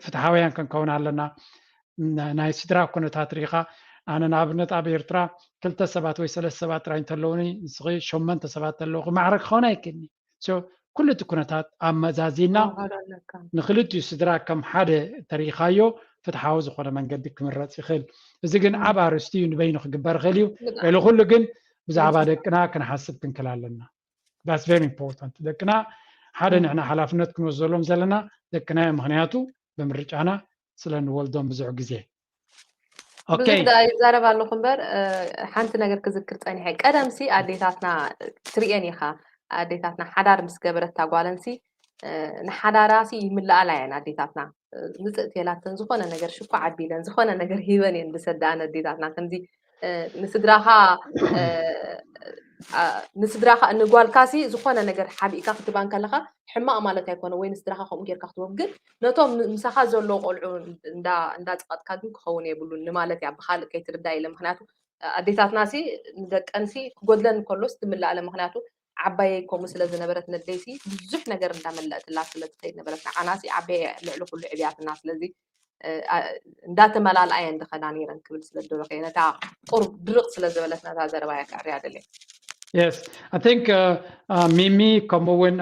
ፍትሓውያን ክንከውን ኣለና። ናይ ስድራ ኩነታት ርኢኻ ኣነ ንኣብነት ኣብ ኤርትራ ክልተ ሰባት ወይ ሰለስተ ሰባት ጥራይ እንተለውኒ ንስኺ ሸመንተ ሰባት ኣለውኺ ማዕረ ክኸውን ኣይክእልን እዩ። ኩሉ እቲ ኩነታት ኣመዛዚና ንክልቲኡ ስድራ ከም ሓደ ተሪኢኻዮ ፍትሓዊ ዝኾነ መንገዲ ክምረፅ ይኽእል። እዚ ግን ዓብ ኣርእስቲ እዩ ንበይኑ ክግበር ይኽእል እዩ። ልዕሊ ኩሉ ግን ብዛዕባ ደቅና ክንሓስብ ክንክል ኣለና። That's very important። ደቅና ሓደ ንሕና ሓላፍነት ክንወስደሎም ዘለና ደቅና እዮም። ምክንያቱ ብምርጫና ስለ ንወልዶም ብዙሕ ግዜ ብዙሕ ይዛረብ ኣለኹ እምበር ሓንቲ ነገር ክዝክር ፀኒሐ። ቀደምሲ ኣዴታትና ትርእየን ኢኻ፣ ኣዴታትና ሓዳር ምስ ገበረታ ጓለንሲ ንሓዳራሲ ይምልኣላ እየን ኣዴታትና። ምፅእ ቴላተን ዝኾነ ነገር ሽኳ ዓቢለን ዝኾነ ነገር ሂበን እየን ዝሰደኣን ኣዴታትና። ከምዚ ንስድራኻ ንስድራኻ ንጓልካሲ ዝኾነ ነገር ሓቢእካ ክትባን ከለኻ ሕማቕ ማለት ኣይኮነ ወይ ንስድራኻ ከምኡ ጌርካ ክትቦም ግን ነቶም ምሳኻ ዘሎ ቆልዑ እንዳፀቐጥካ ግን ክኸውን የብሉን ንማለት እያ። ብካልእ ከይትርዳ ኢለ ምክንያቱ ኣዴታትና ሲ ንደቀን ሲ ክጎድለን ከሎስ ትምልኣለ ምክንያቱ ዓባየይ ከምኡ ስለ ዝነበረት ነደይ ሲ ብዙሕ ነገር እንዳመለእትላ ስለ ትኸይድ ነበረት ንዓና ሲ ዓባየ ልዕሊ ኩሉ ዕብያትና ስለዚ እንዳተመላልኣ እየን ዝኸዳ ነይረን ክብል ስለ ዝደለኹ እየ ነታ ቁሩብ ድርቕ ስለ ዝበለት ነታ ዘረባ እየ ከዕርያ ደልየ። Yes, I think ሚሚ ከምኡ እውን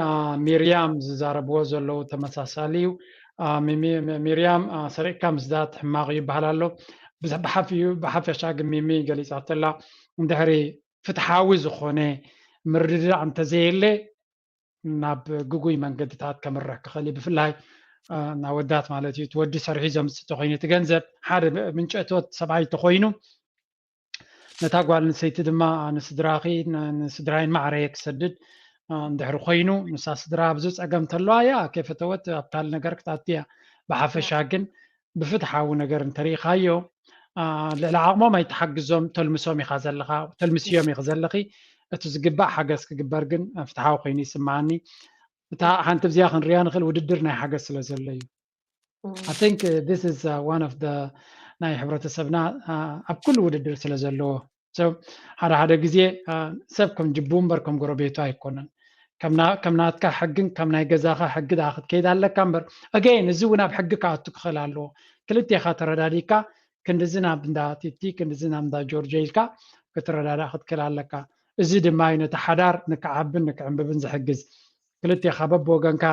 ሚርያም ዝዛረብዎ ዘለዉ ተመሳሳሊ እዩ። ሚርያም ሰሪቕካ ምስዳት ሕማቕ እዩ ይበሃል ኣሎ። ብሓፊኡ ብሓፈሻ ግን ሚሚ ገሊፃተላ እንድሕሪ ፍትሓዊ ዝኾነ ምርድዳእ እንተዘየለ ናብ ግጉይ መንገድታት ከምርሕ ክኽእል እዩ። ብፍላይ ናብ ወዳት ማለት እዩ። እቲ ወዲ ሰሪሑ ዘምፅእ ተኮይኑ እቲ ገንዘብ ሓደ ምንጨቶት ሰብኣይ ተኮይኑ ነታ ጓል ኣንስተይቲ ድማ ንስድራኺ ንስድራይን ማዕረየ ክሰድድ እንድሕሪ ኮይኑ ንሳ ስድራ ኣብዚ ፀገም ተለዋ እያ ከይፈተወት ኣብ ካልእ ነገር ክትኣቱ እያ። ብሓፈሻ ግን ብፍትሓዊ ነገር እንተሪኢኻዮ ልዕሊ ዓቕሞም ኣይትሓግዞም፣ ተልምሶም ኢኻ ዘለኻ፣ ተልምስዮም ኢኺ ዘለኺ። እቲ ዝግባእ ሓገዝ ክግበር ግን ፍትሓዊ ኮይኑ ይስምዓኒ። እታ ሓንቲ ብዚኣ ክንሪያ ንኽእል ውድድር ናይ ሓገዝ ስለ ዘሎ እዩ። I think this is one of the ናይ ሕብረተሰብና ኣብ ኩሉ ውድድር ስለ ዘለዎ ሓደ ሓደ ግዜ ሰብ ከም ጅቡ እምበር ከም ጎረቤቱ ኣይኮነን። ከም ናትካ ሕግን ከም ናይ ገዛኻ ሕጊ ዳ ክትከይድ ኣለካ እምበር again እዚ እውን ኣብ ሕጊ ክኣቱ ክኽእል ኣለዎ። ክልቴኻ ተረዳዲካ ክንድዚ ናብ እንዳ ቲቲ ክንድዚ ናብ እንዳ ጆርጆ ኢልካ ክትረዳዳእ ክትክእል ኣለካ። እዚ ድማ እዩ ነቲ ሓዳር ንክዓብን ንክዕንብብን ዝሕግዝ። ክልቴኻ በብወገንካ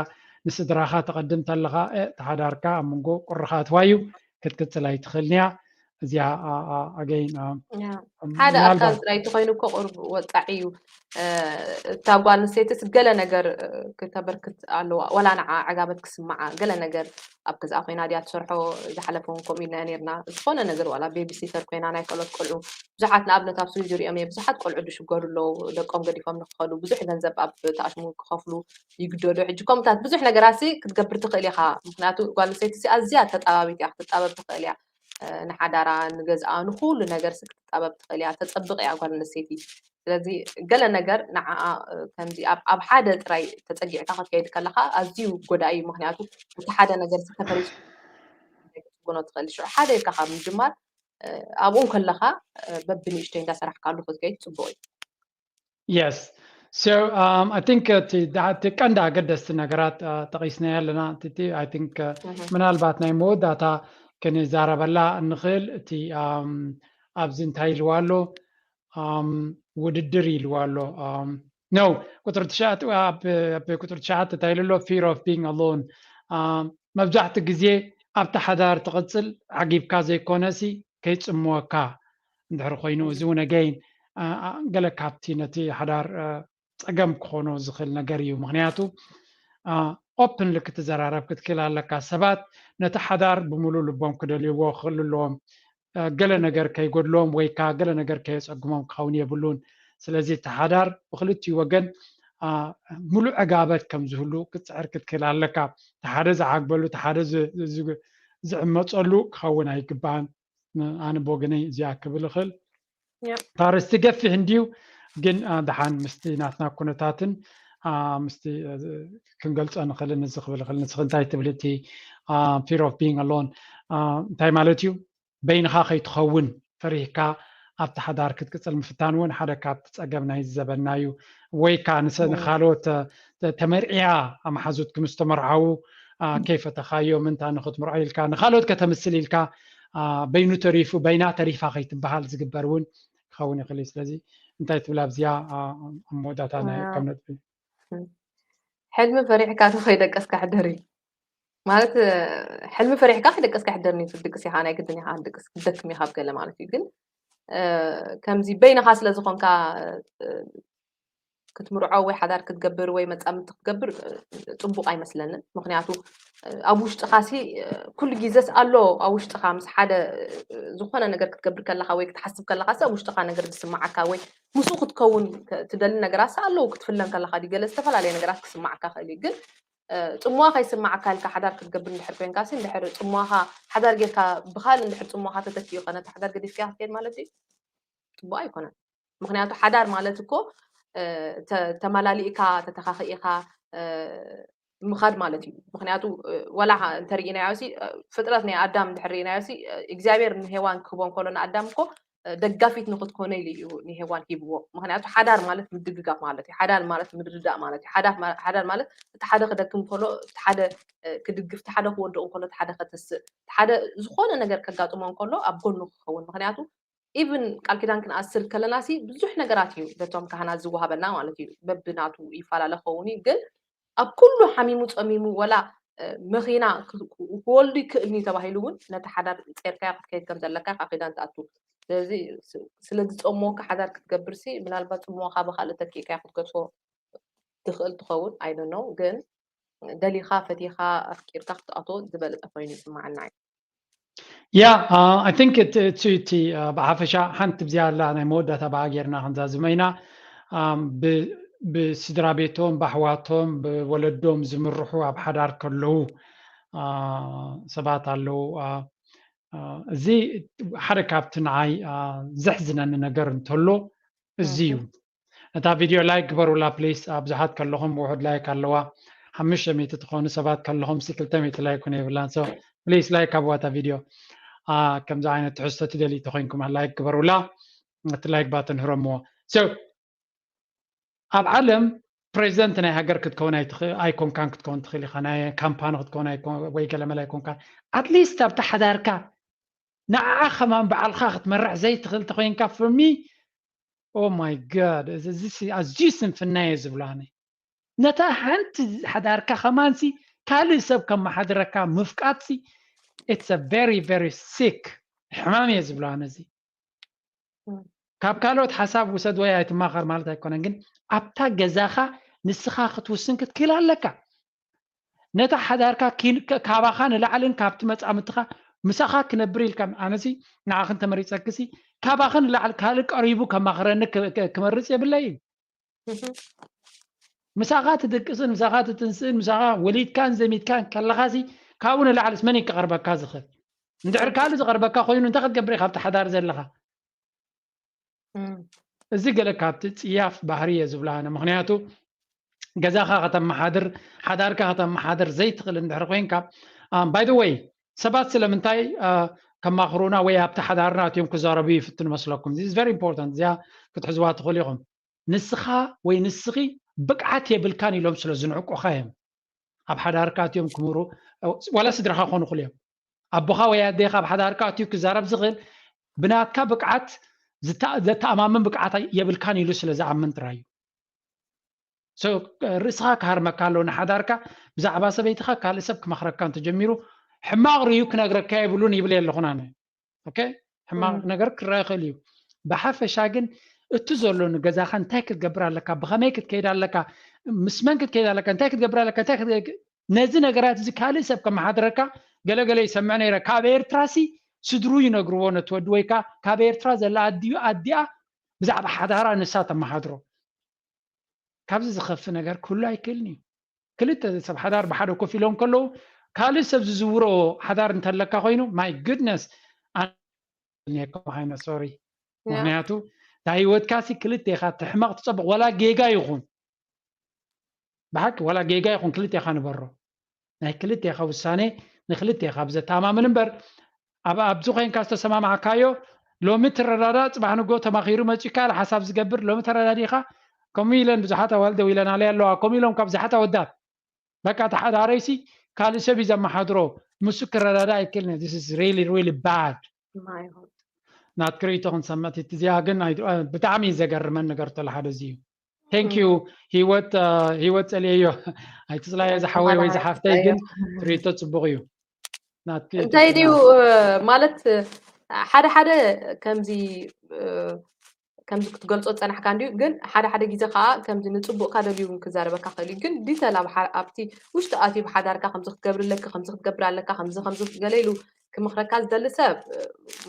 ንስድራኻ ተቐድም ተለኻ እቲ ሓዳርካ ኣብ መንጎ ቁርኻ ኣትዋ እዩ ክትቅፅል ኣይትኽእልንያ። እዚኣ ኣገይን ሓደ ኣካል ጥራይ ተኮይኑ እኮ ቁሩብ ወጣዒ እዩ። እታ ጓል ኣንስተይትስ ገለ ነገር ክተበርክት ኣለዋ ዋላ ንዓ ዕጋበት ክስምዓ ገለ ነገር ኣብ ገዝኣ ኮይና ድያ ትሰርሖ። ዝሓለፈ እውን ከምኡ ኢልና ነርና ዝኾነ ነገር ዋላ ቤቢሲተር ኮይና ናይ ካልኦት ቆልዑ ብዙሓት ንኣብነት ኣብ ስዊዝ ሪኦም እየ ብዙሓት ቆልዑ ዝሽገሩ ኣለዉ ደቆም ገዲፎም ንክኸዱ ብዙሕ ገንዘብ ኣብ ተኣሽሙ ክኸፍሉ ይግደዱ። ሕጂ ከምታት ብዙሕ ነገራት ሲ ክትገብር ትኽእል ኢኻ። ምክንያቱ ጓል ኣንስተይቲ ሲ ኣዝያ ተጣባቢት እያ ክትጣበብ ትኽእል እያ። ንሓዳራ ንገዝኣ ንኩሉ ነገር ሲ ክትጣበብ ትኽእል እያ። ተፀብቕ እያ ጓል ኣንስተይቲ። ስለዚ ገለ ነገር ንዓኣ ከምዚ ኣብ ሓደ ጥራይ ተፀጊዕካ ክትከይድ ከለካ ኣዝዩ ጎዳኢ እዩ። ምክንያቱ እቲ ሓደ ነገር ሲ ተፈሪሱ ክትጎኖ ትኽእል። ሽዑ ሓደ ኢልካ ካብ ምጅማር ኣብኡ ከለኻ በብንእሽተይ እንዳሰራሕካሉ ክትከይድ ፅቡቅ እዩ። Yes. So um, I think እቲ እቲ ቀንዲ ኣገደስቲ ነገራት ጠቂስናዮ ኣለና። እቲ I think ምናልባት ናይ መወዳእታ ክንዛረበላ እንኽእል እቲ ኣብዚ እንታይ ኢልዋ ኣሎ ውድድር ኢልዋ ኣሎ። No ቁፅሪ ትሽዓተ ኣብ ቁፅሪ ትሽዓተ እንታይ ኢሉ ኣሎ? Fear of being alone። መብዛሕትኡ ግዜ ኣብቲ ሓዳር ትቕፅል ዓጊብካ ዘይኮነሲ ከይፅምወካ እንድሕር ኮይኑ እዚ እውን again ገለ ካብቲ ነቲ ሓዳር ፀገም ክኾኖ ዝኽእል ነገር እዩ። ምክንያቱ openly ክትዘራረብ ክትክእል ኣለካ። ሰባት ነቲ ሓዳር ብምሉእ ልቦም ክደልይዎ ክኽእሉ ኣለዎም። ገለ ነገር ከይጎድሎም ወይ ከዓ ገለ ነገር ከየፀግሞም ክኸውን የብሉን። ስለዚ እቲ ሓዳር ብክልቲኡ ወገን ሙሉእ ዕጋበት ከም ዝህሉ ክትፅዕር ክትክእል ኣለካ። እቲ ሓደ ዝዓግበሉ፣ እቲ ሓደ ዝዕመፀሉ ክኸውን ኣይግባእን። ኣነ ብወገነይ እዚኣ ክብል እኽእል። ታርስቲ ገፊሕ እንድዩ፣ ግን ደሓን ምስቲ ናትና ኩነታትን ምስቲ ክንገልፆ ንኽእልን እዚ ክብል እኽእል። ንስኺ እንታይ ትብሊ? እቲ fear of being alone እንታይ ማለት እዩ? በይንኻ ከይትኸውን ፈሪህካ ኣብቲ ሓዳር ክትቅፅል ምፍታን እውን ሓደ ካብቲ ፀገም ናይ ዘበንና እዩ። ወይ ከዓ ንሰ ንካልኦት ተመርዕያ ኣመሓዙትኪ ምስ ተመርዓዉ ከይፈተኻዮም እንታ ንክትምርዖ ኢልካ ንካልኦት ከተምስል ኢልካ በይኑ ተሪፉ በይና ተሪፋ ከይትበሃል ዝግበር እውን ክኸውን ይኽእል እዩ። ስለዚ እንታይ ትብል ኣብዚኣ ኣብ መወዳእታ ናይ ከም ነጥቢ? ሕልሚ ፈሪሕካ ዶ ከይደቀስካ ሕደር እዩ ማለት ሕልሚ ፈሪሕካ ከይደቀስካ ሕደር እዩ። ትድቅስ ኢኻ ናይ ግድን ኢኻ ክትደክም ኢኻ ኣብ ገለ ማለት እዩ። ግን ከምዚ በይንኻ ስለ ዝኾንካ ክትምርዖ ወይ ሓዳር ክትገብር ወይ መፃምድቲ ክትገብር ፅቡቅ ኣይመስለንን። ምክንያቱ ኣብ ውሽጥኻ ሲ ኩሉ ግዜስ ኣሎ ኣብ ውሽጥኻ ምስ ሓደ ዝኾነ ነገር ክትገብር ከለኻ ወይ ክትሓስብ ከለኻ ሲ ኣብ ውሽጥኻ ነገር ዝስማዓካ ወይ ምስኡ ክትከውን ትደሊ ነገራት ሲ ኣለዉ። ክትፍለን ከለኻ ድዩ ገለ ዝተፈላለየ ነገራት ክስማዓካ ክእል እዩ። ግን ፅምዋ ከይስማዓካ ኢልካ ሓዳር ክትገብር እንድሕር ኮይንካ ሲ እንድሕር ፅምዋኻ ሓዳር ጌርካ ብካል እንድሕር ፅምዋኻ ተተኪኡ ከ ነቲ ሓዳር ገዲፍካ ክትከይድ ማለት እዩ ፅቡቅ ኣይኮነን። ምክንያቱ ሓዳር ማለት እኮ ተመላሊእካ ተተካኺእካ ምኻድ ማለት እዩ። ምክንያቱ ወላ እንተሪኢናዮ ሲ ፍጥረት ናይ ኣዳም እንድሕር ሪኢናዮ ሲ እግዚኣብሔር ንሄዋን ክህቦ እንከሎ ንኣዳም እኮ ደጋፊት ንክትኮነ ኢሉ እዩ ንሄዋን ሂብዎ። ምክንያቱ ሓዳር ማለት ምድግጋፍ ማለት እዩ። ሓዳር ማለት ምርድዳእ ማለት እዩ። ሓዳር ማለት እቲ ሓደ ክደክም ከሎ እቲ ሓደ ክድግፍ፣ እቲ ሓደ ክወድቕ እንከሎ እቲ ሓደ ከተስእ፣ እቲ ሓደ ዝኾነ ነገር ከጋጥሞ እንከሎ ኣብ ጎኑ ክኸውን። ምክንያቱ ኢቭን ቃል ኪዳን ክንኣስር ከለና ሲ ብዙሕ ነገራት እዩ በቶም ካህናት ዝወሃበና ማለት እዩ። በብናቱ ይፈላለ ክኸውን እዩ ግን ኣብ ኩሉ ሓሚሙ ፀሚሙ ወላ መኪና ክወልዱ ይክእልኒ ተባሂሉ እውን ነቲ ሓዳር ፀርካዮ ክትከይድ ከም ዘለካ ካብ ኪዳን ትኣቱ። ስለዚ ስለ ዝፀምወካ ሓዳር ክትገብር ሲ ምናልባት ፅምወካ ብካልእ ተኪእካዮ ክትገድፎ ትኽእል ትኸውን ኣይደኖ ግን ደሊኻ ፈቲኻ ኣፍቂርካ ክትኣቶ ዝበለፀ ኮይኑ ይስማዓና እዩ። Yeah, uh, I think እቲ እቲ ብሓፈሻ ሓንቲ ብዚያ ኣላ ናይ መወዳእታ ብኣ ጌርና ክንዛዝመ ኢና። ብስድራ ቤቶም ብኣሕዋቶም ብወለዶም ዝምርሑ ኣብ ሓዳር ከለዉ ሰባት ኣለዉ። እዚ ሓደ ካብቲ ንዓይ ዘሕዝነኒ ነገር እንተሎ እዚ እዩ። ነታ ቪድዮ ላይክ ግበሩላ ፕሊስ። ብዙሓት ከለኹም ውሑድ ላይክ ኣለዋ። ሓሙሽተ ሚእቲ ትኾኑ ሰባት ከለኹም ሲ ክልተ ሚእቲ ላይክ እውን የብላን። ሶ ፕሊስ ላይክ ኣብዋ እታ ቪድዮ። ከምዚ ዓይነት ትሕዝቶ ትደልዩ ተኮይንኩም ላይክ ግበሩላ። እቲ ላይክ ባተን ህረምዎ። ሶ ኣብ ዓለም ፕሬዚደንት ናይ ሃገር ክትከውን ኣይኮንካን ክትከውን ትኽእል ኢኻ። ናይ ካምፓኒ ክትከውን ወይ ገለመለ ኣይኮንካን። ኣትሊስት ኣብቲ ሓዳርካ ንዓዓ ከማን በዓልካ ክትመርሕ ዘይትኽእል ተኮይንካ for me oh my god እዚ ኣዝዩ ስንፍና እየ ዝብሎ ኣነ። ነታ ሓንቲ ሓዳርካ ከማንሲ ካልእ ሰብ ከመሓድረካ ምፍቃድሲ it's a very very sick ሕማም እየ ዝብሎ ኣነ። እዚ ካብ ካልኦት ሓሳብ ውሰድ ወይ ኣይትማኸር ማለት ኣይኮነን፣ ግን ኣብታ ገዛኻ ንስኻ ክትውስን ክትክእል ኣለካ። ነታ ሓዳርካ ካባኻ ንላዕልን ካብቲ መጻምድትኻ ምሳኻ ክነብር ኢልካ ኣነሲ ንዓኽን ተመሪጸክሲ ካባኽን ንላዕሊ ካልእ ቀሪቡ ከማኽረኒ ክመርጽ የብለይን። ምሳኻ ትድቅስን ምሳኻ ትትንስእን ምሳኻ ወሊድካን ዘሚትካን ከለኻሲ ካብኡ ንላዕልስ መን እዩ ክቐርበካ ዝኽእል? እንድሕር ካልእ ዝቐርበካ ኮይኑ እንታይ ክትገብር ኢኻ ኣብቲ ሓዳር ዘለኻ? እዚ ገለ ካብቲ ጽያፍ ባህሪ እየ ዝብሎ ኣነ። ምኽንያቱ ገዛኻ ከተመሓድር ሓዳርካ ከተመሓድር ዘይትኽእል እንድሕር ኮይንካ by the way ሰባት ስለምንታይ ከማኽሩና ወይ ኣብቲ ሓዳርና ኣትዮም ክዛረቡ ይፍትኑ መስለኩም? This is very important። እዚኣ ክትሕዝዋ ትኽእሉ ኢኹም። ንስኻ ወይ ንስኺ ብቅዓት የብልካን ኢሎም ስለ ዝንዕቁኻ እዮም ኣብ ሓዳርካ ኣትዮም ክምህሩ። ዋላ ስድራኻ ክኾኑ ይኽእሉ እዮም። ኣቦኻ ወይ ኣዴኻ ኣብ ሓዳርካ ኣትዩ ክዛረብ ዝኽእል ብናትካ ብቅዓት ዘተኣማምን ብቅዓት የብልካን ኢሉ ስለ ዝኣምን ጥራይ እዩ። ርእስኻ ክሃርመካ ኣለዎ ንሓዳርካ። ብዛዕባ ሰበይትኻ ካልእ ሰብ ክመኽረካ እንተጀሚሩ ሕማቕ ርዩ ክነግረካ የብሉን ይብል ኣለኹና። ሕማቕ ነገር ክረአ ይኽእል እዩ። ብሓፈሻ ግን እቲ ዘሎ ንገዛኻ እንታይ ክትገብር ኣለካ፣ ብኸመይ ክትከይድ ኣለካ፣ ምስ መን ክትከይድ ኣለካ፣ እንታይ ክትገብር ኣለካ፣ እንታይ ነዚ ነገራት እዚ ካልእ ሰብ ከመሓድረካ ገለገለ ይሰምዕ ነይረ። ካብ ኤርትራ ሲ ስድሩ ይነግርዎ ነቲ ወዲ ወይ ከዓ ካብ ኤርትራ ዘላ ኣዲኡ ኣዲኣ ብዛዕባ ሓዳራ ንሳ ተመሓድሮ። ካብዚ ዝኸፍ ነገር ክህሉ ኣይክእልን እዩ። ክልተ ሰብ ሓዳር ብሓደ ኮፍ ኢሎም ከለዉ ካልእ ሰብ ዝዝውሮ ሓዳር እንተለካ ኮይኑ my goodness ሶሪ። ምክንያቱ እታ ህይወትካ ሲ ክልተ ኢኻ ትሕመቕ ትፀብቕ ዋላ ጌጋ ይኹን ብሓቂ ዋላ ጌጋ ይኹን ክልተ ኢኻ ንበሮ ናይ ክልተ ኢኻ ውሳኔ ንክልተ ኢኻ ብዘተኣማምን እምበር ኣብ ኣብዚ ኮይንካ ዝተሰማማዕካዮ ሎሚ ትረዳዳ ፅባሕ ንጎ ተማኺሩ መፂካ ሓሳብ ዝገብር ሎሚ ተረዳዲኻ ከምኡ ኢለን ብዙሓት ኣዋል ደው ኢለናለይ ኣለዋ ከምኡ ኢሎም ካብ ብዙሓት ኣወዳት በቃ ተሓዳረይሲ ካልእ ሰብ እዩ ዘመሓድሮ ምስ ክረዳዳ ኣይክእልን this is really really bad ናትኪ ርእይቶ ክንሰምዕ እዚኣ ግን ብጣዕሚ እዩ ዘገርመን ነገር ተለ ሓደ እዚ እዩ thank you ህይወት ህይወት ፀልየዮ ኣይትፅላዮ ዝሓወይ ወይ ዝሓፍተይ ግን ርእይቶ ፅቡቅ እዩ እንታይ ድዩ ማለት ሓደ ሓደ ከምዚ ከምዚ ክትገልጾ ዝጸናሕካ እንድዩ ግን ሓደ ሓደ ግዜ ከዓ ከምዚ ንጽቡቕካ ደልዩ እውን ክዛረበካ ክእል እዩ ግን ዲተል ኣብቲ ውሽጢ ኣትዩ ብሓዳርካ ከምዚ ክትገብር ኣለኪ ከምዚ ክትገብር ኣለካ ከምዚ ከምዚ ገለ ኢሉ ክምኽረካ ዝደሊ ሰብ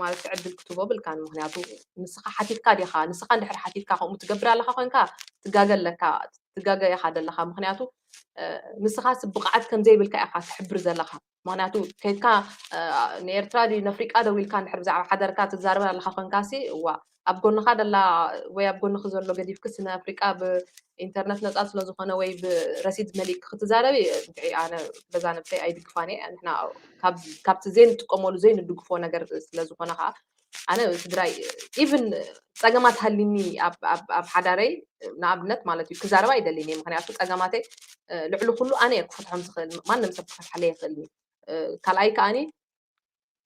ማለት ዕድል ክትቦ ብልካን ምክንያቱ ንስኻ ሓቲትካ ዲኻ ንስኻ እንድሕር ሓቲትካ ከምኡ ትገብር ኣለካ ኮንካ ትጋገ ኣለካ ትጋገ ኢኻ ዘለካ ምክንያቱ ንስኻ ብቕዓት ከምዘይብልካ ኢኻ ትሕብር ዘለካ ምክንያቱ ከይድካ ንኤርትራ ድዩ ነፍሪቃ ደው ኢልካ እንድሕር ብዛዕባ ሓዳርካ ትዛረብ ኣለካ ኮንካ ሲ እዋ ኣብ ጎንኻ ደላ ወይ ኣብ ጎንኺ ዘሎ ገዲፍክስ ንኣፍሪቃ ብኢንተርነት ነፃ ስለዝኾነ ወይ ብረሲድ መሊእኪ ክትዛረቢ ኣነ በዛ ነብሰይ ኣይድግፋን እየ ንሕና ካብቲ ዘይንጥቀመሉ ዘይንድግፎ ነገር ስለዝኾነ ከዓ ኣነ ትግራይ ኢቭን ፀገማት ሃሊኒ ኣብ ሓዳረይ ንኣብነት ማለት እዩ ክዛረብ ኣይደልን እየ ምክንያቱ ፀገማተይ ልዕሊ ኩሉ ኣነ እየ ክፈትሖም ዝኽእል ማንም ሰብ ክፈትሓለይ ይኽእል ካልኣይ ከዓኒ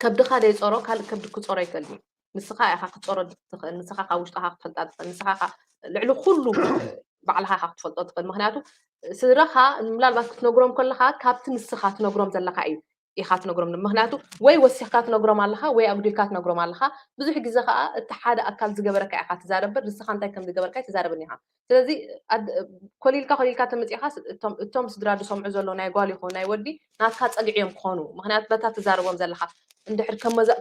ከብድኻ ደይፀሮ ካልእ ከብዲ ክፀሮ ይኽእል እዩ ንስኻ ኢኻ ክፀሮ ትኽእል ንስኻ ካብ ውሽጥኻ ክትፈልጣ ትኽእል ንስኻ ልዕሊ ኩሉ ባዕልኻ ኢኻ ክትፈልጦ ትኽእል ምክንያቱ ስድራኻ ምናልባት ክትነግሮም ከለኻ ካብቲ ንስኻ ትነግሮም ዘለኻ እዩ ኢኻ ትነግሮም ምክንያቱ ወይ ወሲኽካ ትነግሮም ኣለኻ ወይ ኣጉዲልካ ትነግሮም ኣለኻ ብዙሕ ግዜ ከዓ እቲ ሓደ ኣካል ዝገበረካ ኢኻ ትዛረበር ንስኻ እንታይ ከም ዝገበርካ ትዛረብን ኢኻ ስለዚ ኮሊልካ ኮሊልካ ተመፂኻ እቶም ስድራ ዝሰምዑ ዘሎ ናይ ጓል ይኹን ናይ ወዲ ናትካ ፀግዒ እዮም ክኾኑ ምክንያቱ በታ ትዛረቦም ዘለካ እንድሕር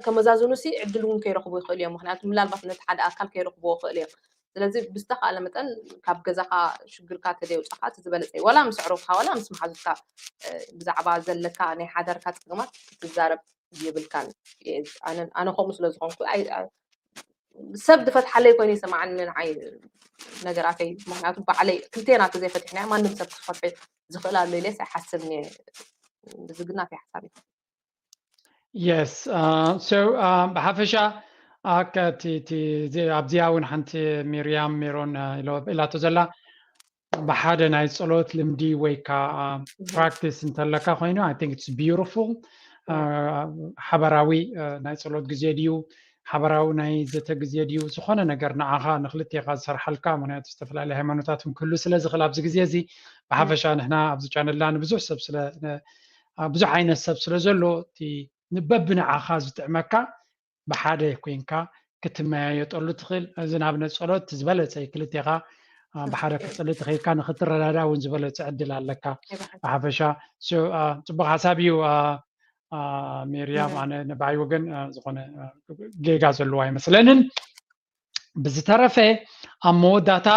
ከመዛዝኑ ሲ ዕድል እውን ከይረኽቡ ይኽእሉ እዮም ምክንያቱ ምናልባት ነቲ ሓደ ኣካል ከይረኽብዎ ይኽእሉ እዮም ስለዚ ብዝተኻእለ መጠን ካብ ገዛኻ ሽግርካ ተዘይውፃኻ እቲ ዝበለፀ እዩ ዋላ ምስ ኣዕሩኽካ ዋላ ምስ መሓዙትካ ብዛዕባ ዘለካ ናይ ሓዳርካ ፀገማት ክትዛረብ የብልካን ኣነ ከምኡ ስለ ዝኾንኩ ሰብ ዝፈትሓለይ ኮይኑ ይሰማዓኒ ንዓይ ነገራተይ ምክንያቱ ባዕለይ ክልቴና ተዘይፈቲሕና ማንም ሰብ ክፈትሑ ዝኽእል ኣሎ ኢለስ ኣይሓስብን እየ እዚ ግና ናይ ሓሳብ እዩ የስ ብሓፈሻ ኣብዚኣ እውን ሓንቲ ሚርያም ሜሮን ኢላቶ ዘላ ብሓደ ናይ ፀሎት ልምዲ ወይ ከዓ ፕራክቲስ እንተለካ ኮይኑ I think it's beautiful ሓበራዊ ናይ ፀሎት ግዜ ድዩ ሓበራዊ ናይ ዘተ ግዜ ድዩ ዝኾነ ነገር ንዓኻ ንክልቴኻ ዝሰርሓልካ ምክንያቱ ዝተፈላለዩ ሃይማኖታት ክህሉ ስለ ዝኽእል ኣብዚ ግዜ እዚ ብሓፈሻ ንሕና ኣብዚ ቻነልና ንብዙሕ ሰብ ብዙሕ ዓይነት ሰብ ስለ ዘሎ እቲ ንበብንዓኻ ዝጥዕመካ ብሓደ ኮይንካ ክትመያየጠሉ ትኽእል እዚ ንኣብነት ፀሎት ዝበለፀ ክልቴኻ ብሓደ ክትፅሊ ትኽእልካ ንክትረዳዳ እውን ዝበለፀ ዕድል ኣለካ ብሓፈሻ ፅቡቅ ሓሳብ እዩ ሜርያም ኣነ ንባይ ወገን ዝኾነ ጌጋ ዘለዎ ኣይመስለንን ብዝተረፈ ኣብ መወዳታ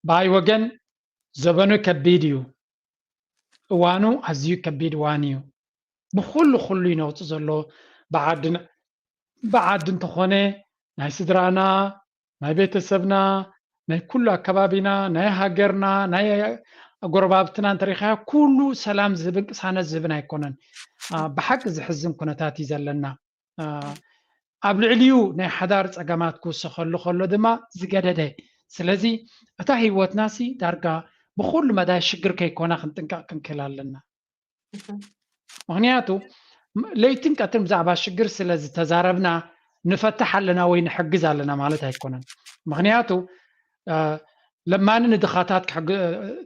ባይ ወገን ዘበኑ ከቢድ እዩ እዋኑ ኣዝዩ ከቢድ እዋን እዩ ብኩሉ ኩሉ ይነውፅ ዘሎ ብዓዲ እንተኾነ ናይ ስድራና ናይ ቤተሰብና ናይ ኩሉ ኣከባቢና ናይ ሃገርና ናይ ጎረባብትና እንተሪኻዮ ኩሉ ሰላም ዝህብን ቅሳነት ዝህብን ኣይኮነን። ብሓቂ ዝሕዝን ኩነታት እዩ ዘለና። ኣብ ልዕሊኡ ናይ ሓዳር ፀገማት ክውሰኸሉ ከሎ ድማ ዝገደደ። ስለዚ እታ ህይወትና ሲ ዳርጋ ብኩሉ መዳይ ሽግር ከይኮና ክንጥንቀቕ ክንክእል ኣለና። ምክንያቱ ለይትን ቀትርን ብዛዕባ ሽግር ስለ ዝተዛረብና ንፈትሕ ኣለና ወይ ንሕግዝ ኣለና ማለት ኣይኮነን። ምክንያቱ ለማኒ ንድኻታት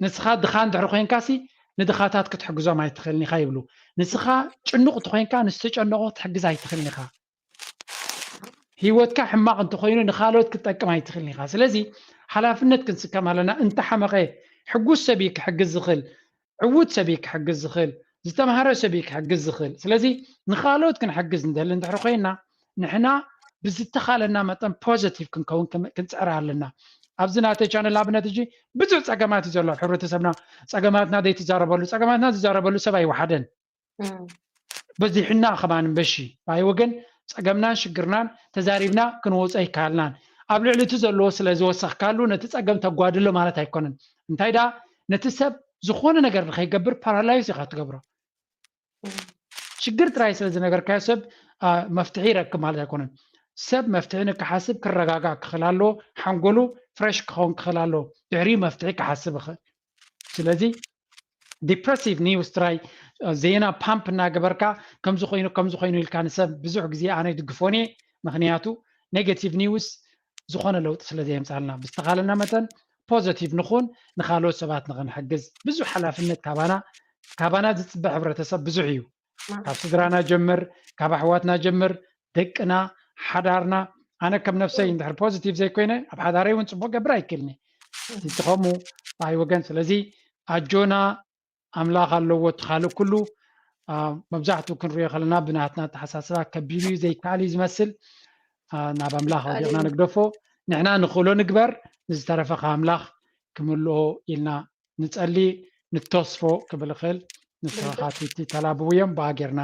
ንስኻ ድኻ እንድሕር ኮይንካ ሲ ንድኻታት ክትሕግዞም ኣይትኽእልን ኢኻ ይብሉ። ንስኻ ጭኑቕ እንተኮይንካ ንዝተጨነቑ ክትሕግዝ ኣይትኽእልን ኢኻ። ህይወትካ ሕማቕ እንተኮይኑ ንካልኦት ክትጠቅም ኣይትኽእልን ኢኻ። ስለዚ ሓላፍነት ክንስከም ኣለና። እንተሓመቐ ሕጉስ ሰብ እዩ ክሕግዝ ዝኽእል፣ ዕዉት ሰብ እዩ ክሕግዝ ዝኽእል፣ ዝተምሃረ ሰብ እዩ ክሕግዝ ዝኽእል። ስለዚ ንካልኦት ክንሕግዝ ንደሊ እንድሕር ኮይና ንሕና ብዝተኻለና መጠን ፖዘቲቭ ክንከውን ክንፅዕር ኣለና። ኣብዚ ናተይ ቻነል ኣብነት እጂ ብዙሕ ፀገማት እዩ ዘሎ ኣብ ሕብረተሰብና። ፀገማትና ዘይትዛረበሉ፣ ፀገማትና ዝዛረበሉ ሰብ ኣይወሓደን። በዚሕና ከማን በሺ ባይ ወገን ፀገምናን ሽግርናን ተዛሪብና ክንወፆ ኣይከኣልናን። ኣብ ልዕሊ እቲ ዘለዎ ስለ ዝወሰኽካሉ ነቲ ፀገም ተጓድሎ ማለት ኣይኮነን። እንታይ ደኣ ነቲ ሰብ ዝኾነ ነገር ንኸይገብር ፓራላይዝ ኢኻ ትገብሮ። ሽግር ጥራይ ስለ ዝነገርካዮ ሰብ መፍትሒ ይረክብ ማለት ኣይኮነን። ሰብ መፍትሒ ንክሓስብ ክረጋጋእ ክኽእል ኣለዎ። ሓንጎሉ ፍረሽ ክኸውን ክኽእል ኣለዎ። ድሕሪኡ መፍትሒ ክሓስብ ይኽእል። ስለዚ ዲፕረሲቭ ኒውስ ጥራይ ዜና ፓምፕ እናገበርካ ከምዚ ኮይኑ ከምዚ ኮይኑ ኢልካ ንሰብ ብዙሕ ግዜ ኣነ ይድግፎን እየ። ምክንያቱ ኔጋቲቭ ኒውስ ዝኾነ ለውጢ ስለ ዘየምፃልና ብዝተኻለና መጠን ፖዘቲቭ ንኹን፣ ንካልኦት ሰባት ንኽንሕግዝ ብዙሕ ሓላፍነት ካባና ካባና ዝፅበ ሕብረተሰብ ብዙሕ እዩ። ካብ ስድራና ጀምር፣ ካብ ኣሕዋትና ጀምር፣ ደቅና፣ ሓዳርና። ኣነ ከም ነፍሰይ እንድሕር ፖዚቲቭ ዘይኮይነ ኣብ ሓዳረይ እውን ፅቡቅ ገብር ኣይክእልኒ። እቲ ከምኡ ኣይ ወገን። ስለዚ ኣጆና ኣምላኽ ኣለዎ እቲ ካልእ ኩሉ። መብዛሕትኡ ክንሪኦ ከለና ብናትና ኣተሓሳስባ ከቢድ እዩ ዘይከኣል እዩ ዝመስል። ናብ ኣምላኽ ወዲቕና ንግደፎ። ንሕና ንኽእሎ ንግበር፣ ንዝተረፈ ኣምላኽ ክምልኦ ኢልና ንጸሊ ንተስፎ ክብል እኽእል። ንስኻ ቲቲ ተላብውዮም ብኣ ጌርና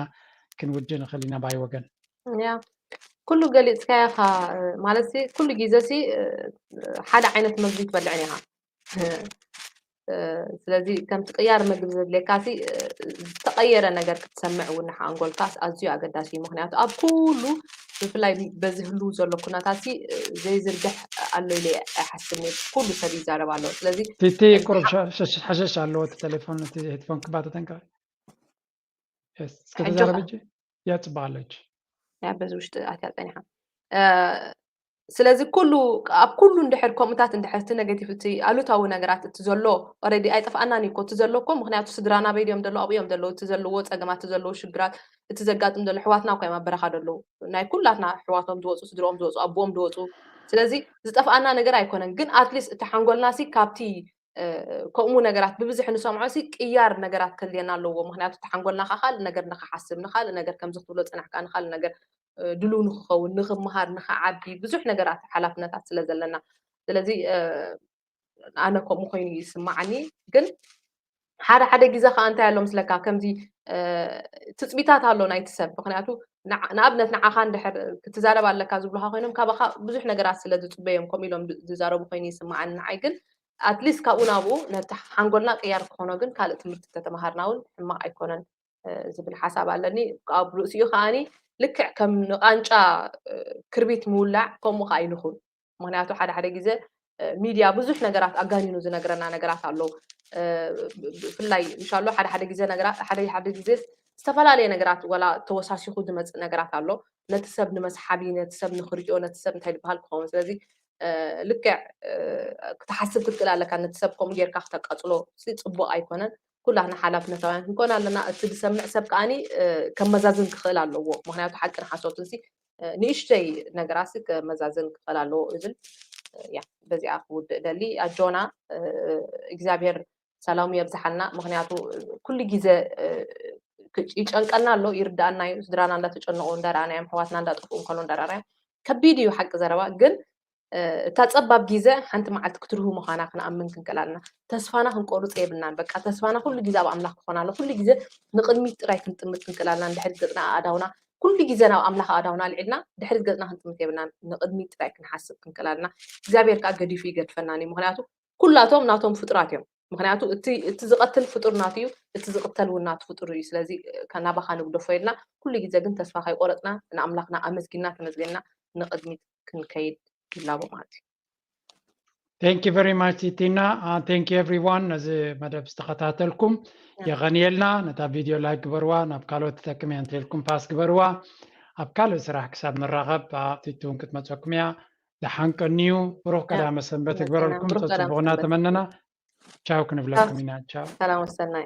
ክንውድእ ንኽእል ኢና ባይ ወገን። ያ ኩሉ ገሊፅካዮ ኢኻ። ማለት ኩሉ ግዜ ሲ ሓደ ዓይነት መግቢ ትበልዕን ኢኻ። ስለዚ ከምቲ ቅያር መግቢ ዘድልየካ ሲ ዝተቐየረ ነገር ክትሰምዕ እውን ንሓንጎልካ ኣዝዩ ኣገዳሲ እዩ። ምክንያቱ ኣብ ኩሉ ብፍላይ በዚ ህልው ዘሎ ኩነታት ሲ ዘይዝርግሕ ኣሎ ኢለ ኣይሓስብን እየ። ኩሉ ሰብ ይዛረብ ኣሎ። ስለዚ ቲቲ ቁሩብ ሓሸሽ ኣለዎ እቲ ቴሌፎን እቲ ሄድፎን ክባ ተጠንቀቂ። እስከ ተዛረብ እጂ ያ ጽባሕ ኣለች። ያ በዚ ውሽጢ ኣትያ ጸኒሓ። ስለዚ ኩሉ ኣብ ኩሉ እንድሕር ከምኡታት እንድሕር እቲ ኔጌቲቭ እቲ ኣሉታዊ ነገራት እቲ ዘሎ ኦረዲ ኣይጠፍኣናን እዩ እኮ እቲ ዘሎ እኮ ምክንያቱ ስድራና በይ ድዮም ዘለዉ ኣብኡ እዮም ዘለዉ እቲ ዘለዎ ፀገማት እቲ ዘለዎ ሽግራት እቲ ዘጋጥም ዘሎ ኣሕዋትና እኮ እዮም ኣብ በረኻ ዘለዉ ናይ ኩላትና ኣሕዋቶም ዝወፁ ስድርኦም ዝወፁ ኣቦኦም ዝወፁ ስለዚ ዝጠፍኣና ነገር ኣይኮነን ግን ኣትሊስት እቲ ሓንጎልና ሲ ካብቲ ከምኡ ነገራት ብብዝሒ ንሰምዖ ሲ ቅያር ነገራት ከልየና ኣለዎ ምክንያቱ እቲ ሓንጎልና ከዓ ካልእ ነገር ንክሓስብ ንካልእ ነገር ከምዚ ክትብሎ ፅናሕካ ንካልእ ነገር ድልው ንክኸውን ንክምሃር ንክዓቢ ብዙሕ ነገራት ሓላፍነታት ስለ ዘለና ስለዚ ኣነ ከምኡ ኮይኑ ይስማዓኒ ግን ሓደ ሓደ ግዜ ከዓ እንታይ ኣሎ ምስለካ ከምዚ ትፅቢታት ኣሎ ናይቲ ሰብ ምክንያቱ ንኣብነት ንዓኻ እንድሕር ክትዛረብ ኣለካ ዝብሉካ ኮይኖም ካባካ ብዙሕ ነገራት ስለ ዝፅበዮም ከምኡ ኢሎም ዝዛረቡ ኮይኑ ይስማዓኒ ንዓይ ግን ኣትሊስት ካብኡ ናብኡ ነቲ ሓንጎልና ቅያር ክኾኖ ግን ካልእ ትምህርቲ ተተምሃርና እውን ሕማቕ ኣይኮነን ዝብል ሓሳብ ኣለኒ ኣብ ርእሲኡ ከዓኒ ልክዕ ከም ንቃንጫ ክርቢት ምውላዕ ከምኡ ከዓ ይንኹን ምክንያቱ ሓደ ሓደ ግዜ ሚድያ ብዙሕ ነገራት ኣጋኒኑ ዝነግረና ነገራት ኣሎ ብፍላይ ምሻሎ ሓደ ሓደ ግዜ ነገራት ሓደ ሓደ ግዜ ዝተፈላለየ ነገራት ወላ ተወሳሲኹ ዝመፅእ ነገራት ኣሎ ነቲ ሰብ ንመስሓቢ ነቲ ሰብ ንክሪኦ ነቲ ሰብ እንታይ ዝበሃል ክኸውን ስለዚ ልክዕ ክትሓስብ ክትክእል ኣለካ ነቲ ሰብ ከምኡ ጌርካ ክተቃፅሎ ፅቡቅ ኣይኮነን ኩላትና ሓላፍነታውያን ክንኮን ኣለና እቲ ዝሰምዕ ሰብ ከዓኒ ከመዛዝን ክኽእል ኣለዎ ምክንያቱ ሓቅን ሓሶትን ንእሽተይ ነገራት ከመዛዝን ክኽእል ኣለዎ እብል ያ በዚኣ ክውድእ ደሊ ኣጆና እግዚኣብሔር ሰላሙ የብዝሓልና ምክንያቱ ኩሉ ግዜ ይጨንቀና ኣሎ ይርዳእና እዩ ስድራና እንዳተጨነቁ እንዳረኣናዮም ኣሕዋትና እንዳጠፍኡ እንከሎ እንዳረኣናዮም ከቢድ እዩ ሓቂ ዘረባ ግን እታ ፀባብ ግዜ ሓንቲ መዓልቲ ክትርሁ ምዃና ክንኣምን ክንክእል ኣለና ተስፋና ክንቆርፅ የብልናን በቃ ተስፋና ኩሉ ግዜ ኣብ ኣምላኽ ክኾን ኣሎ ኩሉ ግዜ ንቅድሚት ጥራይ ክንጥምት ክንክእል ኣለና ንድሕሪት ገፅና ኣእዳውና ኩሉ ግዜ ናብ ኣምላኽ ኣእዳውና ኣልዒልና ድሕሪት ገፅና ክንጥምት የብልናን ንቅድሚት ጥራይ ክንሓስብ ክንክእል ኣለና እግዚኣብሔር ከዓ ገዲፉ ይገድፈናን እዩ ምክንያቱ ኩላቶም ናቶም ፍጡራት እዮም ምክንያቱ እቲ ዝቀትል ፍጡር ናቱ እዩ፣ እቲ ዝቅተል እውን ናቱ ፍጡር እዩ። ስለዚ ናባካ ንግደፎ የልና። ኩሉ ግዜ ግን ተስፋ ከይቆረፅና ንኣምላክና ኣመስጊና ተመስገና ንቅድሚት ክንከይድ ይላቦ ማለት እዩ። Thank you very much ቲና። Thank you everyone ነዚ መደብ ዝተኸታተልኩም የቐንየልና። ነታ ቪድዮ ላይክ ግበርዋ፣ ናብ ካልኦት ትጠቅም እያ እንተልኩም ፓስ ግበርዋ። ኣብ ካልእ ስራሕ ክሳብ ንራኸብ ኣብቲቱ እውን ክትመፀኩም እያ። ደሓን ቀንዩ። ብሩኽ ቀዳመ ሰንበት ይግበረልኩም። ጸጽቡቕና ተመነና። ቻው ክንብለኩም ኢና። ቻው። ሰላም ወሰናይ።